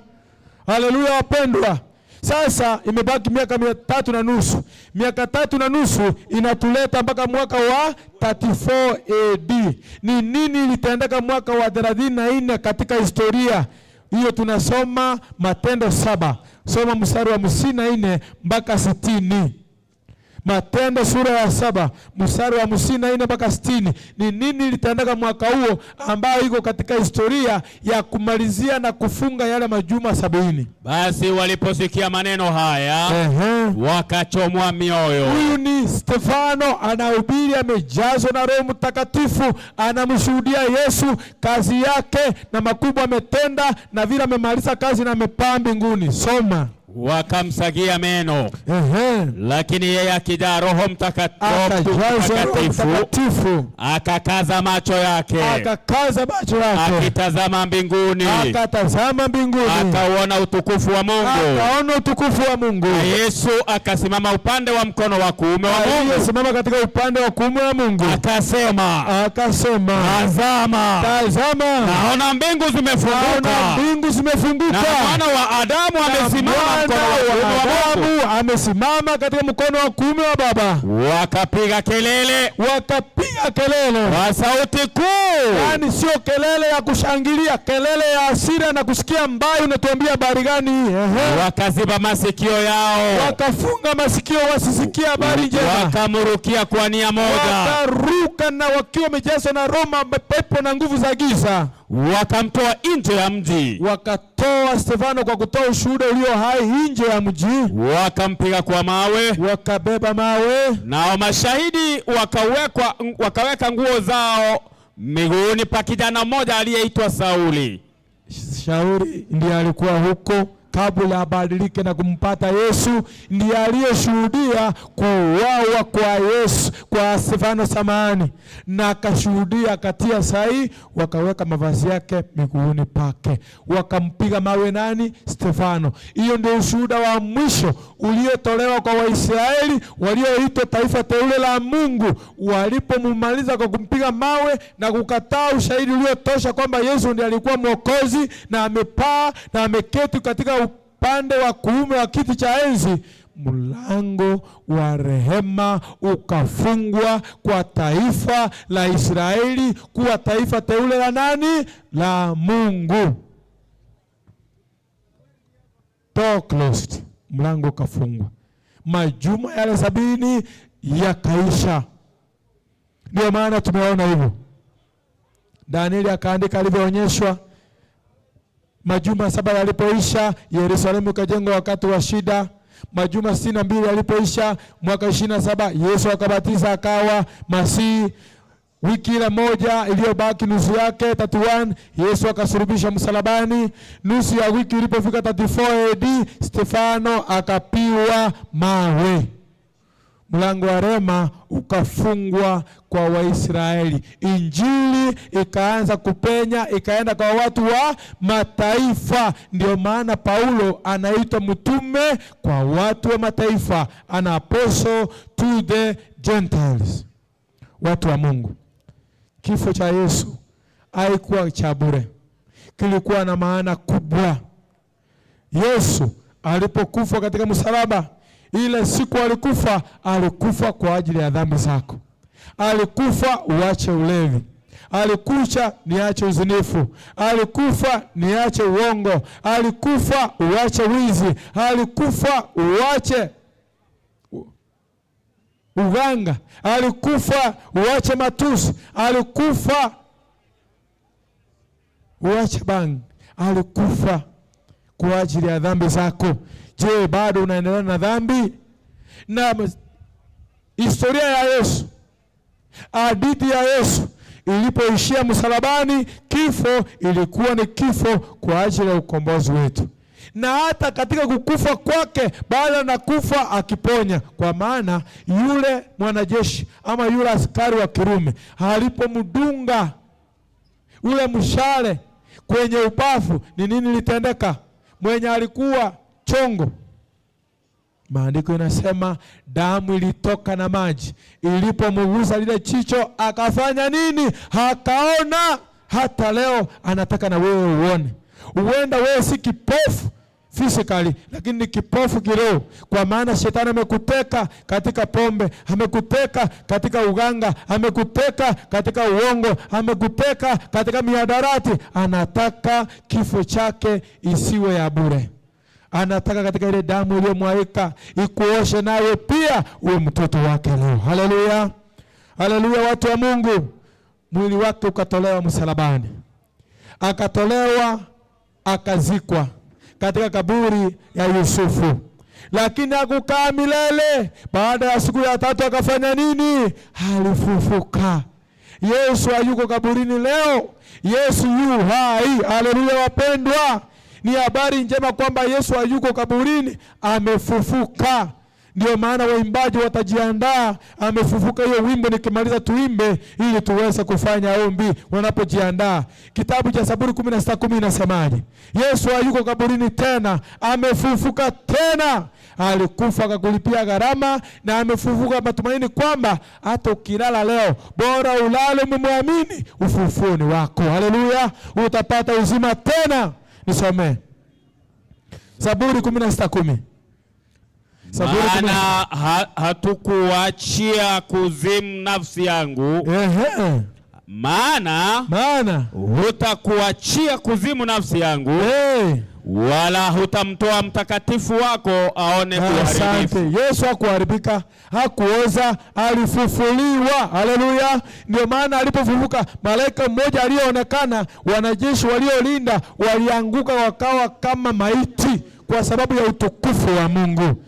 haleluya wapendwa. Sasa imebaki miaka 3.5. Miaka 3.5 inatuleta mpaka mwaka wa 34 AD. Ni nini ilitendeka mwaka wa 34 katika historia hiyo? Tunasoma Matendo 7. Soma mstari wa 54 mpaka 60. Matendo sura ya 7 mstari wa 54 mpaka 60. Ni nini litendeka mwaka huo ambayo iko katika historia ya kumalizia na kufunga yale majuma 70?
Basi waliposikia maneno haya wakachomwa mioyo.
Huyu ni Stefano anahubiri, amejazwa na Roho Mtakatifu, anamshuhudia Yesu, kazi yake na makubwa ametenda, na vile amemaliza kazi na amepaa mbinguni. Soma.
Wakamsagia meno. Lakini yeye akijaa Roho
Akajazwa Roho
Mtakatifu
Mtakatifu,
akakaza macho yake,
akakaza macho yake,
akitazama mbinguni,
akatazama mbinguni,
akauona utukufu wa Mungu,
akaona utukufu wa Mungu,
na Yesu akasimama upande wa mkono wa kuume wa Mungu,
aliyesimama katika upande wa kuume wa Mungu,
akasema,
akasema,
tazama,
tazama,
naona mbingu zimefunguka,
naona mbingu zimefunguka,
na Mwana wa Adamu amesimama mkono wa kuume wa Mungu.
Adamu amesimama katika mkono wa kuume wa Baba.
Wakapiga kelele,
wakapiga kelele
kwa sauti kuu,
yaani sio kelele ya kushangilia, kelele ya hasira na kusikia mbaya. Unatuambia habari gani?
Wakaziba masikio yao,
wakafunga masikio wasisikie habari njema,
wakamrukia kwa nia moja,
wakaruka na wakiwa wamejazwa na roho, pepo na nguvu za giza,
wakamtoa nje ya mji,
wakatoa Stefano kwa kutoa ushuhuda ulio hai nje ya mji,
wakampiga kwa mawe,
wakabeba mawe,
nao mashahidi wakaweka nguo zao miguuni pa kijana mmoja aliyeitwa Sauli.
Shauri ndiye alikuwa huko kabla abadilike na kumpata Yesu, ndiye aliyeshuhudia kuuawa kwa Yesu, kwa Stefano samahani, na akashuhudia akatia sahihi, wakaweka mavazi yake miguuni pake, wakampiga mawe nani? Stefano. Hiyo ndio ushuhuda wa mwisho uliotolewa kwa Waisraeli walioitwa taifa teule la Mungu, walipomumaliza kwa kumpiga mawe na kukataa ushahidi uliotosha kwamba Yesu ndiye alikuwa Mwokozi na amepaa na ameketi katika upande wa kuume wa kiti cha enzi. Mlango wa rehema ukafungwa kwa taifa la Israeli kuwa taifa teule la nani? La Mungu. Door closed. Mlango ukafungwa. Majuma yale 70 yakaisha. Ndio maana tumeona hivyo. Danieli akaandika alivyoonyeshwa. Majuma 7 yalipoisha, Yerusalemu ikajengwa wakati wa shida. Majuma 62 yalipoisha, mwaka 27 Yesu akabatiza akawa Masihi. Wiki ile moja iliyobaki nusu yake 31 Yesu akasulubisha msalabani. Nusu ya wiki ilipofika 34 AD Stefano akapiwa mawe. Mlango wa rehema ukafungwa kwa Waisraeli. Injili ikaanza kupenya, ikaenda kwa watu wa mataifa. Ndio maana Paulo anaitwa mtume kwa watu wa mataifa, ana apostle to the Gentiles, watu wa Mungu. Kifo cha Yesu haikuwa cha bure, kilikuwa na maana kubwa. Yesu alipokufa katika msalaba, ile siku alikufa, alikufa kwa ajili ya dhambi zako. Alikufa uache ulevi, alikufa niache uzinifu, alikufa niache uongo, alikufa uache wizi, alikufa uache uganga, alikufa uache matusi, alikufa uache bangi, alikufa kwa ajili ya dhambi zako. Je, bado unaendelea na dhambi? Na historia ya Yesu, hadithi ya Yesu ilipoishia msalabani, kifo ilikuwa ni kifo kwa ajili ya ukombozi wetu. Na hata katika kukufa kwake, baada na kufa akiponya, kwa maana yule mwanajeshi ama yule askari wa Kirumi alipomdunga ule mshale kwenye ubavu, ni nini litendeka? Mwenye alikuwa chongo, maandiko inasema damu ilitoka na maji. Ilipomgusa lile chicho akafanya nini? Akaona. Hata leo anataka na wewe uone. Huenda wewe si kipofu physically, lakini ni kipofu kiroho, kwa maana shetani amekuteka katika pombe, amekuteka katika uganga, amekuteka katika uongo, amekuteka katika mihadarati. Anataka kifo chake isiwe ya bure. Anataka katika ile damu iliyomwagika ikuoshe nawe pia uwe mtoto wake leo. Haleluya, haleluya, watu wa Mungu. Mwili wake ukatolewa msalabani, akatolewa akazikwa katika kaburi ya Yusufu, lakini hakukaa milele. Baada ya siku ya tatu akafanya nini? Alifufuka. Yesu hayuko kaburini leo, Yesu yu hai. Haleluya wapendwa. Ni habari njema kwamba Yesu hayuko kaburini, amefufuka. Ndio maana waimbaji watajiandaa, amefufuka. Hiyo wimbo nikimaliza tuimbe ili tuweze kufanya ombi wanapojiandaa. Kitabu cha Zaburi 16:10 inasemaje? Yesu hayuko kaburini tena, amefufuka tena. Alikufa akakulipia gharama na amefufuka, matumaini kwamba hata ukilala leo, bora ulale umemwamini, ufufuo ni wako. Haleluya, utapata uzima tena. Nisomee Zaburi 16:10. Zaburi
Maana hatukuachia kuzimu nafsi yangu. Maana
maana
hutakuachia kuzimu nafsi yangu. Wala hutamtoa mtakatifu wako aone uharibifu.
Asante. Yesu hakuharibika, hakuoza, alifufuliwa. Haleluya! Ndio maana alipofufuka, malaika mmoja aliyeonekana, wanajeshi waliolinda walianguka wakawa kama maiti kwa sababu ya utukufu wa Mungu.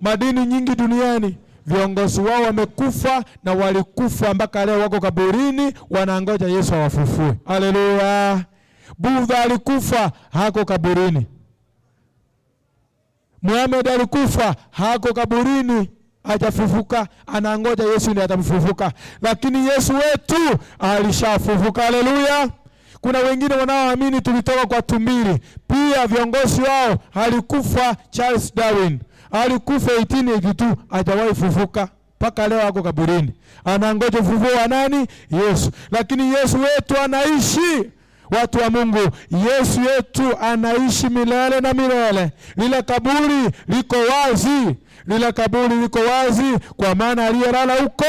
Madini nyingi duniani viongozi wao wamekufa na walikufa mpaka leo wako kaburini, wanangoja Yesu awafufue. Haleluya! Budha alikufa, hako kaburini. Muhammad alikufa, hako kaburini, hajafufuka, anangoja Yesu ndiye atamfufuka. Lakini Yesu wetu alishafufuka. Haleluya! Kuna wengine wanaoamini tulitoka kwa tumbili. Pia viongozi wao alikufa. Charles Darwin alikufa 1882, hajawahi fufuka mpaka leo ako kaburini, anangoja ufufuo wa nani? Yesu. Lakini Yesu wetu anaishi. Watu wa Mungu, Yesu yetu anaishi milele na milele. Lile kaburi liko wazi, lile kaburi liko wazi, kwa maana aliyelala huko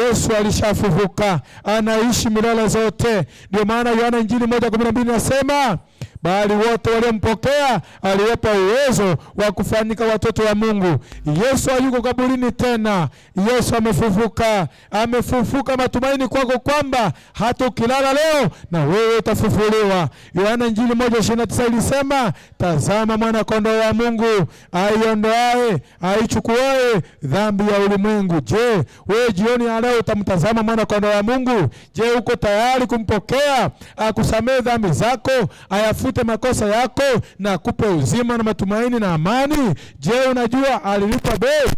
Yesu alishafufuka, anaishi milele zote. Ndio maana Yohana Injili 1:12 nasema, bali wote waliompokea aliwapa uwezo wa kufanyika watoto wa Mungu. Yesu hayuko kaburini tena, Yesu amefufuka. Amefufuka, matumaini kwako kwamba hata ukilala leo na wewe utafufuliwa. Yohana Injili 1:29 ilisema, tazama mwana kondoo wa Mungu aiondoaye, aichukuaye dhambi ya ulimwengu. Je, wewe jioni ya leo utamtazama mwana kondoo wa Mungu? Je, uko tayari kumpokea akusamehe dhambi zako, ayafute makosa yako na akupe uzima na matumaini na amani? Je, unajua alilipa bei?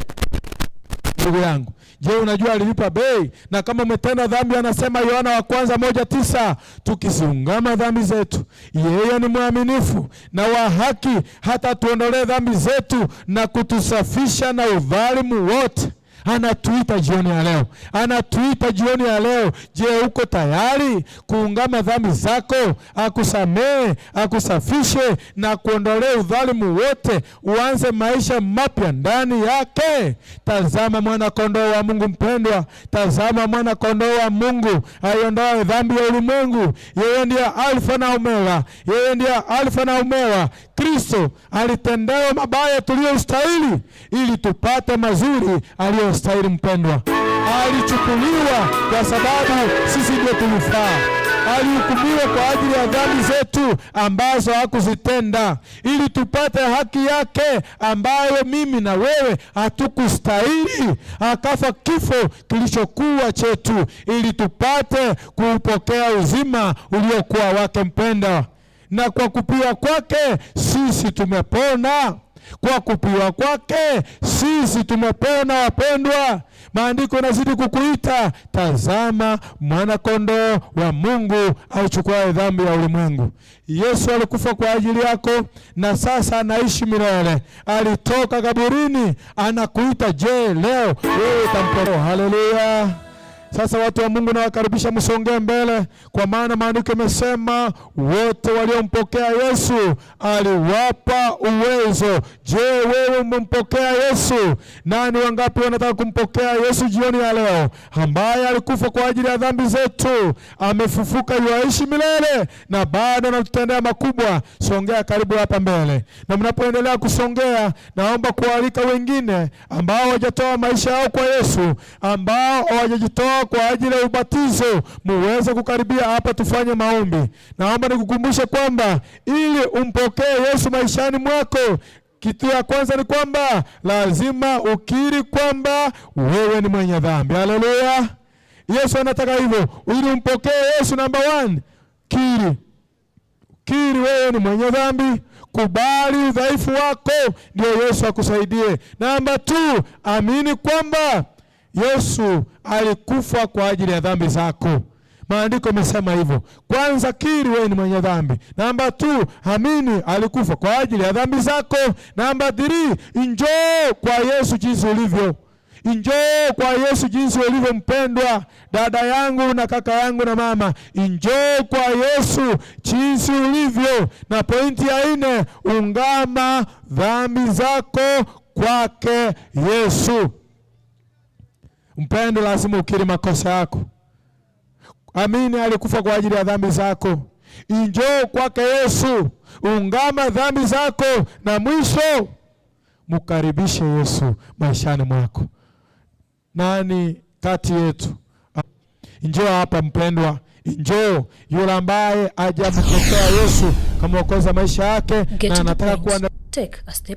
Ndugu yangu, je, unajua alilipa bei? Na kama umetenda dhambi, anasema Yohana wa kwanza 1:9, tukiziungama dhambi zetu, yeye ni mwaminifu na wa haki hata tuondolee dhambi zetu na kutusafisha na udhalimu wote. Anatuita jioni ya leo, anatuita jioni ya leo. Je, uko tayari kuungama dhambi zako, akusamee, akusafishe na kuondolee udhalimu wote, uanze maisha mapya ndani yake? Tazama mwana kondoo wa Mungu mpendwa, tazama mwana kondoo wa Mungu aiondoaye dhambi ya ulimwengu. Yeye ndiye Alfa na Omega, yeye ndiye Alfa na Omega. Kristo alitendewa mabaya tuliyostahili ili tupate mazuri aliyostahili. Mpendwa, alichukuliwa kwa sababu sisi ndio tulifaa. Alihukumiwa kwa ajili ya dhambi zetu ambazo hakuzitenda, ili tupate haki yake ambayo mimi na wewe hatukustahili. Akafa kifo kilichokuwa chetu, ili tupate kuupokea uzima uliokuwa wake. Mpendwa, na kwa kupiwa kwake sisi tumepona. Kwa kupiwa kwake sisi tumepona. Wapendwa, maandiko yanazidi kukuita, tazama mwana kondoo wa Mungu auchukuaye dhambi ya ulimwengu. Yesu alikufa kwa ajili yako na sasa anaishi milele. Alitoka kaburini, anakuita. Je, leo wewe utampokea? Haleluya! Sasa watu wa Mungu nawakaribisha msongee mbele, kwa maana maandiko yamesema wote waliompokea Yesu aliwapa uwezo. Je, wewe umempokea Yesu? Nani wangapi wanataka kumpokea Yesu jioni ya leo, ambaye alikufa kwa ajili ya dhambi zetu, amefufuka, yuaishi milele na bado anatutendea makubwa? Songea karibu hapa mbele, na mnapoendelea kusongea, naomba kualika wengine ambao hawajatoa maisha yao kwa Yesu, ambao hawajajitoa kwa ajili ya ubatizo, muweze kukaribia hapa tufanye maombi. Naomba nikukumbushe kwamba ili umpokee Yesu maishani mwako, kitu ya kwanza ni kwamba lazima ukiri kwamba wewe ni mwenye dhambi. Haleluya! Yesu anataka hivyo. Ili umpokee Yesu, namba 1, kiri. Kiri wewe ni mwenye dhambi, kubali udhaifu wako, ndio Yesu akusaidie. Namba 2, amini kwamba Yesu alikufa kwa ajili ya dhambi zako. Maandiko yamesema hivyo. Kwanza kiri wewe ni mwenye dhambi. Namba 2, amini alikufa kwa ajili ya dhambi zako. Namba 3, njoo kwa Yesu jinsi ulivyo. Njoo kwa Yesu jinsi ulivyo, mpendwa dada yangu na kaka yangu na mama, njoo kwa Yesu jinsi ulivyo. Na pointi ya 4, ungama dhambi zako kwake Yesu. Mpendwa, lazima ukiri makosa yako. Amini alikufa kwa ajili ya dhambi zako. Njoo kwake Yesu, ungama dhambi zako, na mwisho mkaribishe Yesu maishani mwako. Nani kati yetu? Njoo hapa mpendwa, njoo yule ambaye hajampokea Yesu kama mwokozi maisha yake
Get
na
to the
anataka kuwa
point. Take a step